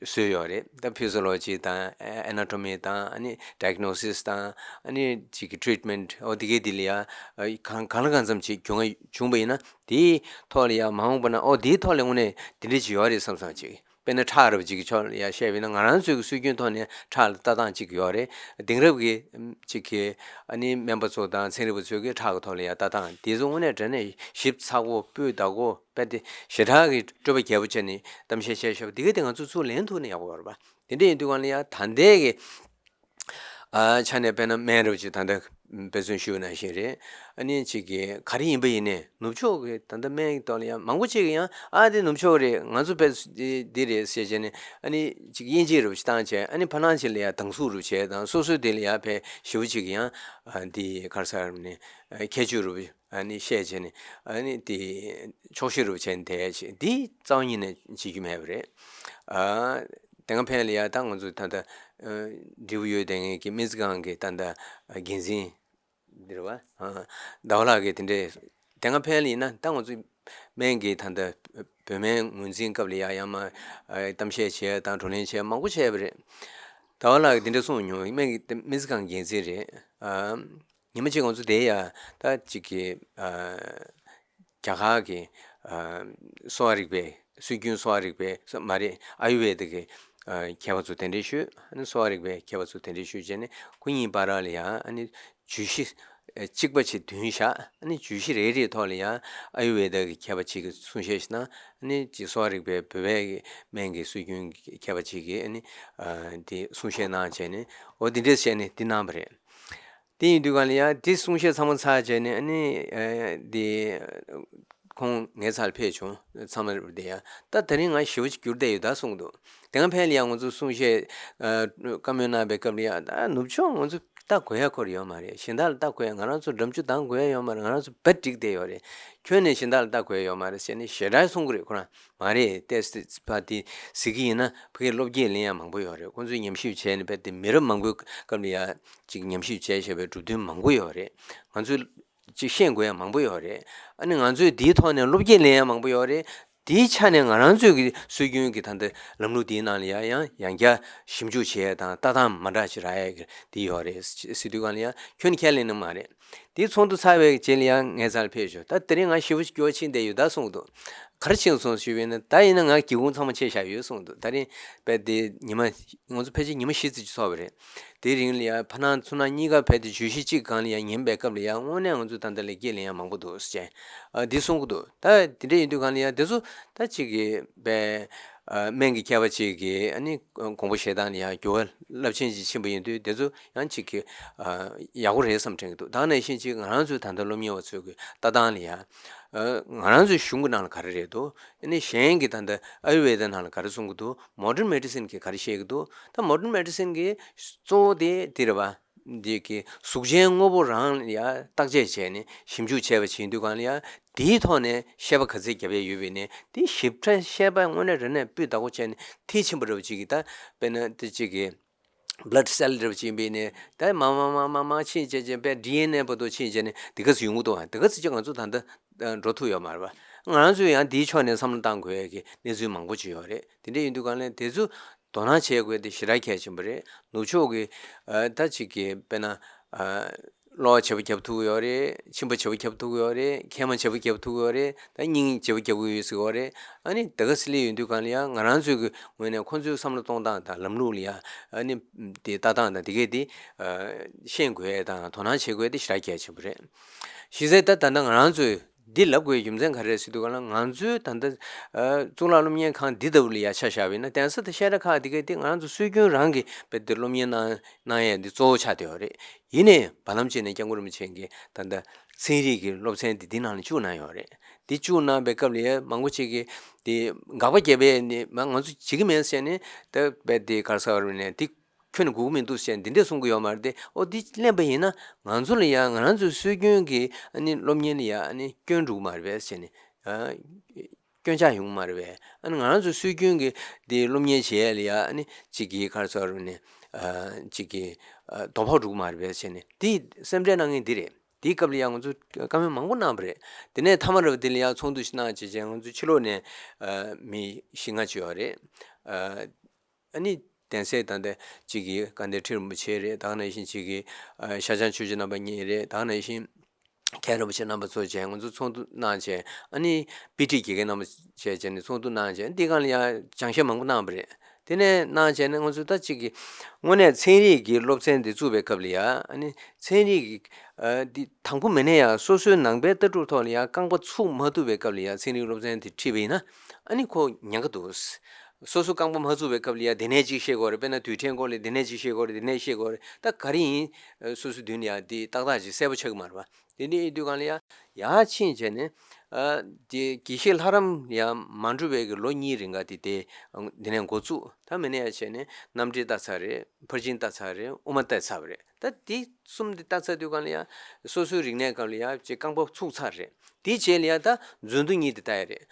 བཟོས་ཡོད་རེད། ད་ཕི་ཟི་ཡོ་ལོ་ཇི་དང་ཨ་ཨེ་ན་ཊོ་མི་དང་ཨ་ནི་ཌའི་གྷ་ནོ་སིས་དང་ཨ་ནི་ཅིག་གི་ཊི་རིཊ་མེན་ཊི་ཨོ་དེ་གའི་དེ་ལ་ཡ་ཨ་གང་གང་ལ་གང་འཚམ་ཅིག་རྒྱུས་མངའ་བྱུང་བ་ཡིན་ན། དེའི་ཐོག་ལ་ཡང་མ་འོངས་པ་ན་ཨོ་དེའི་ཐོག་ལ་དངོས་གནས་དེ་འདྲ་ཅིག་ཡོད་རེད་བསམ་བསམ་ཅིག་དཔེར་ན་ཁྲག་རེད་པ་ཅིག་གི་ཕྱོགས་ལ་ཡང་བཤད་པ་ཡིན་ན་ང་རང་ཚོའི་གི་སྲོལ་རྒྱུན་ཐོག་ནས་ཁྲག་ལ་ལྟ་སྟངས་ཅིག་ཡོད་རེད། དེང་རབས་ཀྱི་ཅིག་གི་ཨ་ནི་སྨན་པ་ཚོ་དང་ཚན་རིག་པ་ཚོས་གི་ཁྲག་གི་ཐོག་ལ་ཡང་ལྟ་སྟངས་དེ་ཚོ་དངོས་གནས་དྲང་གནས་ཞིབ་ཚགས་པོ་སྤུས་དག་པོ་དཔེ་དེ་ཞེ་དྲག་གི་སྤྲོས་པ་རྒྱས་པོ་བྱས་ནས་གཏམ་བཤད་བཤད་ཤོག་དེ་ག་དེ་ང་ཚོ་ཚུར་ལེན་ཐུབ་ན་ཡག་པོ་ཡོད་རེད་པ། དེ་འདྲ་ཡིན་དུས་གང་ལ་ཡང་ད་ལྟའི་གི་ཨ་ཆ་ནས་དཔེར་ན་སྨན་རེད་པ་ཅིག་ད་ལྟ་དཔེ་མཚོན་ཞུས་ནང་བཞིན་རེད། ཨ་ནི་ཅིག་གི་ག་རེ་ཡིན་པ་ཡིན་ནའི་ནུབ་ཕྱོགས་ཀྱི་ད་ལྟ་སྨན་གྱི་ཐོག་ལ་ཡང་མང་པོ་ཅིག་གིས་ཡང་ཨ་དེ་ནུབ་ཕྱོགས་རེད། ང་ཚོ་དཔེ་འདི་འདི་རེད་ཟེར་བྱས་ནས་ཨ་ནི་ཅིག་དབྱེ་འབྱེད་རེད་པ་ཅིག་བཏང་བྱས་ཨ་ནི་ཕ་ནང་ཅིག་ལ་ཡང་སྡང་ཟུག་རེད་པ་བྱས་དང་སོ་སོའི་དེ་ལ་ཡང་དཔེ་ཞེ་པོ་ཅིག་གིས་ཡང་ཨ་འདི་ག་རེ་ཟེར་ནས་ཨ་ཁྱད་ཆོས་རེད་པ་ཅིག་ཨ་ནི་བཤད་བྱས་ནས་ཨ་ནི་དེ་ཆོག་ཤེས་རུ་བྱས་ནས་དེ་བྱས་འདི་རྩ་བ་ཉིད་ནས་བྱེད་རྒྱུ་མེད་པ་རེད། ཨ་དེ་སྔ་ཕན་ལ་ཡ་ད་ང་ཚོ་ད་ལྟ་ཨ་འབྲས་བུ་ཡོད་དེ་ངེད་ཀྱི་སྨན་རྩིས་ཁང་གི་ད་ལྟ་འགན་འཛིན་འདི་རེད་པ། ཨ་ཟླ་བ་ལགས་ཀྱིས་དེ་འདྲས་དེ་སྔ་ཕན་ལ་ཡིན་ན་ད་ང་ཚོ་སྨན་གྱི་ད་ལྟ་བོད་སྨན་ངོས་འཛིན་སྐབས་ལ་ཡ་ཡང་མ་ཨ་གཏམ་བཤད་བྱས་དང་བགྲོ་གླེང་བྱས་མང་པོ་བྱས་པ་རེད། ཟླ་བ་ལགས་ཀྱིས་དེ་འདྲས་གསུངས་མྱོང་། སྨན་གྱི་སྨན་རྩིས་ཁང་འགན་འཛིན་རེད། ཨ། ཉི་མ་གཅིག་ང་ཚོ་དེ་ཡ་ད་ཅིག་གི་ཨ་རྒྱ་གར་གྱི་ཨ་གསོ་བ་རིག་པའི་སྲོལ་རྒྱུན་གསོ་བ་རིག་པའི་མ་རེད། ཨ་ཡུར་ཝེ་ད་གི་ མཁས་པ་ཚོ་གདན་འདྲེན་ཞུས། ཨ་ནི་གསོ་བ་རིག་པའི་མཁས་པ་ཚོ་གདན་འདྲེན་ཞུས་བྱས་ནས་ཁོ་གཉིས་བར་ལ་ཡང་ཨ་ནི་བརྗོད་གཞི་གཅིག་པ་ཅིག་བདུན་བཞག་ཨ་ནི་བརྗོད་གཞི་རེ་རེའི་ཐོག་ལ་ཡང་ཨ་ཡུར་ཝེ་ད་གི་མཁས་པ་ཅིག་གིས་གསུང་བཤད་ཞིག་གནང་། ཨ་ནི་གསོ་བ་རིག་པའི་བོད་པའི་སྨན་གྱི་སྲོལ་རྒྱུན་གྱི་མཁས་པ་ཅིག་གིས་ཨ་ནི་དེ་གསུང་བཤད་གནང་བྱས་ནས་འོ་དེ་འདྲས་བྱས་ནས་འདི་གནང་བ་རེད། དེ་ཡིན་དུས་གང་ལ་ཡང་དེ་གསུང་བཤད་ཚང་མ་ཚར་བྱས་ནས་ཨ་ནི་དེ་ཁོང་ངའི་རྩར་ཕེབས་བྱུང་། ཚང་མ་རེད་དེ་ཡང་ད་དེ་རིང་ང་ཞེ་པོ་ཅིག་འགྱུར་བསྡད་ཡོད་ད་གསུངས་འདུག་དེ་སྔ་ཕན་ལ་ཡང་ང་ཚོ་གསུང་བཤད་བཀའ་མོལ་གནང་བའི་སྐབས་ལ་ཡང་ད་ནུབ་ཕྱོགས་ང་ཚོ་ལྟ་དགོས་ཡ་ཁོ་ར་ཡོད་མ་རེད། གཞན་དག་ལ་ལྟ་དགོས་ཡ། ང་རང་ཚོ་འགྲམ་ཆུ་ལྡང་དགོས་ཡ་ཡོད་མ་རེད། ང་རང་ཚོ་བེད་འགྲིག་བསྡད་ཡོད་རེད། ཁྱོན་ནས་གཞན་དག་ལ་ལྟ་དགོས་ཡ་ཡོད་མ་རེད་ཟེར་ནས་ཞེ་དྲག་གསུང་གི་རེད། ཁོ་རང་མ་རེད་ཏེ་ཟེར་བ་དེ་ཟེར་གི་ཡིན་ན་ཕ་གིར་བློ་བསྐྱེད་ལེན་ཡ་མང་པོ་ཡོད་རེད། ཁོང་ཚོས་ཉམས་ཞིབ་བྱས་ནས་བེད་དེ་མི་རབས་མང་པོའི་སྐབས་ལ་ཡ་ཅིག་ཉམས་ཞིབ་བྱས་བཞག་པའི་གྲུབ་དོན་མང་པོ་ཡོད་རེད། ང་ཚོས་ཅིག་ཤེས་དགོས་ཡ་མང་པོ་ཡོད་རེད། ཨ་ནི་ང་ཚོས་དེའི་ཐོག་ནས་བློ་བསྐྱེད་ལེན་ཡ་མང་པོ་ཡོད་རེད། དེའི་ཆ་ནས་ང་རང་ཚོའི་གི་སྲོལ་རྒྱུན་གྱི་ད་ལྟ་ལམ་ལུགས་དེའི་ནང་ལ་ཡ་ཡང་ཡང་བསྐྱར་ཞིབ་འཇུག་བྱེད་ཡ་དང་ལྟ་སྟངས་མ་འདྲ་ཞིག་རག་ཡ་གི་དེ་ཡོད་རེད་ཟེར་དུས་གང་ལ་ཡ་ཁྱོན་ནས་ཁས་ལེན་ནི་མ་རེད། དེའི་ཚོགས་འདུ་ཚར་བའི་རྗེས་ལ་ཡང་ངའི་རྩར་ཕེབས་ཤོག་ད་དེ་རིང་ང་ཞེ་པོ་སྐྱོ་བ་ཕྱིན་བསྡད་ཡོད་ད་གསུངས་འདུག་ག་རེ་ཕྱིན་སོང་ཞུས་པས་ན་ད་ཡིན་ན་ང་སྒེའུ་ཁུང་ཚང་མ་ཕྱེ་བཞག་ཡོད་གསུངས་འདུག་ད་རིང་བེད་དེ་ཉི་མ་ང་ཚོ་ཕལ་ཆེར་ཉི་མ་བཞི་ཙམ་ཅིག་ཚོགས་པ་རེད། དེའི་རིང་ལ་ཡང་ཕ་ནང་ཚུར་ནང་གཉིས་ཀ་བེད་དེ་བརྗོད་གཞི་གཅིག་སྒང་ལ་ཡང་ཉན་པའི་སྐབས་ལ་ཡང་དངོས་གནས་ང་ཚོ་ད་ལྟ་ལེགས་སྐྱེས་ལེན་ཡ་མང་པོ་འདུག་ཟེར་ཅན་འདི་གསུང་གི་འདུག་ད་དེ་འདྲ་ཡིན་དུས་གང་ལ་ཡང་དེ་ཚོ་ད་ཅིག་གི་བེད་སྨན་གྱི་མཁས་པ་ཅིག་གིས་ཨ་ནི་དགོངས་པ་བཞེས་སྟངས་ལ་ཡང་འགྱུར་བ་རླབས་ཆེན་ཅིག་ཕྱིན་པ་ཡིན་དུས་དེ་ཚོ་ཡང་ཅིག་གི་ཡག་པོ་རེད་བསམ་དྲན་གྱི་འདུག་ད་ག་ནང་བཞིན་ཅིག་ང་རང་ཚོའི་ད་ལྟ་སློབ་གཉེར་བ་ཚོའི་གི་ལྟ་སྟངས་ལ་ཡང་ང་རང་ཚོའི་གཞུང་གི་ནང་ལ་ག་རེ་རེད་འདུག་ཨ་ནི་གཞན་གྱི་ད་ལྟ་ཨ་ཡུར་ཝེ་ད་ནང་ལ་ག་རེ་གསུང་གི་འདུག་མོ་ཌརན་མེ་ཌི་སིན་གྱིས་ག་རེ་བཤད་ཀྱི་འདུག་ད་མོ་ཌརན་མེ་ཌི་སིན་གྱི་གཙོ་བོ་དེ་དེ་རེད་པ། འདི་གི་གཟུགས་ཅན་དངོས་པོ་རང་ལ་ཡ་བརྟག་དཔྱད་བྱས་ནས་ཞིབ་འཇུག་བྱས་པ་བྱེད་དུས་གང་ལ་ཡ་དེའི་ཐོག་ནས་བཤད་པ་ག་ཚད་བརྒྱབ་ཡ་ཡོད་པས་ནས་དེ་ཞིབ་ཕྲ་བཤད་པ་དངོས་གནས་རེ་ནས་སྤུས་དག་པོ་བྱས་ནས་མཐིལ་ཕྱིན་པ་འདྲ་བོ་ཅིག་གི་ད་དཔེར་ན་དེ་ཅིག་གི་བླཌ་སེལ་འདྲ་བོ་ཅིག་ཡིན་པས་ནས་ད་མ་མ་མ་མ་མ་ཕྱིན་བྱས་བྱས་པས་ཌི་ཨེན་ཨེ་བར་དུ་ཕྱིན་བྱས་ནས་དེ་ག་ཚོད་ཡོང་གི་འདུག་དེ་ག་ཚོད་ཅིག་ང་ཚོ་ད་ལྟ་འགྲོ་ཐུབ་ཡོད་མ་རེད་པ། ང་རང་ཚོས་ཡང་དེའི་ཕྱོགས་ནས་བསམ་བློ་བཏང་དགོས་ཡ་གི་གནས་ཚུལ་མང་པོ་ཅིག་ཡོད་རེད། དེ་འདྲ་ཡིན་དུས་གང་ལ་དེ་ཚོ་དོ་སྣང་བྱེད་དགོས་དེ་ཞེ་དྲག་གལ་ཆེན་པོ་རེད། ནུབ་ཕྱོགས་ཀྱི་ཨ་ད་ཅིག་གི་དཔེར་ན་ཨ་གློ་བ་བྱེད་པོ་རྒྱབ་ཐུབ་ཀྱི་ཡོད་རེད། མཆིན་པ་བྱེད་པོ་རྒྱབ་ཐུབ་ཀྱི་ཡོད་རེད། མཁལ་མ་བྱེད་པོ་རྒྱབ་ཐུབ་ཀྱི་ཡོད་རེད། ད་སྙིང་བྱེད་པོ་རྒྱབ་ཀྱི་ཡོད་ཟེར་གྱི་ཡོད་རེད། ཨ་ནི་དེ་ག་ཚོད་ལས་ཡོང་དུས་གང་ལ་ཡང་ང་རང་ཚོའི་གི་ངོས་ནས་ཁོང་ཚོའི་བསམ་བློ་གཏོང་སྟངས་དང་ལམ་ལུགས་ལ་ཡང་ཨ་ནི་དེ་ལྟ་སྟངས་དང་དེ་གས་དེ་ཨ་ཤེས་དགོས་དང་དོ་སྣང་བྱེད་དགོས་དེ་ཞེ་དྲག་གལ་ཆེན་པོ་རེད། གཞི་རྩའི་ད་ད་ལྟ་ང་རང་ཚོས་འདི་ལབ་དགོས་རྒྱུ་མཚན་ག་རེ་རེད་ཟེར་དུས་གང་ལ་ང་ཚོའི་ད་ལྟ་ཨ་གཙུག་ལག་སློབ་གཉེར་ཁང་འདི་ལྟ་བུ་ལ་ཡ་ཆ་བཞག་པ་ཡིན་ན་གདན་ས་དང་བཤད་གྲྭ་ཁག་འདི་གས་འདི་ང་རང་ཚོ་སྲོལ་རྒྱུན་རང་གི་དཔེ་དེ་སློབ་གཉེར་གནང་གནང་ཡས་འདི་གཙོ་བོ་ཆགས་བསྡད་ཡོད་རེད། ཡིན་ནའི་བར་ལམ་ཅིག་ནས་སྐྱབས་མགོན་རིན་པོ་ཆེ་གིས་ད་ལྟ་ཚན་རིག་གི་སློབ་ཚན་འདི་འདི་ནང་ལ་བཅུག་གནང་ཡོད་རེད། འདི་བཅུག་གནང་པའི་སྐབས་ལ་ཡ་མང་པོ་ཅིག་གིས་དེ་དགག་པ་བརྒྱབ་པས་ནི་མ་ང་ཚོ་བྱེད་ཀྱི་མེད་ཟེར་ནས་ད་དཔེ་དེ་ག་རེ་ཟེར་བ་རེད་ནས་འདི་ཁྱོན་ནས་དགོས་ཀྱི་མི་འདུག་ཟེར་འདི་འདྲས་གསུང་གི་ཡོད་མ་རེད་དེ། ཨོ་འདི་གླེང་པ་ཡིན་ན་ང་ཚོ་ལ་ཡང་ང་རང་ཚོའི་སྲོལ་རྒྱུན་གྱི་ཨ་ནི་སློབ་གཉེར་ལ་ཡང་ཨ་ནི་སྐྱོན་འགྲོ་གི་མ་རེད་པས་ཟེར་ནས། ཨ་སྐྱོན་ཆག་ཡོང་གི་མ་རེད་པས། ཨ་ནི་ང་རང་ཚོའི་སྲོལ་རྒྱུན་གྱི་འདི་སློབ་གཉེར་བྱེད་ཡས་ལ་ཡང་ཨ་ནི་གཅིག་གིས་ག་རེ་ཟེར་བ་རེད་ནས་ཨ་གཅིག་གིས་ཨ་དོ་ཕོག་འགྲོ་གི་མ་རེད་པས་ཟེར་ནས་འདི་སེམས་ཁྲལ་གནང་མཁན་འདི་རེད། དེའི་སྐབས་ལ་ཡང་ང་ཚོ་བཀའ་མོལ་མང་པོ་གནང་བ་རེད། དེ་ནས་མཐའ་མ་རེད་པ་འདི་ལ་ཡང་ཚོགས་འདུ་ཞིག་གནང་བྱས་རྗེས་ང་ཚོ་ཕྱི་ལོགས་ནས་ཨ་མི་བཞི་ལྔ་ཅིག་ཡོད་རེད། ཨ་ཨ་ནི་གདན་སའི་ད་ལྟ་གཅིག་གིས་དགའ་ལྡན་ཁྲི་རིན་པོ་ཆེ་རེད། ད་ག་ནང་བཞིན་གཅིག་གིས་ཨ་ཤར་བྱང་ཆོས་རྗེ་རྣམ་པ་གཉིས་རེད། ད་ག་ནང་བཞིན་མཁན་རིན་པོ་ཆེ་རྣམ་པ་ཚོ་བྱས་ང་ཚོ་ཚོགས་འདུ་གནང་བྱས་ཨ་ནི་དཔེ་ཁྲིད་དགེ་རྒན་རྣམ་པ་བྱས་བྱས་ནས་ཚོགས་འདུ་གནང་བྱས་འདི་སྒང་ལ་ཡང་སྦྱང་བཤད་མང་པོ་གནང་བ་རེད། དེ་ནས་གནང་བྱས་ནས་ང་ཚོ་ད་གཅིག་གིས་དངོས་གནས་ཚན་རིག་གི་སློབ་ཚན་འདི་བཙུགས་པའི་སྐབས་ལ་ཡང་ཨ་ནི་ཚན་རིག་གི་ཨ་འདི་དང་པོ་མེད་ན་ཡང་སོ་སོའི་ནང་པའི་ལྟ་གྲུབ་ཐོག་ལ་ཡང་རྐང་པ་ཚུགས་མ་ཐུབ་པའི་སྐབས་ལ་ཡང་ཚན་རིག་སློབ་ཚན་དེ་ཁྲིད་པ་ཡིན་ན་ཨ་ནི་ཁོ་ཉན་གི་འདུག་སོ་སོ་རྐང་པ་མ་ཚུགས་པའི་སྐབས་ལ་ཡ་དེ་ནས་ཅིག་ཤེས་དགོས་རེད། དཔེར་ན་དུས་ཕྲན་སྐོར་ལ་དེ་ནས་ཅིག་ཤེས་དགོས་རེད། དེ་ནས་ཤེས་དགོས་རེད། ད་ག་རེ་ཡིན། སོ་སོའི་མདུན་ལ་ཡ་དེ་ཏག་ཏག་ཅིག་གསལ་པོ་ཆགས་ཀྱི་མ་རེད་པ། དེ་འདྲ་ཡིན་དུས་གང་ལ་ཡ་ཡར་ཕྱིན་བྱས་ནས་ཨ་དེ་དགེ་བཤེས་ལྷ་རམས་ཡ་མ་འགྲོ་བའི་གི་ལོ་གཉིས་རིང་ག་དེ་དེ་དེ་ནས་འགོ་བཙུགས། ད་མི་ནས་ཡ་བྱས་ནས་རྣམ་འགྲེལ་ལྟ་ཚར་རེད། ཕར་ཕྱིན་ལྟ་ཚར་རེད། དབུ་མ་བལྟས་ཚར་བ་རེད། ད་དེ་གསུམ་དེ་ལྟ་ཚར་དུས་གང་ལ་ཡ་སོ་སོའི་རིག་གནས་སྐབས་ལ་ཡ་ཅིག་རྐང་པ་ཚུགས་ཚར་རེད། དེའི་རྗེས་ལ་ཡ་ད་མཛོད་འདུ་གཉིས་དེ་ལྟ་ཡ་རེད།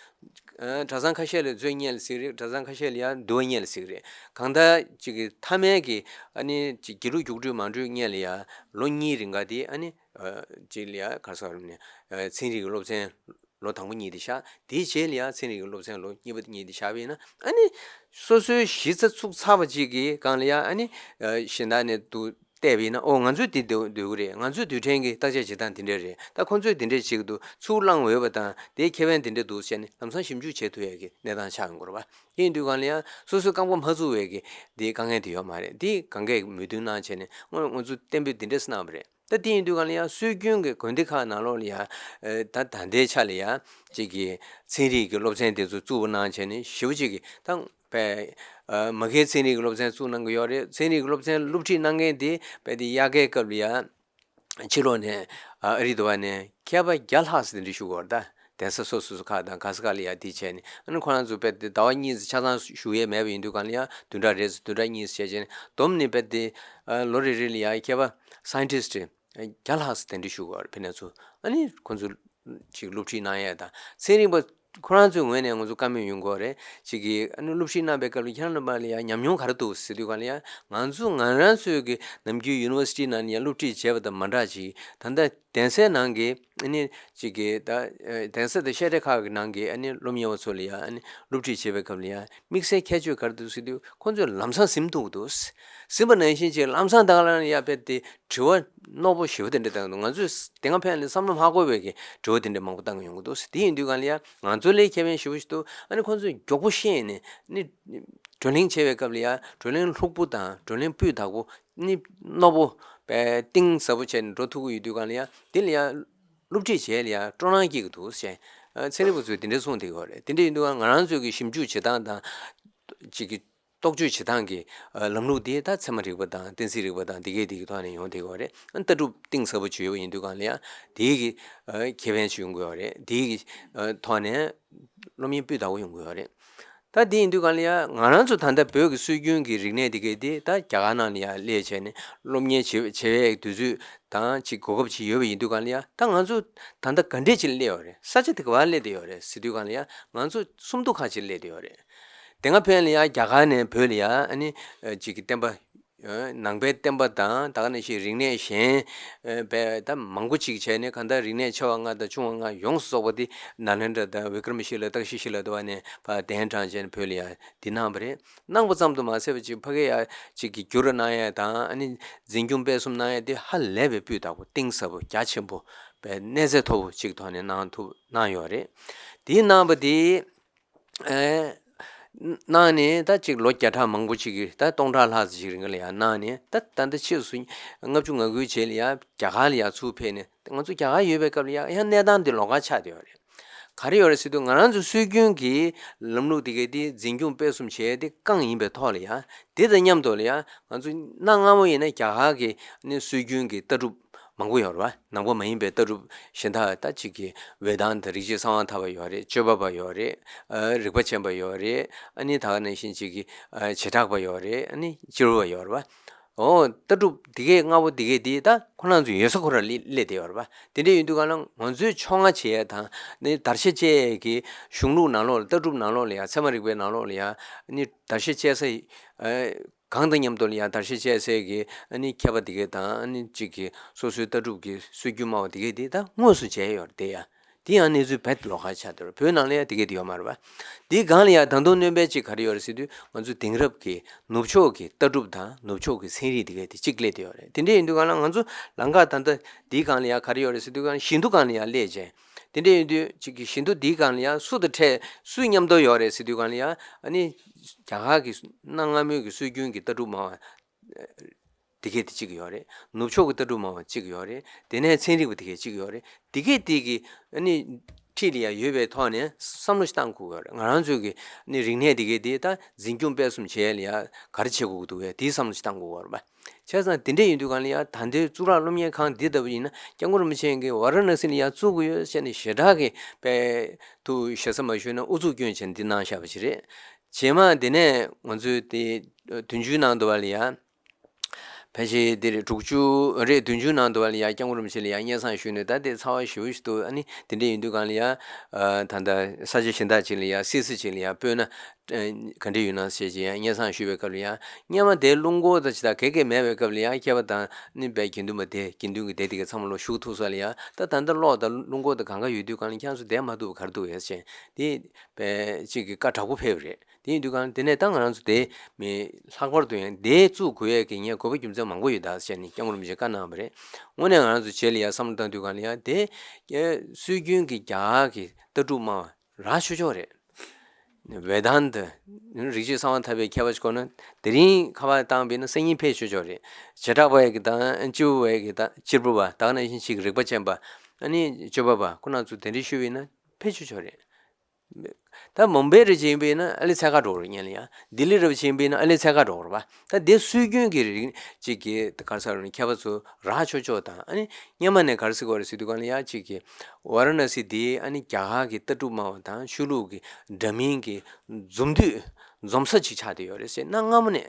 ཨ་གྲྭ་ཚང་ཁ་ཤས་ལ་མཛོད་གཉིས་ལ་ཟེར་རེད། གྲྭ་ཚང་ཁ་ཤས་ལ་ཡ་འདུལ་བ་གཉིས་ལ་ཟེར་རེད། གང་ལྟར་ཅིག་གི་མཐའ་མའི་གི་ཨ་ནི་ཅིག་དགེ་ལུགས་རྒྱུགས་སྤྲོད་མ་འགྲོའི་སྔོན་ལ་ཡ་ལོ་གཉིས་རིང་ག་དེ་ཨ་ནི་ཨ་ཅིག་ལ་ཡ་ག་རེ་ཟེར་བ་རེད་ནས་ཨ་ཚན་རིག་གི་སློབ་ཚན་ལོ་དང་པོ་གཉིས་དེ་བཞག་དེའི་རྗེས་ལ་ཡ་ཚན་རིག་གི་སློབ་ཚན་ལོ་གཉིས་པ་དེ་གཉིས་དེ་བཞག་པ་ཡིན་ན་ཨ་ནི་སོ་སོའི་གཞི་རྩ་ཚུགས་ཚར་བ་ཅིག་གི་སྒང་ལ་ཡ་ཨ་ནི་ཨ་གཞན་དག་ནས་འདུག་བལྟས་པ་ཡིན་ན། ཨོ་ང་ཚོས་དེ་འདོད་འདོད་ཀྱི་རེད། ང་ཚོའི་རྡུལ་ཕྲན་གྱི་བརྟག་དཔྱད་བྱེད་སྟངས་དེ་འདྲ་རེད། ད་ཁོ་ཚོས་དེ་འདྲ་བྱེད་ཀྱི་འདུག་ཚུར་བླངས་འོས་པ་དང་དེའི་ཁེ་ཕན་དེ་འདྲ་འདུག་ཟེར་ནས་ལམ་སང་ཞིབ་འཇུག་བྱེད་ཐུབ་ཡས་ཀྱི་གནས་སྟངས་ཆགས་ཡོང་གི་རེད་པ། དེ་ཡིན་དུས་གང་ལ་ཡང་སོ་སོའི་རྐང་པ་མ་ཚུགས་པའི་གི་དེའི་དཀའ་ངལ་དེ་ཡོད་མ་རེད། དེ་གང་གས་མོས་མཐུན་གནང་བྱས་ནས་སྔོན་ང་ཚོ་གཏན་འབེབས་དེ་འདྲས་གནང་བ་རེད། ད་དེ་ཡིན་དུས་གང་ལ་ཡང་སྲོལ་རྒྱུན་གྱི་དགོན་སྡེ་ཁག་ནང་ལོགས་ལ་ཡང་ཨ་ད་ལྟའི་ཆ་ལ་ཡང་ཅིག་གི་ཚན་རིག་གི་སློབ་ཚན་དེ་ཚོ་བཙུགས་གནང་བྱས་ནས་ཞེ་པོ་ཅིག་གི་ད་པའི་ཨ་མ་གིའི་ཚན་རིག་གི་སློབ་ཚན་བཙུགས་གནང་གི་ཡོད་རེད། ཚན་རིག་གི་སློབ་ཚན་སློབ་ཁྲིད་གནང་མཁན་དེ་པའི་དེ་དབྱར་ཁའི་སྐབས་ལ་ཡང་ཕྱི་ལོགས་ནས་ཨ་ཨ་རི་དུ་བ་ནས་མཁས་པ་བརྒྱ་ལྷག་ཙམ་དེ་འདྲ་བཞུགས་ཡོད་རེད། ད་གདན་ས་སོ་སོ་སོ་ཁག་དང་ག་ས་ག་ལ་ཡང་དེ་བྱས་ནས། ཨ་ནི་ཁོ་རང་ཚོ་པའི་དེ་ཟླ་བ་གཉིས་ཙམ་ཆ་ཚང་བཞུགས་ཡས་མེད་པ་ཡིན་དུས་གང་ལ་ཡང་བདུན་ཕྲག་རེ་ཙམ་བདུན་ཕྲག་གཉིས་ཙམ་བྱས་བྱས་ནས་བསྡོམས་ནས་པའི་དེ་ཨ་ལོ་རེ་རེ་ལ་ཡང་མཁས་པ་སའེན་ཊིསི་ཊི་བརྒྱ་ལྷག་ཙམ་དེ་འདྲ་བཞུགས་ཡོད་རེད། ཕ་ནས་ཚོ་ཨ་ནི་ཁོ་ཚོ་ཅིག་སློབ་ཁྲིད་གནང་ཡས་དང་ཚན་རིག་པ་ཁོ་རང་ཚོའི་ངོས་ནས་ང་ཚོ་བཀའ་མོལ་ཡོང་གི་ཡོད་རེད། ཅིག་གིས་ཨ་ནི་སློབ་ཁྲིད་གནང་པའི་སྐབས་ལ་ཁྱེད་རང་རྣམ་པ་ལ་ཡང་ཉམས་མྱོང་ག་རེ་འདུག་ཟེར་དུས་གང་ལ་ཡང་ང་ཚོ་ང་རང་ཚོའི་གི་ནམ་རྒྱུན་ཡུ་ནི་ཝར་སི་ཊི་ནང་ནས་ཡང་སློབ་ཁྲིད་བྱས་པ་དང་མ་འདྲ་ཅིག་ད་ལྟ་གདན་སའི་ནང་གི་ཨ་ནི་ཅིག་གི་ད་ཨ་གདན་ས་དང་བཤད་གྲྭ་ཁག་གི་ནང་གི་ཨ་ནི་སློབ་གཉེར་བ་ཚོ་ལ་ཡང་ཨ་ནི་སློབ་ཁྲིད་བྱེད་པའི་སྐབས་ལ་ཡང་དམིགས་བསལ་ཁྱད་ཆོས་ག་རེ་འདུག་ཟེར་དུས་ཁོ་ཚོས་ལམ་སང་ཟིན་ཐུབ་ཀྱི་འདུག་ཟིན་པ་ནང་བཞིན་ཅིག་ལམ་སང་ད་ག་ལ་ཡང་དཔེ་དེ་དྲི་བ་རྣོ་པོ་ཞེ་པོ་དེ་འདྲ་བཏང་འདུག་ང་ཚོས་དེ་སྔ་ཕན་ལ་བསམ་བློ་མ་འཁོར་བའི་གི་དྲི་བ་དེ་འདྲ་མང་པོ་བཏང་གི་ཡོང་གི་འདུག་དེ་ཡིན་དུས་གང་ལ་ཡང་ང་ཚོ་ལས་ཁེ་ཕན་ཞེ་པོ་ཞིག་འདུག་ཨ་ནི་ཁོ་ཚོས་མགྱོགས་པོ་ཤེས་ནས་ནི་བགྲོ་གླེང་བྱེད་པའི་སྐབས་ལ་ཡང་བགྲོ་གླེང་ལྷུག་པོ་དང་བགྲོ་གླེང་སྤུས་དག་པོ་ནི་རྣོ་པོ་པའི་གཏིང་ཟབ་པོ་བྱས་ནས་འགྲོ་ཐུབ་ཀྱི་ཡོད་དུས་གང་ལ་ཡང་དེ་ལ་ཡང་སློབ་ཁྲིད་བྱས་ལ་ཡང་སྤྲོ་སྣང་སྐྱེ་གི་འདུག་ཟེར། ཨ་ཚན་རིག་པ་ཚོས་དེ་འདྲ་གསུངས་བསྡད་ཀྱི་ཡོད་རེད། དེ་འདྲ་ཡིན་དུས་ང་རང་ཚོའི་གི་ཞིབ་འཇུག་བྱེད་སྟངས་དང་ཅིག་གི་རྟོག་དཔྱོད་བྱེད་སྟངས་ཀྱི་ཨ་ལམ་ལུགས་དེ་ད་ཚད་མ་རིག་པ་དང་གཏན་ཚིགས་རིག་པ་དང་དེ་གས་དེ་གི་ཐོག་ནས་ཡོང་བསྡད་ཀྱི་ཡོད་རེད། ཨ་ལྟ་གྲུབ་གཏིང་ཟབ་པོ་ཅིག་ཡོད་པ་ཡིན་དུས་གང་ལ་ཡང་དེའི་གི་ཨ་ཁེ་ཕན་ཅིག་ཡོང་གི་ཡོད་རེད། དེའི་གི་ཨ་ཐོག་ནས་སློབ་གཉེར་སྤུས་དག་པོ་ཡོང་གི་ཡོད་རེད། ད་དེ་ཡིན་དུས་གང་ལ་ཡང་ང་རང་ཚོ་ད་ལྟ་བོད་ཀྱི་སྲོལ་རྒྱུན་གྱི་རིག་གནས་དེ་གས་དེ་ད་རྒྱ་གར་ནང་ལ་ཡང་སླེབས་བྱས་ནས་སློབ་གཉེར་བྱེད་བྱེད་པའི་དུས་ཚོད་དང་ཅིག་གོ་སྐབས་ཅིག་ཡོད་པ་ཡིན་དུས་གང་ལ་ཡང་ད་ང་ཚོ་ད་ལྟ་ག་འདྲས་ཅིག་སླེབས་ཡོད་རེད། ས་ཆ་དེ་ག་པར་སླེབས་བསྡད་ཡོད་རེད་ཟེར་དུས་གང་ལ་ཡང་ང་ཚོ་སུམ་མདོ་ཁ་ཅིག་སླེབས་བསྡད་ཡོད་རེད། དེ་སྔ་ཕན་ལ་ཡང་རྒྱ་གར་ནས་བོད་ལ་ཡང་ཨ་ནི་ཅིག་གི་བསྟན་པ་ནང་པའི་བསྟན་པ་དང་ད་ག་ནང་བཞིན་རིག་གནས་གཞན་པའི་ད་མང་པོ་ཅིག་བྱས་ནས་གང་ལྟར་རིག་གནས་ཆེ་བ་ལྔ་དང་ཆུང་བ་ལྔ་ཡོངས་སུ་རྫོགས་པ་དེ་ནཱ་ལེནྡྲ་དང་བི་ཀྲ་མ་ཤི་ལ་ཏཀ་ཤི་ཤི་ལ་དུ་བ་ནས་ཕར་གདན་དྲངས་བྱས་ནས་བོད་ལ་ཡང་འདི་གནང་བ་རེད། གནང་པ་ཙམ་དུ་མ་ཟད་པ་ཅིག་ཕ་གི་ཡང་ཅིག་གི་བསྒྱུར་གནང་ཡས་དང་ཨ་ནི་འཛིན་སྐྱོང་སྤེལ་གསུམ་གནང་ཡས་དེ་ཧ་ལས་པའི་སྤུས་དག་པོ་གཏིང་ཟབ་པོ་རྒྱ་ཆེན་པོ་པའི་གནས་ཚད་མཐོ་པོ་ཅིག་ཐོག་ནས་གནང་ཐུབ་གནང་ཡོད་རེད། དེ་གནང་པ་དེ། ཨེ། གནང་ནས་ད་ཅིག་ལོ་བརྒྱ་ཕྲག་མང་པོ་ཅིག་གི་ད་སྟོང་ཕྲག་ལྷག་ཙམ་ཅིག་རིང་ལ་ཡང་གནང་ནས་ད་ད་ལྟ་ཕྱིས་སུ་ལྔ་བཅུ་ང་དགུའི་རྗེས་ལ་ཡང་རྒྱ་གར་ལ་ཡང་ཚུར་ཕེབས་ནས་ང་ཚོ་རྒྱ་གར་ཡོད་པའི་སྐབས་ལ་ཡང་ཡང་གནས་སྟངས་འདི་ལོགས་ཀ་ཆགས་བསྡད་ཡོད་རེད། ག་རེ་ཡོད་རེད་ཟེར་དུས་ང་རང་ཚོ་སྲོལ་རྒྱུན་གྱི་ལམ་ལུགས་འདི་གའི་འདི་འཛིན་སྐྱོང་སྤེལ་གསུམ་བྱས་ཏེ་རྐང་ཡིན་པའི་ཐོག་ལ་ཡང་དེ་དང་མཉམ་དུ་ལ་ཡང་ང་ཚོ་གནའ་སྔ་མོ་ཡིན་ན་རྒྱ་གར་གྱི་ནི་སྲོལ་རྒྱུན་གྱི་ལྟ་གྲུབ་མང་པོ་ཡོད་རེད་བ། ནང་པ་མ་ཡིན་པའི་ལྟ་གྲུབ་གཞན་དག་ད་ཅིག་གི་ཝེ་དཱན་ཏ་རིག་བྱེད་གསང་བ་ཐར་པ་ཡོད་རེད། སྤྱོད་པ་པ་ཡོད་རེད། ཨ་རིག་པ་ཆེན་པ་ཡོད་རེད། ཨ་ནི་ད་ག་ནང་བཞིན་ཅིག་གི་ཨ་བྱེ་བྲག་པ་ཡོད་རེད། ཨ་ནི་སྤྱི་རོལ་པ་ཡོད་རེད་བ། ཨོ་ལྟ་གྲུབ་འདི་གའི་ལྔ་པོ་འདི་གའི་འདི་ད་ཁོ་རང་ཚོ་ཡོད་ས་ཁོ་ར་སླེབས་སླེབས་བསྡད་ཡོད་རེད་བ། དེ་འདྲ་ཡིན་དུས་གང་ལ་ང་ཚོའི་ཕྱོགས་སྔ་བྱེད་ཡས་དང་ནི་དར་ཆ་བཅད་ཡས་ཀྱི་གཞུང་ལུགས་ནང་ལོགས་ལ་ལྟ་གྲུབ་ནང་ལོགས་ལ་ཡང་ཚད་མ་རིག་པའི་ནང་ལོགས་ལ་ཡང་ནི་དར་ཆ་བཅད་ས་ཨ། གང་དང་མཉམ་དུ་ལ་ཡང་དར་ཆ་བཅད་སའི་གི་ཨ་ནི་མཁས་པ་དེ་གས་དང་ཨ་ནི་གཅིག་གི་སོ་སོའི་ལྟ་གྲུབ་ཀྱི་སྲོལ་རྒྱུན་སྨྲ་བ་དེ་གས་དེ་ད་དངོས་སུ་མཇལ་ཡོད་རེད་དེ་ཡ། དེ་ཡང་གནས་ཚུལ་རྦད་ལོགས་ཀ་ཆགས་འདུག་བོད་ནང་ལ་ཡང་དེ་གས་དེ་ཡོད་མ་རེད་པ། དེའི་སྒང་ལ་ཡང་ད་དུང་སྣོན་པ་གཅིག་ག་རེ་ཡོད་རེད་ཟེར་དུས་ང་ཚོ་དེང་རབས་ཀྱི་ནུབ་ཕྱོགས་ཀྱི་ལྟ་གྲུབ་དང་ནུབ་ཕྱོགས་ཀྱི་ཚན་རིག་དེ་གས་དེ་གཅིག་སླེབས་བསྡད་ཡོད་རེད། དེ་འདྲ་ཡིན་དུས་གང་ལ་ང་ཚོ་ལམ་ཁ་ད་ལྟ་དེའི་སྒང་ལ་ཡང་ག་རེ་ཡོད་རེད་ཟེར་དུས་གང་ཞིང་དུ་སྒང་ལ་ཡང་སླེབས་བྱས། དེ་འདྲ་ཡིན་དུས་གཅིག་གི་ཞིང་དུ་འདིའི་སྒང་ལ་ཡང་སུ་དང་འཕྲད་སུ་མཉམ་དུ་ཡོད་རེད་ཟེར་དུས་སྒང་ལ་ཡང་ཨ་ནི་རྒྱ་གར་གྱི་གནའ་སྔ་མོའི་གི་སྲོལ་རྒྱུན་གྱི་ལྟ་གྲུབ་སྨྲ་བ་དེ་གས་དེ་གཅིག་ཡོད་རེད། ནུབ་ཕྱོགས་ཀྱི་ལྟ་གྲུབ་སྨྲ་བ་གཅིག་ཡོད་རེད། དེ་ནས་ཚན་རིག་པ་དེ་གས་གཅིག་ཡོད་རེད། དེ་གས་དེ་གི་ཨ་ནི་འཁྲིས་ལ་ཡང་ཡོད་པའི་ཐོག་ནས་བསམ་བློ་ཞིག་བཏང་དགོས་ཀྱི་ཡོད་རེད། ང་རང་ཚོའི་གི་ཨ་ནི་རིག་གནས་དེ་གས་དེ་ད་འཛིན་སྐྱོང་སྤེལ་གསུམ་བྱེད་ཡས་ལ་ཡང་ག་རེ་བྱེད་དགོས་ཀྱི་འདུག་གས་དེའི་བསམ་བློ་ཞིག་བཏང་དགོས་ཀྱི་ཡོད་རེད་པ། བྱས་ཙང་དེ་འདྲ་ཡིན་དུས་གང་ལ་ཡང་ད་ལྟའི་གཙུག་ལག་སློབ་གཉེར་ཁང་འདི་ལྟ་བུ་ཡིན་ན་སྐྱབས་མགོན་རིན་པོ་ཆེ་གིས་ཝཱ་ར་ཎ་སི་ལ་ཡང་བཙུགས་ཀྱི་ཡོད་ཟེར་ནས་ཞེ་དྲག་གི་དཔེ་ཐུགས་ཞེ་ས་མ་ཞུས་ན་ཨུ་ཚུགས་སྐྱོན་བྱས་ནས་འདི་གནང་བཞག་པ་ཞིག་རེད། རྗེས་མ་དེ་ནས་ང་ཚོའི་དེ་བདུན་ཅུའི་ནང་དུ་བ་ལ་ཡང་ཕལ་ཆེར་དེ་རེད་དྲུག་ཅུ་རེད། བདུན་ཅུའི་ནང་དུ་བ་ལ་ཡང་སྐྱབས་མགོན་རིན་པོ་ཆེ་ལ་ཡང་སྙན་སེང་ཞུས་ནས་ད་དེ་ཚ་བ་ཞེ་པོ་ཞིག་འདུག་ཨ་ནི་དེ་འདྲ་ཡིན་དུས་གང་ལ་ཡང་ད་ལྟ་ས་ཆ་གཞན་དག་ཅིག་ལ་ཡང་སི་སི་ཅིག་ལ་ཡང་སྤོས་ན། ག་འདྲ་ཡོད་ན་ཞེས་ཀྱི་ཡང་སྙན་སེང་ཞུས་པའི་སྐབས་ལ་ཡང་སྔོན་མ་དེ་རླུང་འཁོར་དང་ཇི་ལྟར་ག་གེ་མེད་པའི་སྐབས་ལ་ཡང་མཁས་པ་དང་ནི་དཔེ་དགེ་འདུན་པ་དེ་དགེ་འདུན་གྱི་སྡེ་དེ་གའི་ཚང་མ་ལོ་བཞུགས་ཐུབ་ས་ལ་ཡང་ད་ད་ལྟ་གློག་དང་རླུང་འཁོར་དང་གང་ག་ཡོད་དུས་གང་ལ་ཁྱེད་ཚོ་བསྡད་མ་ཐུབ་པ་ག་རེ་འདུག་ཡ་ཟེར་དེ་དཔེ་གཅིག་གི་བཀའ་དྲག་པོ་ཕེབས་པ་རེད། དེ་ཡིན་དུས་གང་དེ་ནས་ད་ང་རང་ཚོ་དེ་མི་ལྷག་པར་དུ་ཡང་དེ་བཙུགས་དགོས་ཡས་ཀྱི་ངས་དགོས་པ་རྒྱུ་མཚན་མང་པོ་ཡོད་ད་ཟེར་ནས་སྐྱབས་མགོན་རིན་པོ་ཆེས་བཀའ་གནང་བ་རེད། དངོས་གནས་ང་རང་ཚོ་རྗེས་ལ་ཡ་བསམ་བློ་བཏང་དུས་གང་ལ་ཡ་དེ་སྲོལ་རྒྱུན་གྱི་རྒྱ་གར་གྱི་ལྟ་གྲུབ་སྨྲ་བ་རག་ཆོག་ཆོག་རེད། ཝེ་དཱན་ཏ། རིག་བྱེད་གསང་བ་ཐར་པའི་མཁས་པ་ཞིག་གོ་ན་དེ་རིང་ཁ་པར་བཏང་བས་ན་སང་ཉིན་ཕེབས་ཆོག་ཆོག་རེད། བྱེ་བྲག་པ་ཡི་གི་དང་སྤྱིལ་བུ་བ་ཡི་གི་དང་སྤྱིལ་བུ་བ་ད་ག་ནང་བཞིན་ཞིག་རིག་པ་ཅན་པ་ཨ་ནི་སྤྱོད་པ་པ་ཁོ་རང་ཚོ་དེ་འདྲ་ཞུས་པས་ན་ཕེབས་ཆོག་ཆོག་རེད། ད་མུམ་བེ་རེ་ཅིག་ཡིན་པས་ན་ཨ་ལེ་ཚད་ཁ་འགྲོ་རེད་ཉན་ལ་ཡ། ལྡི་ལི་རེ་ཅིག་ཡིན་པས་ན་ཨ་ལེ་ཚད་ཁ་འགྲོ་རེད་པ། ད་དེ་སྲོལ་རྒྱུན་གྱི་རིག་ཅིག་གི་ག་རེ་ཟེར་རུང་མཁས་པ་ཚོ་རག་ཆོག་ཆོག་དང་ཨ་ནི་སྔོན་མ་ནས་ག་རེ་ཟེར་དགོས་རེད་ཟེར་དུས་གང་ལ་ཡ་ཅིག་གི་ཝཱ་ར་ཎ་སི་དེ་ཨ་ནི་རྒྱ་གར་གྱི་ལྟ་གྲུབ་སྨྲ་བ་དང་ཆོས་ལུགས་ཀྱི་འདྲ་མིན་གྱི་འཛོམས་དུས་འཛོམས་ས་ཅིག་ཆགས་བསྡད་ཡོད་རེད་ཟེར་གནའ་སྔ་མོ་ནས་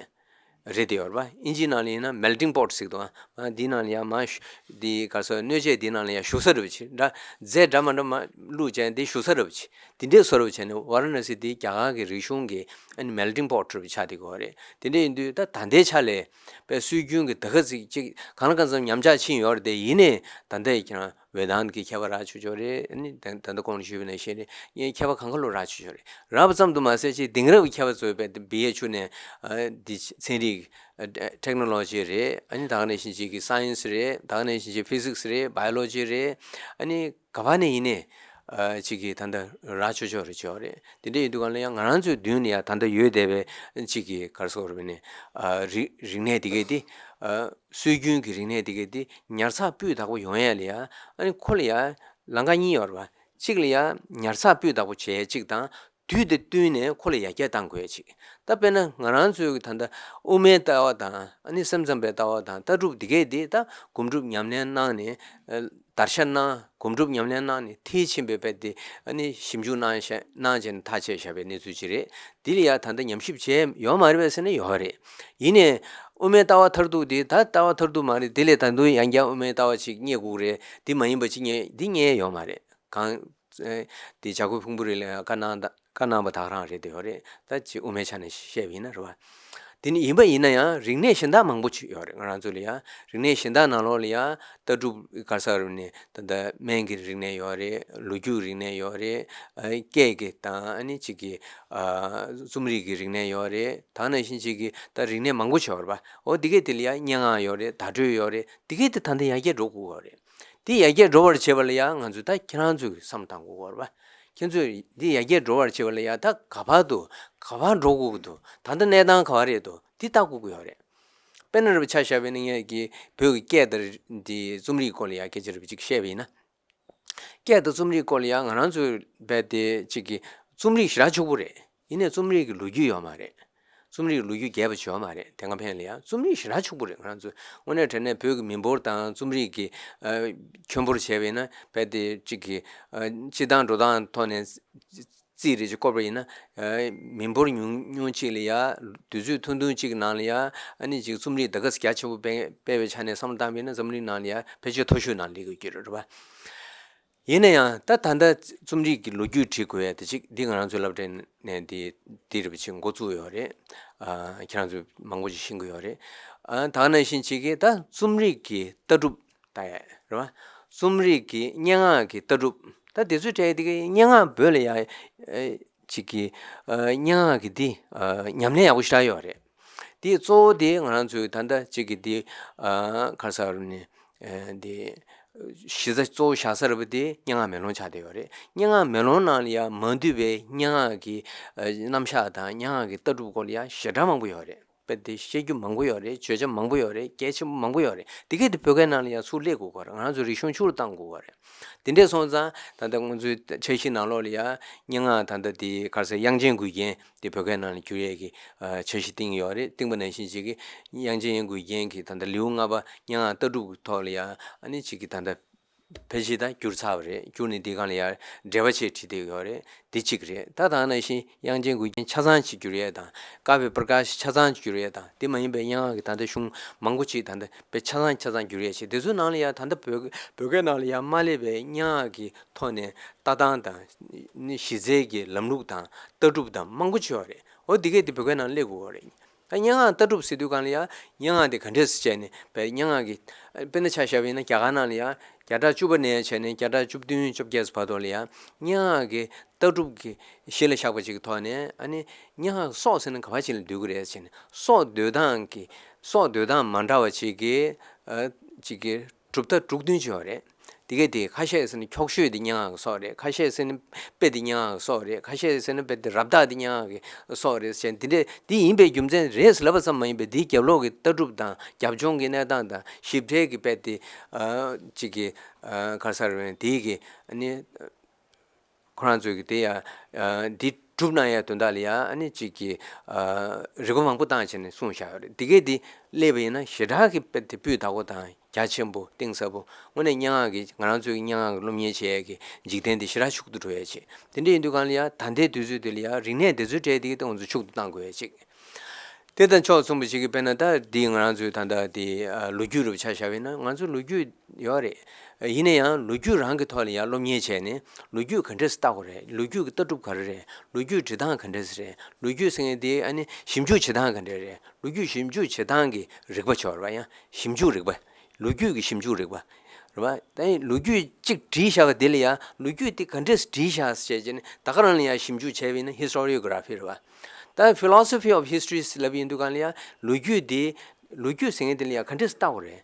རེད་བསྡད་ཡོད་རེད་པ། ཨིན་ཇིའི་ནང་ལ་ཡིན་ན་མེལ་ཊིང་པོ་ཊི་ཟེར་གི་འདུག་ཨ། འདིའི་ནང་ལ་ཡ་མ་ཞུ་འདི་ག་རེ་ཟེར་སྣོད་ཆས་འདིའི་ནང་ལ་ཡ་ཞུགས་ས་འདྲ་པོ་ཅིག་འདྲ་རྫས་འདྲ་མ་འདྲ་མ་བླུགས་བྱས་འདི་ཞུགས་ས་འདྲ་པོ་ཅིག་དེ་འདྲའི་བཟོ་འདྲ་པོ་བྱས་ནས་ཝཱ་ར་ཎ་སི་དེ་རྒྱ་གར་གྱི་རིག་གཞུང་གི་ཨ་ནི་མེལ་ཊིང་པོ་ཊི་འདྲ་པོ་ཆགས་བསྡད་ཀྱི་ཡོད་རེད། དེ་འདྲ་ཡིན་དུས་ད་ད་ལྟའི་ཆ་ལས་པའི་སྲོལ་རྒྱུན་གྱི་ད་ག་ཚིག་ཅིག་གང་ལ་གང་འཚམ་ཉམས་ཆག་ཕྱིན་ཡོད་རེད་དེ་ཡིན་ནའི་ད་ལྟའི་ཁྱེད་རང་ཝེ་དཱན་ཏ་གི་མཁས་པ་རག་ཆོག་ཆོག་རེད། ཨ་ནི་ད་ད་ལྟ་གོང་ལ་ཞུས་པ་ནང་བཞིན་རེད། ངས་མཁས་པ་གང་ག་ལོ་རག་ཆོག་ཆོག་རེད། རག་པ་ཙམ་དུ་མ་ཟད་ཅིག་དེང་རབས་ཀྱི་མཁས་པ་ཚོས་དཔེ་བེད་སྤྱོད་ནས་ཨ་འདི་ཚན་རིག་ཨ་ཊེག་ནོ་ལོ་ཇི་རེད། ཨ་ནི་ད་ག་ནང་བཞིན་ཅིག་གི་སའེན་སི་རེད། ད་ག་ནང་བཞིན་ཅིག་ཕི་སིག་སི་རེད། བྷའི་ཡོ་ལོ་ཇི་རེད། ཨ་ནི་ག་པ་ནས་ཡིན་ནའི་ཨ་ཅིག་གི་ད་ལྟ་རག་ཆོག་ཆོག་རེད་ཆོག་རེད། དེ་འདྲ་ཡིན་དུས་གང་ལ་ཡང་ང་རང་ཚོའི་མདུན་ནས་ཡང་ད་ལྟ་ཡོད་བསྡད་པའི་ཅིག་གི་ག་རེ་ཟེར་དགོས་རེད་པས་ནས་ཨ་རིག་རིག་གནས་དེ་གས་དེ་ཨ། སྲོལ་རྒྱུན་གྱི་རིག་གནས་དེ་གས་དེ་ཉར་ཚགས་སྤུས་དག་པོ་ཡོང་ཡ་ལ་ཡ་ཨ་ནི་ཁོ་ལ་ཡ་ལམ་ཁ་གཉིས་ཡོད་རེད་པ། གཅིག་ལ་ཡ་ཉར་ཚགས་སྤུས་དག་པོ་བྱེད་ཡ་གཅིག་དང་དུས་དེ་བསྟུན་ནས་ཁོ་ལ་ཡར་རྒྱས་གཏང་དགོས་ཡ་གཅིག་ད་དཔེར་ན་ང་རང་ཚོའི་གི་ད་ལྟ་དབུ་མའི་ལྟ་བ་དང་ཨ་ནི་སེམས་ཙམ་པའི་ལྟ་བ་དང་ལྟ་གྲུབ་དེ་གས་དེ་ད་སྒོམ་སྒྲུབ་ཉམས་ལེན་གནང་ནས་ཨ་བརྡར་ཤ་གནང་སྒོམ་སྒྲུབ་ཉམས་ལེན་གནང་ནས་མཐིལ་ཕྱིན་པའི་དཔེ་དེ་ཨ་ནི་ཞིབ་འཇུག་གནང་བྱས་གནང་བྱས་ནས་ཐག་བཅད་བཞག་པའི་གནས་ཚུལ་ཅིག་རེད། འདི་ལ་ཡ་ད་ལྟ་ཉམས་ཞིབ་བྱས་ཡོད་མ་རེད་པས་ཟེར་ན་ཡོད་རེད། ཡིན་ནའི་དབུ་མའི་ལྟ་བ་མཐར་ཐུག་འདི་ད་ལྟ་བ་མཐར་ཐུག་མ་རེད། འདི་ལས་ད་དུང་ཡང་བསྐྱར་དབུ་མའི་ལྟ་བ་ཅིག་རྙེད་དགོས་རེད། འདི་མ་ཡིན་པ་ཅིག་རྙེད་འདི་རྙེད་ཡོད་མ་རེད། གང་ཨེ་འདི་བྱ་རྒོད་ཕུང་པོའི་རི་ལ་ཡང་བཀའ་གནང་ད་བཀའ་གནང་པ་དག་རང་རེད་དེ་ཡོད་རེད། ད་ཅིག་དབུ་མའི་ཆ་ནས་བཤད་པ་ཡིན་ན་རེད་བ། དེ་ནི་ཡིན་པ་ཡིན་ན་ཡང་རིག་གནས་གཞན་དག་མང་པོ་ཅིག་ཡོད་རེད། ང་རང་ཚོ་ལ་ཡང་རིག་གནས་གཞན་དག་ནང་ལོགས་ལ་ཡང་ལྟ་གྲུབ་ག་རེ་ཟེར་ནས་ད་ལྟ་སྨན་གྱི་རིག་གནས་ཡོད་རེད། ལོ་རྒྱུས་རིག་གནས་ཡོད་རེད། ཨ་སྐད་ཀྱི་དང་ཨ་ནི་ཅིག་གི་ཨ་རྩོམ་རིག་གི་རིག་གནས་ཡོད་རེད། ད་ག་ནང་བཞིན་ཅིག་གི་ད་རིག་གནས་མང་པོ་ཅིག་ཡོད་རེད་པ། འོ་འདི་གས་དེ་ལ་ཡང་སྙན་ངག་ཡོད་རེད། བརྡ་སྤྲོད་ཡོད་རེད། འདི་གས་དེ་ད་ལྟ་ཡར་རྒྱས་འགྲོ་དགོས་ཡོད་རེད། འདི་ཡར་རྒྱས་འགྲོ་བར་བྱེད་པ་ལ་ཡང་ང་ཚོས་ད་ཁྱེད་རང་ཚོས་བསམ་བློ་གཏང་དགོས་ཡོད་རེད་པ། ཁྱེད་ཚོས་འདི་ཡར་རྒྱས་འགྲོ་བར་བྱེད་པ་ལ་ཡང་ད་ག་པར་དུ་ག་པར་འགྲོ་དགོས་ཀྱི་འདུག་ད་ལྟ་གནས་སྟངས་ག་པར་རེད་འདུག་འདི་ལྟ་དགོས་ཀྱི་ཡོད་རེད། དཔེར་ན་རེད་པ་ཆ་བཞག་པ་ཡིན་ན་ངས་ཀྱི་བོད་ཀྱི་སྐད་དང་འདི་རྩོམ་རིག་སྐོར་ལ་ཡང་སྐད་ཆ་རེ་བ་ཅིག་བཤད་པ་ཡིན་ན། སྐད་དང་རྩོམ་རིག་སྐོར་ལ་ཡང་ང་རང་ཚོའི་རྦད་དེ་ཅིག་གི་རྩོམ་རིག་ཞེ་དྲག་ཕྱུག་པོ་རེད། ཡིན་ནའི་རྩོམ་རིག་གི་ལོ་རྒྱུས་ཡོད་མ་རེད། རྩོམ་རིག་ལོ་རྒྱུས་རྒྱས་པ་ཅིག་ཡོད་མ་རེད། དེ་སྔ་ཕན་ལ་ཡང་རྩོམ་རིག་ཞེ་དྲག་ཕྱུག་པོ་རེད། ང་རང་ཚོ་དངོས་གནས་དྲང་གནས་བོད་ཀྱི་མི་འབོར་དང་རྩོམ་རིག་གི་ཨ་ཁྱོན་འབོར་བྱས་པ་ཡིན་ན་རྦད་དེ་ཅིག་གི་ཨ་སྤྱི་བཏང་འགྲོ་སྟངས་ཐོག་ནས་རྩིས་རེ་ཅིག་བསྐོར་བ་ཡིན་ན། ཨ་མི་འབོར་ཉུང་ཉུང་ཅིག་ལ་ཡ་དུས་ཚོད་ཐུང་ཐུང་ཅིག་གི་ནང་ལ་ཡ་ཨ་ནི་ཅིག་རྩོམ་རིག་ད་ག་ས་རྒྱ་ཆེན་པོ་སྤེལ་སྤེལ་བའི་ཆ་ནས་བསམ་བློ་བཏང་བ་ཡིན་ན་འཛམ་གླིང་ནང་ལ་ཡ་ཕལ་ཆེར་མཐོ་ཤོས་ནང་སླེབས་དགོས་ཀྱི་རེད་པ། ཡིན་ན་ཡང་ད་ད་ལྟ་རྩོམ་རིག་གི་ལོ་རྒྱུས་བྲིས་དགོས་ཡ་དེ་ཅིག་འདི་ང་རང་ཚོའི་སློབ་གྲྭ་ནས་འདི་འདི་རེད་པ་ཅིག་འགོ་བཙུགས་ཡོད་རེད། ཨ་ཁྱེད་རང་ཚོས་མང་པོ་ཅིག་ཤེས་ཀྱི་ཡོད་རེད། ཨ་ད་ག་ནང་བཞིན་ཅིག་གིས་ད་རྩོམ་རིག་གི་ལྟ་གྲུབ་ལྟ་ཡ་རེད་པ། རྩོམ་རིག་གི་སྙན་ངག་གི་ལྟ་གྲུབ་ད་དེ་ཚོའི་གྲས་དེ་གི་སྙན་ངག་བོད་ལ་ཡ་ཨེ་ཅིག་གི་ཨ་སྙན་ངག་གི་འདི་ཨ་ཉམས་ལེན་ཡག་པོ་ཞེ་དྲག་ཡོད་རེད། དེ་གཙོ་བོ་དེ་ང་རང་ཚོའི་ད་ལྟ་ཅིག་གི་འདི་ཨ་ག་རེ་ཟེར་ནི་ཨ་འདི་གཞི་རྩ་གཙོ་བོ་བཞག་ས་རེད་པ། དེ་སྙན་ངག་མེ་ལོང་ཆགས་བསྡད་ཡོད་རེད། སྙན་ངག་མེ་ལོང་ནང་ལ་ཡ་མ་འདུས་པའི་སྙན་ངག་གི་ཨ་རྣམ་གཞག་དང་སྙན་ངག་གི་ལྟ་གྲུབ་སྐོར་ལ་ཡ་ཞེ་དྲག་མང་པོ་ཡོད་རེད། དཔེ་དེ་བཤད་རྒྱུ་མང་པོ་ཡོད་རེད། བརྗོད་བྱ་མང་པོ་ཡོད་རེད། གལ་ཆེན་པོ་མང་པོ་ཡོད་རེད། དེ་གས་དེ་བོད་སྐད་ནང་ལ་ཡང་ཚུར་སླེབས་དགོས་ཀྱི་ཡོད་རེད། ང་རང་ཚོ་རིག་གཞུང་ཕྱུག་རུ་གཏང་དགོས་ཀྱི་ཡོད་རེད། དེ་འདྲས་སོང་ཙང་ད་ལྟ་ང་ཚོའི་འཆར་གཞི་ནང་ལོགས་ལ་ཡང་སྙན་ངག་ད་ལྟ་དེ་ག་རེ་ཟེར་དབྱངས་ཅན་མགུལ་རྒྱན་དེ་བོད་སྐད་ནང་ལ་བསྒྱུར་ཡས་ཀྱི་ཨ་འཆར་གཞི་བཏིང་ཡོད་རེད། བཏིང་པ་ནང་བཞིན་བྱེད་ཀྱི་དབྱངས་ཅན་མགུལ་རྒྱན་གྱི་ད་ལྟ་ལེའུ་ལྔ་པ་སྙན་ངག་ལྟ་གྲུབ་ཀྱི་ཐོག་ལ་ཡང་ཨ་ནི་གཅིག་གི་ད་ལྟ་ཕལ་ཆེར་ད་བསྒྱུར་ཚར་བ་རེད། བསྒྱུར་ནས་འདི་སྒང་ལ་ཡང་འགྲེལ་པ་ཆེ་བྲིས་བསྡད་ཡོད་རེད། འདི་གཅིག་རེད། ད་ད་ག་ནང་བཞིན་དབྱངས་ཅན་མགུལ་རྒྱན་ཆ་ཚང་ཅིག་བསྒྱུར་ཡས་དང་། ཀ་བི་པར་ཀ་ཤི་ཆ་ཚང་ཅིག་བསྒྱུར་ཡས་དང་། དེ་མ་ཡིན་པའི་སྙན་ངག་གི་ད་ལྟ་གཞུང་མང་པོ་ཅིག་ད་ལྟ་དཔེ་ཆ་ཚང་ཆ་ཚང་བསྒྱུར་ཡས་ཆེ། དེ་ཚོའི་ནང་ལ་ཡང་ད་ལྟ་བོད་བོད་སྐད་ནང་ལ་ཡང་མ་སླེབས་པའི་སྙན་ངག་གི་ཐོག་ནས་ལྟ་སྟངས་དང་ནི་གཞི་རྩའི་གི་ལམ་ལུགས་དང་ལྟ་གྲུབ་དང་མང་པོ་ཅིག་ཡོད་རེད། འོ་འདི་གས་དེ་བོད་སྐད་ནང་སླེབས་དགོས་པ་རེད། སྙན་ངག་ལྟ་གྲུབ་ཟེར་དུས་སྒང་ལ་ཡང་སྙན་ངག་དེ་ག་འདྲས་སེ་བྱས་ནས་བས་སྙན་ངག་གི་དཔེར་ན་ཆ་བཞག་པ་ཡིན་ན་རྒྱ་གར་ནང་ལ་ཡང་བརྒྱ་ཕྲག་བཅུ་པ་ནས་བྱས་ནས་བརྒྱ་ཕྲག་བཅུ་བདུན་བཅོ་བརྒྱད་ཙམ་བར་དུ་ལ་ཡང་སྙན་ངག་གི་ལྟ་གྲུབ་ཀྱི་གཞི་ལ་བཞག་པ་ཅིག་གི་ཐོག་ནས་ཨ་ནི་སྙན་ངག་གི་སྲོག་ཟེར་ན་ག་བ་ཅིག་ལ་འདུས་ཀྱི་རེད་ཟེར་ནས་སྲོག་འདོད་སྟངས་ཀྱི་སྲོག་འདོད་སྟངས་མ་འདྲ་བ་ཅིག་གི་ཨ་ཅིག་གི་གྲུབ་མཐའ་དྲུག་བདུན་ཅིག་ཡོད་རེད། དེ་གས་དེ་ཁ་ཤས་ཟེར་ན་འཁྱོག་བཤད་དེ་སྙན་ངག་གི་སྲོག་རེད། ཁ་ཤས་ཟེར་ན་དཔེ་དེ་སྙན་ངག་གི་སྲོག་རེད། ཁ་ཤས་ཟེར་ན་དཔེ་དེ་རབ་བཏགས་དེ་སྙན་ངག་གི་སྲོག་རེད་ཟེར་དེ་འདྲས་དེ་ཡིན་པའི་རྒྱུ་མཚན་རེད་ཟེར་ལབ་པ་ཙམ་མ་ཡིན་པའི་དེའི་རྒྱབ་ལོགས་ཀྱི་ལྟ་གྲུབ་དང་རྒྱབ་ལྗོངས་ཀྱི་གནས་སྟངས་དང་ཞིབ་ཕྲའི་གི་དཔེ་དེ་ཨ་ཅིག་གི་ཨ་ག་རེ་ཟེར་རེད། དེའི་གི་ཨ་ནི་ཁོ་རང་ཚོས་ཀྱི་དེ་ཡ་ཨ་འདི་གྲུབ་གནང་ཡ་དོན་དག་ལ་ཡ་ཨ་ནི་ཅིག་གི་ཨ་རིག་པ་མང་པོ་བཏང་བྱས་ནས་གསུངས་བཞག་ཡོད་རེད། དེ་གས་དེ་སླེབས་པ་ཡིན་ན་ཞེ་དྲག་གི་དཔེ་དེ་སྤུས་དག་པོ་དང་རྒྱ་ཆེན་པོ་གཏིང་ཟབ་པོ་དངོས་གནས་སྙན་ངག་གི་ང་རང་ཚོའི་སྙན་ངག་གི་སློབ་གཉེར་བྱེད་ཡས་ཀྱི་འཇིག་རྟེན་དེ་ཞེ་དྲག་ཕྱུག་ཏུ་འགྲོ་ཡས་ཆེད་དེ་འདྲ་ཡིན་དུས་གང་ལ་ཡང་ད་ལྟའི་དུས་ཚོད་དེ་ལ་ཡང་རིག་གནས་འདི་ཚོའི་གྲས་དེ་གི་ཏང་ཚོ་ཕྱུག་ཏུ་གཏང་དགོས་ཡས་ཅིག་དེ་དང་ཕྱོགས་མཚུངས་པ་ཞིག་གི་དཔེར་ན་ད་འདི་ང་རང་ཚོའི་ད་ལྟ་དེ་ལོ་རྒྱུས་རུ་ཆ་བཞག་པ་ཡིན་ན་ང་ཚོའི་ལོ་རྒྱུས་ཡོད་རེད། ཡིན་ན་ཡང་ལོ་རྒྱུས་རང་གི་ཐོག་ལ་ཡང་སློབ་གཉེར་བྱས་ནས་ལོ་རྒྱུས་ག་འདྲས་ལྟ་དགོས་རེད། ལོ་རྒྱུས་ཀྱི་ལྟ་གྲུབ་ག་རེ་རེད། ལོ་རྒྱུས་འབྲི་སྟངས་ག་འདྲས་རེད། ལོ་རྒྱུས་ཟེར་མཁན་དེ་ཨ་ནི་ཞིབ་འཇུག་བྱེད་སྟངས་ག་འདྲས་རེད། ལོ་རྒྱུས་ཞིབ་འཇུག་བྱེད་སྟངས་ཀྱི་རིག་པ་ཆོག་རེད་པ། ཡང་ཞིབ་འཇུག་རིག་པ། ལོ་རྒྱུས་ཀྱི་ཞིབ་འཇུག་རིག་པ། རེད་པ། ད་ལོ་རྒྱུས་གཅིག་བྲིས་བཞག་པ་དེ་ལ་ཡང་ལོ་རྒྱུས་དེ་ག་འདྲས་བྲིས་བཞག་ཟེར་བྱས་ནས་ད་ག་རང་ལ་ཡང་ཞིབ་འཇུག་བྱས་པ་ཡིན་ན་ཧི་སི་ཊོ་རི་ཡོ་གྷི་ར་ཕི་རེད་པ། ད་ཕི་ལོ་སོ་ཕི་ཨོཕ་ཧི་སི་ཊོ་རི་ལབ་ཡིན་དུས་གང་ལ་ཡང་ལོ་རྒྱུས་དེ་ལོ་རྒྱུས་ཟེར་མཁན་དེ་ལ་ཡང་ག་འདྲས་ལྟ་དགོས་རེད།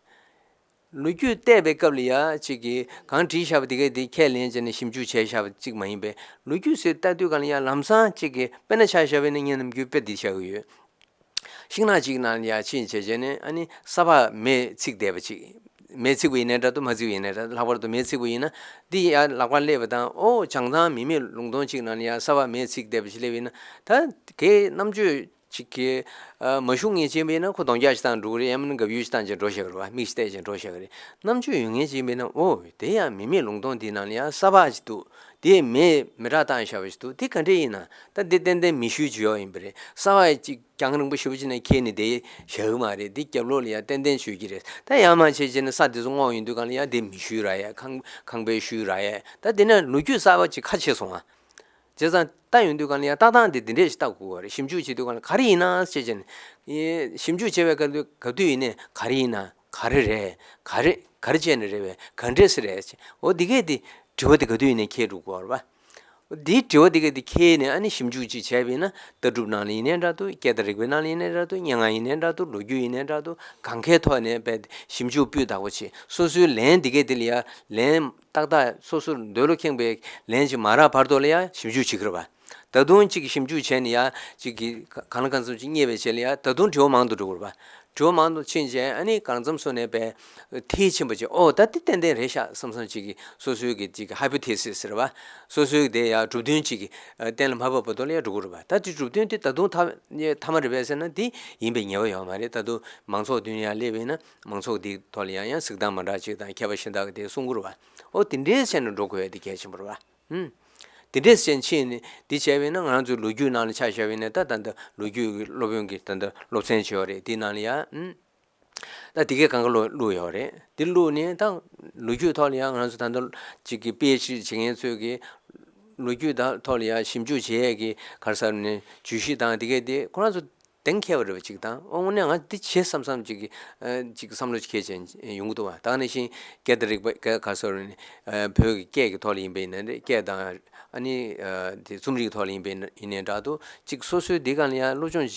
ལོ་རྒྱུས་བལྟས་པའི་སྐབས་ལ་ཡ་གཅིག་གིས་གང་བྲིས་བཞག་པ་དེ་གས་དེ་ཁས་ལེན་བྱས་ནས་ཞིབ་འཇུག་བྱས་བཞག་པ་གཅིག་མ་ཡིན་པས་ལོ་རྒྱུས་ཟེར་ལྟ་དུས་གང་ལ་ཡ་ལམ་སང་གཅིག་གིས་དཔེར་ན་ཆ་བཞག་པ་ཡིན་ན་ངས་ནམ་རྒྱུན་དཔེ་འདི་བཞག་གི་ཡོད། ཤིང་ནགས་གཅིག་ནང་ལ་ཡ་ཕྱིན་བྱས་བྱས་ནས་ཨ་ནི་ས་ཕག་མེས་ཚིག་བསྡད་པ་གཅིག་མེས་ཚིག་པ་ཡིན་ནའི་འདྲ་འདུག་མ་ཚིག་པ་ཡིན་ནའི་འདྲ་ལྷག་པར་དུ་མེས་ཚིག་པ་ཡིན་ན་འདི་ཡ་ལག་པར་སླེབས་པ་དང་ཨོ་བྱང་ཐང་མི་མེད་ལུང་སྟོང་གཅིག་ནང་ལ་ཡ་ས་ཕག་མེས་ཚིག་བསྡད་པ་ཞིག་སླེབས་ཡིན་ན་ད་དེའི་རྣམ་དཔྱོད་ཅིག་གིས་ཨ་མ་ཞུ་མཁན་ཅིག་ཡིན་པ་ཡིན་ན་ཁོ་གདོང་རྒྱག་ཅིག་བཏང་འགྲོ་གི་རེད། ཡང་མིན་ན་འགབ་ཡུ་ཅིག་བཏང་བྱས་འགྲོ་ཤེས་ཀྱི་རེད་པ། མིག་ཅིག་བལྟས་བྱས་འགྲོ་ཤེས་ཀྱི་རེད། རྣམ་དཔྱོད་ཡོད་མཁན་ཅིག་ཡིན་པ་ཡིན་ན་ཨོ་དེ་ཡང་མི་མེད་ལུང་སྟོང་འདིའི་ནང་ལ་ཡང་ས་ཕག་ཅིག་འདུག་དེས་མེ་མེ་སྲེག་བཏང་བཞག་པ་ཞིག་འདུག་དེ་ག་འདྲས་ཡིན་ན་ད་དེ་ཏན་ཏན་མེ་ཤུལ་ཅིག་ཡོད་ཡིན་པ་རེད། ས་ཕག་ཅིག་རྒྱང་རིང་པོ་ཞེ་པོ་ཅིག་ནས་འཁྱེར་ནས་བསྡད་བཞག་གི་མ་རེད། དེ་རྒྱབ་ལོགས་ལ་ཡང་ཏན་ཏན་ཤོད་ཀྱི་རེད། ད་ཡང་མ་བྱས་བྱས་ནས་ས་དེ་ཚོ་སྔོག་ཡོང་དུས་གང་ལ་ཡང་དེ་མེ་ཤུལ་རག་ཡས། ཁང་ཁང་པའི་ཤུལ་རག་ཡས། ད་དེ་ནས་ལོ་རྒྱུས་གསར་པ་ཅིག་ཁ་ཕྱེ་སོང་ཨ། བྱས་ཙང་ལྟ་ཡོང་དུས་གང་ལ་ཡང་ལྟ་སྟངས་དེ་འདི་འདྲས་ཞིག་ལྟ་དགོས་པ་རེད། ཞིབ་འཇུག་བྱེད་དུས་གང་ལ་ག་རེ་ཡིན་ན་ཟེར་བྱས་ནས་ཞིབ་འཇུག་བྱེད་པའི་སྐབས་དུས་ག་དུས་ཡིན་ནའི་ག་རེ་ཡིན་ན་ག་རེ་རེད། ག་རེ་ག་རེ་བྱས་ནས་རེད་པས། ག་འདྲས་སེ་རེད་ཟེར། འོ་འདི་གས་དེ་དྲི་བ་དེ་ག་དུས་ཡིན་ནའི་འཁྱེར་འགྲོ་དགོས་པ་རེད་པ། འོ་འདིའི་དྲི་བ་དེ་གས་དེ་འཁྱེར་ནས་ཨ་ནི་ཞིབ་འཇུག་ཅིག་བྱས་པ་ཡིན་ན་ལྟ་གྲུབ་ནང་ལ་ཡིན་ནའི་འདྲ་འདུག་སྐད་དང་རིག་པའི་ནང་ལ་ཡིན་ནའི་འདྲ་འདུག་སྙན་ངག་ཡིན་ནའི་འདྲ་འདུག་ལོ་རྒྱུས་ཡིན་ནའི་འདྲ་འདུག་གང་གའི་ཐོག་ནས་རྦད་དེ་ཞིབ་འཇུག་སྤུས་དག་པོ་བྱེད། སོ་སོའི་ལན་འདི་གས་དེ་ལ་ཡང་ལན་ཏག་ཏག་སོ་སོར་འདོད་བློ་ཁེངས་པའི་ལན་ཅིག་མ་རག་བར་དུ་ལ་ཡང་ཞིབ་འཇུག་བྱེད་ཀྱི་རེད་པ། ད་དུང་གཅིག་གིས་ཞིབ་འཇུག་བྱས་ནས་ཡང་གཅིག་གིས་གང་ལ་གང་འཚམ་ཅིག་རྙེད་པའི་རྗེས་ལ་ཡང་ད་དུང་དྲི་བ་མང་དུ་འགྲོ་གི་རེད་པ། དྲི་བ་མང་དུ་ཕྱིན་རྗེས་ཨ་ནི་གང་འཚམ་སོང་ནས་པས་མཐིལ་ཕྱིན་པ་ཅིག་ཨོ་ད་འདི་ཏན་ཏན་རེད་ཤག་བསམ་བསམ་ཅིག་གིས་སོ་སོའི་གི་གཅིག་གི་ཧའི་པོ་ཐེ་སིས་ཟེར་བ། སོ་སོའི་གི་དེ་ཡང་གྲུབ་དོན་གཅིག་གི་གཏན་ལ་མ་ཕབ་བར་དུ་ལ་ཡང་འགྲོ་གི་རེད་པ། ད་དེ་གྲུབ་དོན་དེ་ད་དུང་མཐའ་མཐའ་མ་རེད་པས་ཟེར་ན་དེ་ཡིན་པའི་ངེས་པ་ཡོད་མ་རེད། ད་དུང་མང་ཚོགས་མདུན་ཡང་སླེབས་པས་ན་མང་ཚོགས་དེའི་ཐོག་ལ་ཡང་ཡང་གཟིགས་སྟངས་མ་འདྲ་ཅིག་དང་མཁས་པ་གཞན་དག་གིས་དེ་གསུང་གི་རེད་པ། ཨོ་དེ་འདྲའི་བྱས་ནས་འགྲོ་དགོས་ཡ་དེ་གལ་ཆེན་པོ་རེད་པ། ཧུམ། དེ་འདྲས་ཅན་ཕྱིན་ནས་འདི་བྱས་པས་ན་ང་རང་ཚོའི་ལོ་རྒྱུས་ནང་ལ་ཆ་བཞག་པས་ན་ད་ད་ལྟ་ལོ་རྒྱུས་ཀྱི་སློབ་དཔོན་གྱི་ད་ལྟ་སློབ་ཚན་ཅིག་ཡོད་རེད། དེའི་ནང་ལ་ཡང་ཨུམ། ད་དེ་གའི་གང་ག་བླུགས་བླུགས་ཡོད་རེད། དེ་བླུགས་ནས་ད་ལོ་རྒྱུས་ཐོག་ལ་ཡང་ང་རང་ཚོ་ད་ལྟ་ཅིག་གི་པི་ཨེཆ་ཌི་བྱེད་མཁན་ཚོས་ཀྱི་ལོ་རྒྱུས་ད་ཐོག་ལ་ཡང་ཞིབ་འཇུག་བྱེད་ཡས་ཀྱི་ག་རེ་ཟེར་ནས་བརྗོད་གཞི་དང་དེ་གའི་དེ་ཁོ་རང་ཚོ་གཏན་འཁེལ་བ་རེད་པ་ཅིག་དང་། ཨོ་དངོས་གནས་ང་འདི་བྱེད་བསམ་བསམ་ཅིག་གི་ཨ་ཅིག་བསམ་བློ་ཅིག་འཁྱེར་བྱས་ཡོང་གི་འདུག་བ། ད་ག་ནང་བཞིན་སྐད་དང་རིག་པ་སྐད་ག་སོ་རེད་ནས་ཨ་བོད་ཀྱི་སྐད་ཀྱི་ཐོག་ལ་ཡིན་པ་ཡིན་ན་རེད། སྐད་དང་ཨ་ནི་ཨ་དེ་རྩོམ་རིག་ཐོག་ལ་ཡིན་པ་ཡིན་ན་འདྲ་འདུག་ཅིག་སོ་སོའི་འདི་ག་ལ་ཡང་སློབ་སྦྱོང་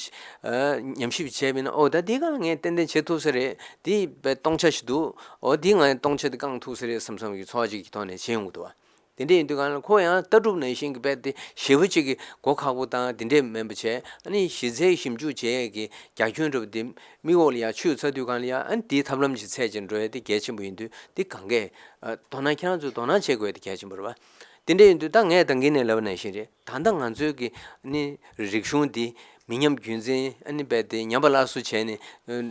ཨ་ཉམས་ཞིབ་བྱས་པ་ཡིན་ན་ཨོ་ད་འདི་ག་ལ་ངས་ཏན་ཏན་བྱེད་ཐུབ་ས་རེད། འདི་དཔེ་སྟོང་ཆ་ཞིག་འདུག་ཨོ་འདི་ང་སྟོང་ཆ་འདི་བསྐང་ཐུབ་ས་རེད་བསམ་བསམ་གྱི་ཚོར་བ་ཅིག་གི་ཐོག་ནས་བྱས་ཡོང་གི་འདུག་བ། དེ་འདྲ་ཡིན་དུས་གང་ལ་ཁོ་ཡང་ལྟ་གྲུབ་ནང་བཞིན་གྱི་དཔེ་དེ་ཞེ་པོ་ཅིག་གི་གོ་ཁག་པོ་དང་དེ་འདྲས་མིན་པ་བྱས། ཨ་ནི་གཞི་རྩའི་ཞིབ་འཇུག་བྱེད་ཡས་ཀྱི་རྒྱ་ཁྱོན་འདྲ་པོ་དེ་མིག་འོག་ལ་ཡང་ཆུད་ཚར་དུས་གང་ལ་ཡང་ཨ་ནི་དེའི་ཐབས་ལམ་ཅིག་འཚོལ་བྱས་འགྲོ་ཡས་དེ་གལ་ཆེན་པོ་ཡིན་དུས་དེ་གང་གས་ཨ་དོ་སྣང་ཁྱེད་རང་ཚོས་དོ་སྣང་བྱེད་དགོས་ཡས་དེ་གལ་ཆེན་པོ་རེད་བ། དེ་འདྲས་ཡིན་དུས་ད་ངས་ད་གིན་ནས་ལབ་པ་ནང་བཞིན་རེད། ད་ལྟ་ང་ཚོའི་གི་ཨ་ནི་རིག་གཞུང་འདི་མི་ཉམས་རྒྱུན་འཛིན་ཨ་ནི་རྦད་དེ་ཉམས་པ་སླར་གསོ་བྱས་ནས་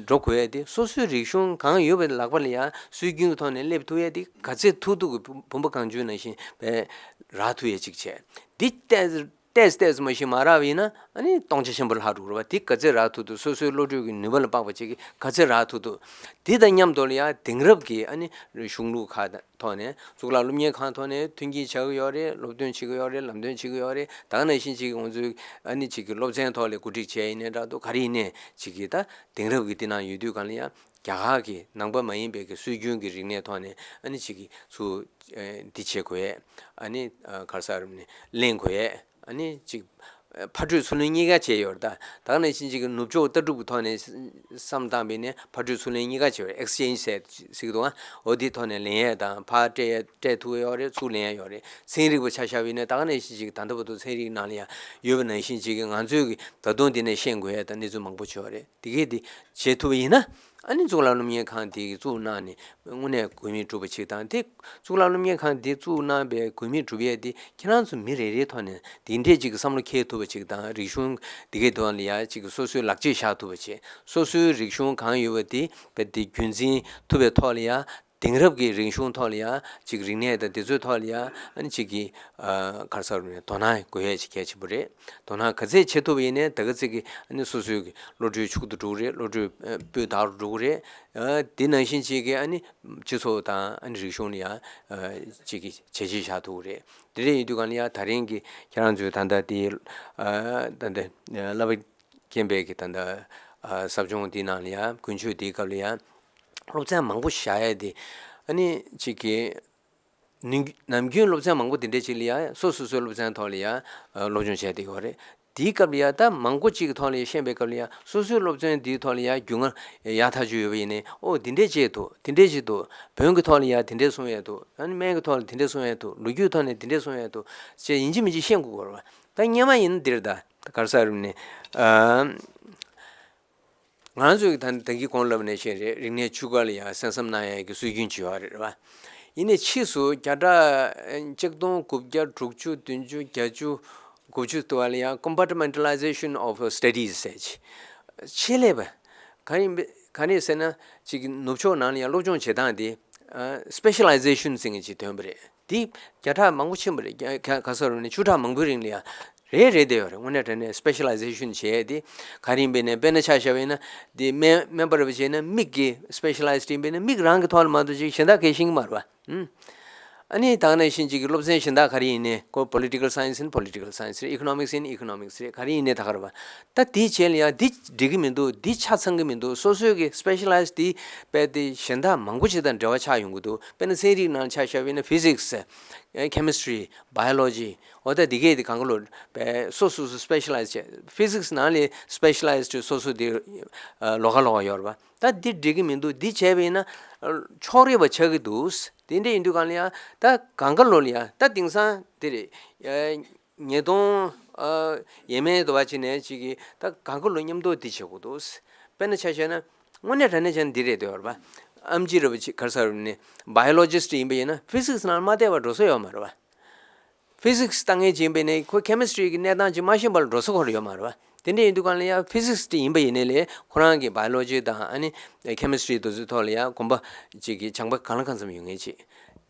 འགྲོ་དགོས་ཡས་དེ། སོ་སོའི་རིག་གཞུང་གང་ཡོད་པའི་ལག་པ་ལ་ཡང་སྲོལ་རྒྱུན་གྱི་ཐོག་ནས་སླེབས་ཐུབ་ཡས་དེ་ག་ཚད་ཐུབ་ཐུབ་ཀྱི་བུམ་པ་གང་བྱུང་ནང་བཞིན་རྦད་རག་ཐུབ་ཡས་ཅིག་བྱས། འདི་ལྟས་ ཏོག་ཙམ་ཏོག་ཙམ་མ་ཤེས་མ་རག་པ་ཡིན་ན་ཨ་ནི་སྟོང་ཆ་ཆེན་པོ་ལྷག་འགྲོ་གི་རེད་བ། དེ་ག་ཚོད་རག་ཐུབ་ཐུབ། སོ་སོའི་བློ་གྲོས་ཀྱི་ནུས་པ་ལ་དཔག་པ་ཅིག་གིས་ག་ཚོད་རག་ཐུབ་ཐུབ། དེ་དང་མཉམ་དུ་ལ་ཡང་དེང་རབས་ཀྱི་ཨ་ནི་གཞུང་ལུགས་ཁག་ཐོག་ནས་གཙུག་ལག་སློབ་གཉེར་ཁང་ཐོག་ནས་མཐུན་རྐྱེན་བྱ་གི་ཡོད་རེད། སློབ་སྟོན་བྱེད་ཀྱི་ཡོད་རེད། ལམ་སྟོན་བྱེད་ཀྱི་ཡོད་རེད། ད་ག་ནང་བཞིན་ཅིག་ང་ཚོའི་ཨ་ནི་ཅིག་གི་སློབ་ཚན་ཐོག་ལ་གོ་སྒྲིག་བྱས་ཡིན་ནའི་འདྲ་འདུག། ག་རེ་ཡིན་ནའི་ཅིག་གི་ད་དེང་རབས་ཀྱི་དེ་ནང་ཡོད་དུས་གང་ལ་ཡང་རྒྱ་གར་གྱི་ནང་པ་མ་ཡིན་པའི་གི་སྲོལ་རྒྱུན་གྱི་རིག་གནས་ཐོག་ནས་ཨ་ནི་ཅིག་གི་ཚུར་ཨ་འདི་བྱེད་དགོས་ཡས། ཨ་ནི་ཨ་ག་རེ་ཟེར་ནས་གླེང་དགོས་ཡས། ཨ་ནི་ཅིག་ཕ་སྤྲོད་ཚུར་ལེན་གཉིས་ཀ་བྱས་ཡོད་རེད། ད་ད་ག་ནང་བཞིན་ཅིག་གི་ནུབ་ཕྱོགས་ལྟ་གྲུབ་ཀྱི་ཐོག་ནས་བསམ་བཏང་བས་ནས་ཕ་སྤྲོད་ཚུར་ལེན་གཉིས་ཀ་བྱས་ཡོད་རེད། ཨེག་སི་ཅེན་ཇི་ཟེར་ཟེར་གི་འདུག་ཨ། འོ་དེའི་ཐོག་ནས་ལེན་ཡས་དང་ཕར་སྤྲད་ཡས་སྤྲད་ཐུབ་ཡོད་རེད། ཚུར་ལེན་ཡས་ཡོད་རེད། ཚན་རིག་པ་ཆ་བཞག་པ་ཡིན་ན་ད་ག་ནང་བཞིན་ཅིག་ད་ལྟ་བར་དུ་ཚན་རིག་ནང་ལ་ཡང་ཡོད་པ་ནང་བཞིན་ཅིག་གི་ང་ཚོས་ཀྱི་ད་དུང་འདི་ནས་ཤེས་དགོས་ཡས་དང་གནས་ཚུལ་མང་པོ་ཡོད་རེད། དེ་གས་དེ་བྱེད་ཐུབ་པ་ཡིན་ན་ཨ་ནི་གཙུག་ལག་སློབ་གཉེར་ཁང་དེ་གི་བཙུགས་གནང་ནས་དངོས་གནས་དགོས་དམིགས་གྲུབ་པ་ཅིག་དང་། དེ་གཙུག་ལག་སློབ་གཉེར་ཁང་དེ་བཙུགས་གནང་པའི་དགོས་དམིགས་གྲུབ་ཡས་དེ་ཁྱེད་རང་ཚོ་མི་རེ་རེའི་ཐོག་ནས་དེ་འདྲས་ཅིག་གི་བསམ་བློ་འཁྱེར་ཐུབ་པ་ཅིག་དང་། རིག་གཞུང་དེ་གའི་ཐོག་ལ་ཡ་ཅིག་གི་སོ་སོའི་ལག་རྗེས་བཞག་ཐུབ་པ་བྱེད། སོ་སོའི་རིག་གཞུང་གང་ཡོད་པ་དེ་རྦད་དེ་རྒྱུན་འཛིན་ཐུབ་པའི་ཐོག་ལ་ཡ། དེང་རབས་ཀྱི་རིག་གཞུང་ཐོག་ལ་ཡ་ཅིག་རིག་གནས་དང་དེ་ཚོའི་ཐོག་ལ་ཡ་ཨ་ནི་ཅིག་གི་ཨ་ག་རེ་ཟེར་ནས་དོ་སྣང་དགོས་ཡས་ཅིག་གལ་ཆེན་པོ་རེད། དོ་སྣང་ག་ཚད་བྱེད་ཐུབ་པ་ཡིན་ནའི་ད་ག་ཚད་ཀྱི་ཨ་ནི་སོ་སོའི་གི་བློ་གྲོས་ཕྱུག་ཏུ་འགྲོ་གི་རེད། བློ་གྲོས་ཨ་སྤུས་དག་རུ་འགྲོ་གི་རེད། ཨ་དེ་ནང་བཞིན་ཅིག་གི་ཨ་ནི་སྤྱི་ཚོགས་དང་ཨ་ནི་རིག་གཞུང་ལ་ཡ་ཨ་ཅིག་གི་བྱས་རྗེས་བཞག་ཐུབ་ཀྱི་རེད། དེ་འདྲ་ཡིན་དུས་གང་ལ་ཡ་ད་རིང་གི་ཁྱེད་རང་ཚོའི་ད་ལྟ་དེ་ཨ་ད་ལྟ་བསླབ་པ་མཁན་པའི་གི་ད་ལྟ་ཨ་ཟབ་སྦྱོང་འདི་ནང་ལ་ཡ་དགུན་ཆོས་འདིའི་སྐབས་ལ་ཡ་སློབ་ཚན་མང་པོ་བཞག་ཡས་དེ་ཨ་ནི་ཅིག་གི་ནུས་ནམ་རྒྱུན་སློབ་ཚན་མང་པོ་དེ་འདྲས་ཅིག་ལ་ཡ་སོ་སོ་སོའི་སློབ་ཚན་ཐོག་ལ་ཡ་ཨ་སློབ་སྦྱོང་བྱས་བསྡད་ཡོད་རེད། དེའི་སྐབས་ལ་ཡ་ད་མང་པོ་ཅིག་གི་ཐོག་ལ་ཡ་ཤེས་པའི་སྐབས་ལ་ཡ་སོ་སོའི་སློབ་ཚན་དེའི་ཐོག་ལ་ཡ་རྒྱུས་མངའ་ཡག་ཐག་ཆོད་ཡོད་པ་ཡིན་ནའི། ཨོ་དེ་འདྲས་བྱས་འདུག། དེ་འདྲས་བྱས་འདུག། བོན་གྱི་ཐོག་ལ་ཡ་དེ་འདྲས་གསུངས་ཡས་འདུག། ཨ་ནི་སྨན་གྱི་ཐོག་ལ་དེ་འདྲས་གསུངས་ཡས་འདུག། ལོ་རྒྱུས་ཐོག་ནས་དེ་འདྲས་གསུངས་ཡས་འདུག་ཅེས་ཡིན་གཅིག་མིན་གཅིག་ཤེས་དགོས་པ་རེད་པ། ད་སྔོན་མ་ཡིན་ན་འདིར་ད་ག་རེ་ཟེར་ནས་ཨ། ང་རང་ཚོས་ད་ད་གིན་གོང་ལབ་ནས་བཤད་རེད། རིག་གནས་ཆོས་སྐོར་ལ་ཡང་གསན་བསམ་གནང་ཡག་གི་སྲོལ་རྒྱུན་ཅིག་ཡོད་རེད་བ། ཡིན་ནའི་ཕྱིས་སུ་བརྒྱ་ཕྲག་ཆིག་སྟོང་དགུ་བརྒྱ་དྲུག་ཅུ་བདུན་ཅུ་བརྒྱད་ཅུ་དགུ་བཅུ་དུ་བ་ལ་ཡང་Compartmentalization of Studies ཟེར་ཆེད་ལས་པ་ག་ཡིན་པ་ག་རེ་ཟེར་ན་ཅིག་ནུབ་ཕྱོགས་ནང་ལ་ཡང་སློབ་སྦྱོང་བྱེད་སྟངས་དེ་Specialization ཟེར་མཁན་ཅིག་ཐོན་པ་རེད། དེ་བརྒྱ་ཕྲག་མང་པོ་ཕྱིན་པ་རེད། བརྒྱ་ག་ས་རུ་ནས་བཅུ་ཕྲག་མང་པོའི་རིང་ལ་ཡང་རེད་རེད་བསྡད་ཡོད་རེད། དངོས་གནས་དྲང་གནས་Specialization བྱས་དེ་ག་རེ་ཡིན་པས་ནས་དཔེར་ན་ཆ་བཞག་པ་ཡིན་ན་དེ་སྨན་སྨན་པ་རེད་པ་བྱས་ན་མིག་གི་Specialized ཡིན་པས་ན་མིག་རང་གི་ཐོག་ལ་མ་གཏོགས་ཅིག་གཞན་དག་གས་ཤེས་ཀྱི་མ་རེད་པ། ཨུམ། ཨ་ནི་ད་ག་ནང་བཞིན་ཅིག་གི་སློབ་ཚན་གཞན་དག་ག་རེ་ཡིན་ནའི་ཁོ་Political Science ཡིན་Political Science རེད། Economics ཡིན་Economics རེད། ག་རེ་ཡིན་ནའི་ད་ག་རེད་པ། ད་དེའི་རྗེས་ལ་ཡང་འདི་འགྲིག་གི་མི་འདུག། འདི་ཆ་ཚང་གི་མི་འདུག། སོ་སོའི་གི་Specialized དེ་དཔེ་དེ་གཞན་དག་མང་པོ་ཞིག་དང་འབྲེལ་བ་ཆགས་ཡོང་གི་འདུག། དཔེར་ན་ཚན་རིག་ནང་ཆ་བཞག་པ་ཡིན་ན་Physics ཨེ་Chemistry Biology འོ་ད་འདི་གས་དེ་གང་ག་ལོ་དཔེ་སོ་སོ་སོ་Specialized བྱས། Physics ནང་ལས་Specialized སོ་སོ་དེ་ཨ་ལོགས་ཀ་ལོགས་ཀ་ཡོད་རེད་པ། ད་འདི་འགྲིག་གི་མི་འདུག། འདི་བྱས་པ་ཡིན་ན་ཨ་ཕྱོགས་རིས་པ་ཆགས་ཀྱི་འདུག། དེ་འདྲ་ཡིན་དུས་གང་ལ་ཡང་ད་གང་ག་ལོ་ལ་ཡང་ད་དེང་སང་དེ་རེད། ཨ་ཉིས་སྟོང་ཨ་ཡས་མས་འདྲ་བ་བྱས་ནས་ཅིག་གིས་ད་གང་ག་ལོ་མཉམ་དུ་འདི་བྱེད་དགོས་འདུག། དཔེར་ན་ཆ་བཞག་ན་དངོས་གནས་དྲང་གནས་བྱས་ན་འདི་རེད་འདོད་པ། ཨེམ་ཆི་རེད་པ་ཅིག་ག་རེ་ཟེར་ནས་Biologist ཡིན་པ་ཡིན་ན་Physics ནང་མ་བལྟས་པ་འགྲོ་ས་ཡོད་མ་རེད་པ། Physics ལྟ་མཁན་ཅིག་ཡིན་པ་ཡིན་ན་ཁོ་Chemistry གི་གནས་སྟངས་ཅིག་མ་ཤེས་པ་ལ་འགྲོ་ས་ཁོ་རང་ཡོད་མ་རེད་པ། དེ་འདྲ་ཡིན་དུས་གང་ལ་ཡང་Physicist ཡིན་པ་ཡིན་ནའི་ལས་ཁོ་རང་གི་Biology དང་ཨ་ནི་Chemistry དེ་ཚོའི་ཐོག་ལ་ཡང་གོམ་པ་ཅིག་གི་སྦྱངས་པ་གང་ལ་གང་འཚམ་ཡོད་མཁན་ཅིག།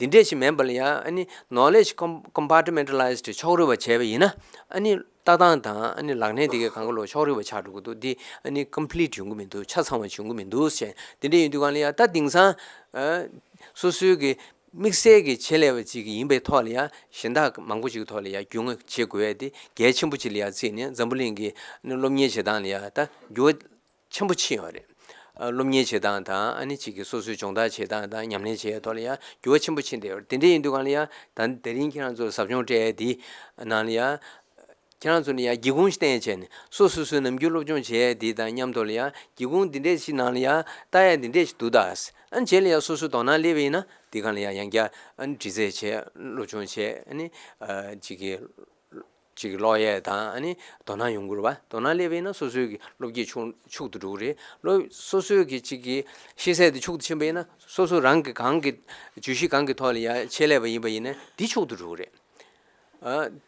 དེ་འདྲས་ཅིག་མིན་པ་ལ་ཡང་ཨ་ནི་Knowledge com- Compartmentalized ཕྱོགས་རིས་པ་བྱས་པ་ཡིན་ན་ཨ་ནི་ལྟ་སྟངས་དང་ཨ་ནི་ལག་ལེན་དེ་གའི་གང་ག་ལོ་ཕྱོགས་རིས་པ་ཆགས་འགྲོ་གི་འདུག། འདི་ཨ་ནི་Complete ཡོང་གི་མི་འདུག། ཆ་ཚང་བ་བྱུང་གི་མི་འདུག་ཟེར། དེ་འདྲ་ཡིན་དུས་གང་ལ་ཡང་ད་དེང་སང་ཨ་སོ་སོའི་གི་དམིགས་བསལ་གྱི་ཆེད་ལས་པ་ཅིག་ཡིན་པའི་ཐོག་ལ་ཡང་གཞན་དག་མང་པོ་ཅིག་གི་ཐོག་ལ་ཡང་རྒྱུས་མངའ་བྱེད་དགོས་ཡ་དེ་གལ་ཆེན་པོ་ཅིག་ལ་ཡང་བརྩིས་ནས་འཛམ་བུ་གླིང་གི་སློབ་གཉེར་བྱེད་སྟངས་ལ་ཡང་ད་འགྱུར་བ་ཆེན་པོ་ཕྱིན་ཡོད་རེད། ཨ་སློབ་གཉེར་བྱེད་སྟངས་དང་ཨ་ནི་ཅིག་གི་སོ་སོའི་སྦྱོང་བརྡར་བྱེད་སྟངས་དང་ཉམས་ལེན་བྱེད་ཡའི་ཐོག་ལ་ཡང་འགྱུར་བ་ཆེན་པོ་ཕྱིན་བསྡད་ཡོད་རེད། དེ་འདྲ་ཡིན་དུས་གང་ལ་ཡང་ད་དེ་རིང་ཁྱེད་རང་ཚོར་ཟབ་སྦྱོང་སྤྲད་ཡ་དེ་ནང་ལ་ཡང་། ཁྱེད་རང་ཚོ་ནི་ཡང་སྒེའུ་ཁུང་ཞིག་བསྟན་བྱས་ནས་སོ་སོ་སོའི་ནམ་རྒྱུན་སློབ་སྦྱོང་བྱེད་ཡས་འདི་དང་མཉམ་དུ་ལ་ཡང་སྒེའུ་ཁུང་འདི་འདྲས་ཞིག་ནང་ལ་ཡང་ལྟ་ཡས་འདི་འདྲས་ཞིག་འདུག་ད། ཨ་ནི་རྗེས་ལ་ཡང་སོ་སོའི་དོ་སྣང་སླེབས་པ་ཡིན་ན་འདི་གང་ལ་ཡང་ཡང་བསྐྱར་ཨ་ནི་འདྲི་རྩད་བྱས་སློབ་སྦྱོང་བྱས་ཨ་ནི་ཨ་ཅིག་གི་ཅིག་ཀློག་ཡས་དང་ཨ་ནི་དོ་སྣང་ཡོང་གི་རེད་བ། དོ་སྣང་སླེབས་པ་ཡིན་ན་སོ་སོའི་གི་བློ་སྐྱེད་ཕྱུག་ཕྱུག་ཏུ་འགྲོ་གི་རེད། བློ་སོ་སོའི་གི་ཅིག་གི་ཤེས་ཚད་དེ་ཕྱུག་ཏུ་ཕྱིན་པ་ཡིན་ན་སོ་སོ་རང་གི་གང་གི་བརྗོད་གཞི་གང་གི་ཐོག་ལ་ཡང་ཆེད་ལས་པ་ཡིན་པ་ཡིན་ན་འདི་ཕྱུག་ཏུ་འགྲོ་གི་རེད། ཨ།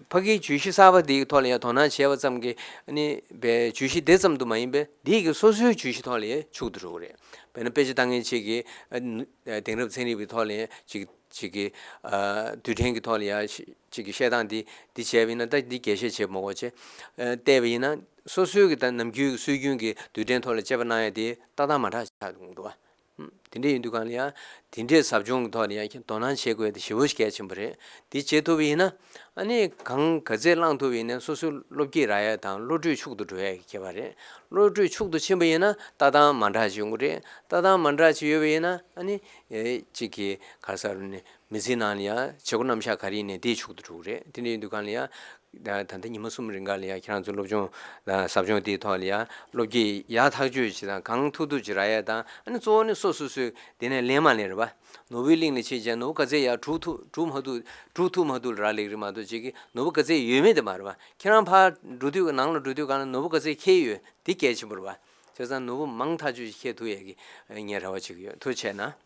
ཕ་གིའི་བརྗོད་གཞི་གསར་པ་འདིའི་ཐོག་ལ་ཡང་དོ་སྣང་བྱས་པ་ཙམ་གྱིས་ཨ་ནི་བའི་བརྗོད་གཞི་དེ་ཙམ་དུ་མ་ཡིན་པས་འདིས་ཀྱི་སོ་སོའི་བརྗོད་གཞི་ཐོག་ལ་ཡང་ཕྱུག་ཏུ་འགྲོ་གི་རེད། དཔེར་ན་དཔེ་ཆ་ལྟ་མཁན་ཅིག་གིས་ཨ་ནི་ཨ་དེང་རབས་ཚན་རིག་པའི་ཐོག་ལ་ཡང་ཅིག་ཅིག་གིས་ཨ་རྡུལ་ཕྲན་གྱི་ཐོག་ལ་ཡང་ཅིག་གིས་བཤད་སྟངས་འདི་འདི་བྱས་པ་ཡིན་ན་ད་འདི་རྒྱས་བཤད་བྱེད་མ་དགོས་བྱས། ཨ་བལྟས་པ་ཡིན་ན་སོ་སོའི་གི་ད་ནམ་རྒྱུན་གྱི་སྲོལ་རྒྱུན་གྱི་རྡུལ་ཕྲན་ཐོག་ལ་དཔྱད་པ་གནང་ཡ་དེ་ཏག་ཏག་མ་འདྲ་ཆགས་འདུག་བ། ཧུམ། དེ་འདྲ་ཡིན་དུས་གང་ལ་ཡང་དེ་འདྲའི་ཟབ་སྦྱོང་གི་ཐོག་ནས་ཡང་དོ་སྣང་བྱེད་དགོས་དེ་ཞེ་པོ་ཞིག་གལ་ཆེན་པོ་རེད། དེ་བྱེད་ཐུབ་པ་ཡིན་ན་ཨ་ནི་གང་ག་ཚད་བླངས་ཐུབ་པ་ཡིན་ན་སོ་སོའི་བློ་སྐྱེད་རག་ཡ་དང་བློ་གྲོས་ཕྱུག་ཏུ་འགྲོ་ཡ་གི་ཁྱད་པར་རེད། བློ་གྲོས་ཕྱུག་ཏུ་ཕྱིན་པ་ཡིན་ན་ལྟ་སྟངས་མ་འདྲ་ཞིག་ཡོང་གི་རེད། ལྟ་སྟངས་མ་འདྲ་ཞིག་ཡོད་པ་ཡིན་ན་ཨ་ནི་ཨེ་གཅིག་གི་ག་ས་རུ་ནས་མི་ཚེའི་ནང་ལ་ཡང་བྱེད་སྒོ་རྣམ་གཞག་ག་རེ་ཡིན་ནའི་དེ་ཕྱུག་ཏུ་འགྲོ་གི་རེད། དེ་འདྲ་ཡིན་དུས་གང་ལ་ཡང་ད་ད་ལྟ་ཉི་མ་གསུམ་རིང་ག་ལ་ཡང་ཁྱེད་རང་ཚོ་སློབ་སྦྱོང་ཟབ་སྦྱོང་དེའི་ཐོག་ལ་ཡང་བློ་སྐྱེད་ཡག་ཐག་ཆོད་ཅིག་དང་གང་ཐུབ་ཐུབ་ཅིག་རག་ཡ་དང་ཨ་ནི་གཙོ་བོ་ནི་སོ་སོ་སོས་དེ་ནས་ལེན་མ་ལེན་རེད་པ། ནོར་བུའི་གླིང་ལ་ཕྱིན་བྱས་ནོར་བུ་ག་ཚད་ཡར་སྒྲུག་ཐུབ་སྒྲུག་མ་ཐུབ་སྒྲུག་ཐུབ་མ་ཐུབ་ལ་རག་ལས་ཀྱི་རེད་མ་གཏོགས་ཅིག་གིས་ནོར་བུ་ག་ཚད་ཡོད་མེད་དེ་མ་རེད་པ། ཁྱེད་རང་ཕར་འགྲོ་དུས་ནང་ལ་འགྲོ་དུས་གང་ལ་ནོར་བུ་ག་ཚད་འཁྱེར་ཡོད་དེ་གལ་ཆེན་པོ་རེད་པ། བྱས་ཙང་ནོར་བུ་མང་ཐག་ཆོད་ཅིག་འཁྱེར་ཐུབ་ཡས་ཀྱི་ངས་རེ་བ་བྱེད་ཀྱི་ཡོད། ཐུགས་རྗེ་གནང་།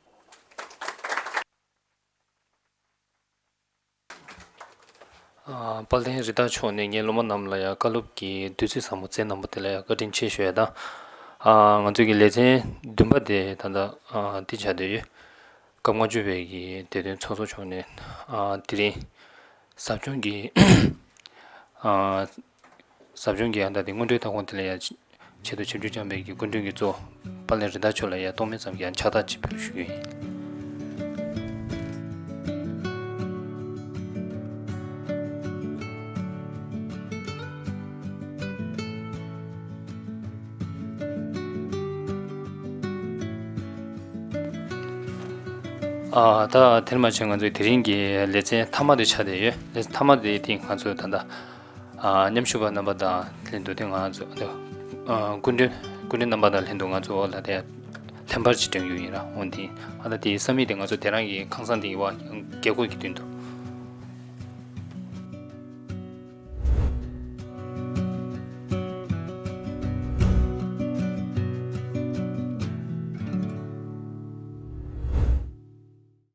ཨ་དཔལ་ལྡན་རི་དྭགས་མཆོག་ནས་ངའི་སློབ་མ་རྣམས་ལ་ཡང་བཀའ་སློབ་ཀྱི་བདུད་རྩི་ཟབ་མོ་སྩལ་གནང་བ་དེ་ལ་ཡང་བཀའ་དྲིན་ཆེ་ཞུ་ཡ་དང་། ཨ་ང་ཚོའི་གི་ལེ་ཚན་བདུན་པ་དེ་ད་ལྟ་ཨ་འདི་ཆགས་བསྡད་ཡོད། སྐབས་ལྔ་བཅུ་པའི་གི་དེ་དོན་ཚོགས་གཙོ་མཆོག་ནས་ཨ་དེ་རིང་ཟབ་སྦྱོང་གི་ཨ་ཟབ་སྦྱོང་གི་ཨ་ད་དེ་སྔོན་འགྲོའི་ཐབ་ཁོངས་དེ་ལ་ཡང་ཆེད་དུ་ཆིབས་བསྒྱུར་བསྐྱངས་པའི་གི་སྐུ་མགྲོན་གྱི་གཙོ་བོ་དཔལ་ལྡན་རི་དྭགས་མཆོག་ལ་ཡང་ཐོགས་མེད་ཙམ་གྱི་ཕྱག་རྟགས་ཅིག་ཕུལ་ཞུ་རྒྱུ་ཡིན། ཨ་ད་དེར་མ་ཕྱིན་ང་ཚོའི་དེ་རིང་གི་ལེ་ཚན་མཐའ་མ་དེ་ཆགས་བསྡད་ཡོད། ལེ་ཚན་མཐའ་མ་དེ་དེ་ང་ཚོ་ད་ལྟ་ཨ་མཉམ་ཞུགས་པ་རྣམ་པ་དང་ལྷན་དུ་དེ་ང་ཚོ་ཨ་སྐུ་མགྲོན་སྐུ་མགྲོན་རྣམ་པ་དང་ལྷན་དུ་ང་ཚོ་འོག་ལ་དེ་ལྷན་པར་ཅིག་སྒྲོན་རྒྱུ་ཡིན་ར། འོན་ཏེ་ཨ་ད་དེའི་ས་མིག་དེ་ང་ཚོ་དེ་རང་གི་ཁང་བཟང་དེ་ཡི་བ་རྒྱལ་སྒོ་གི་མདུན་དུ་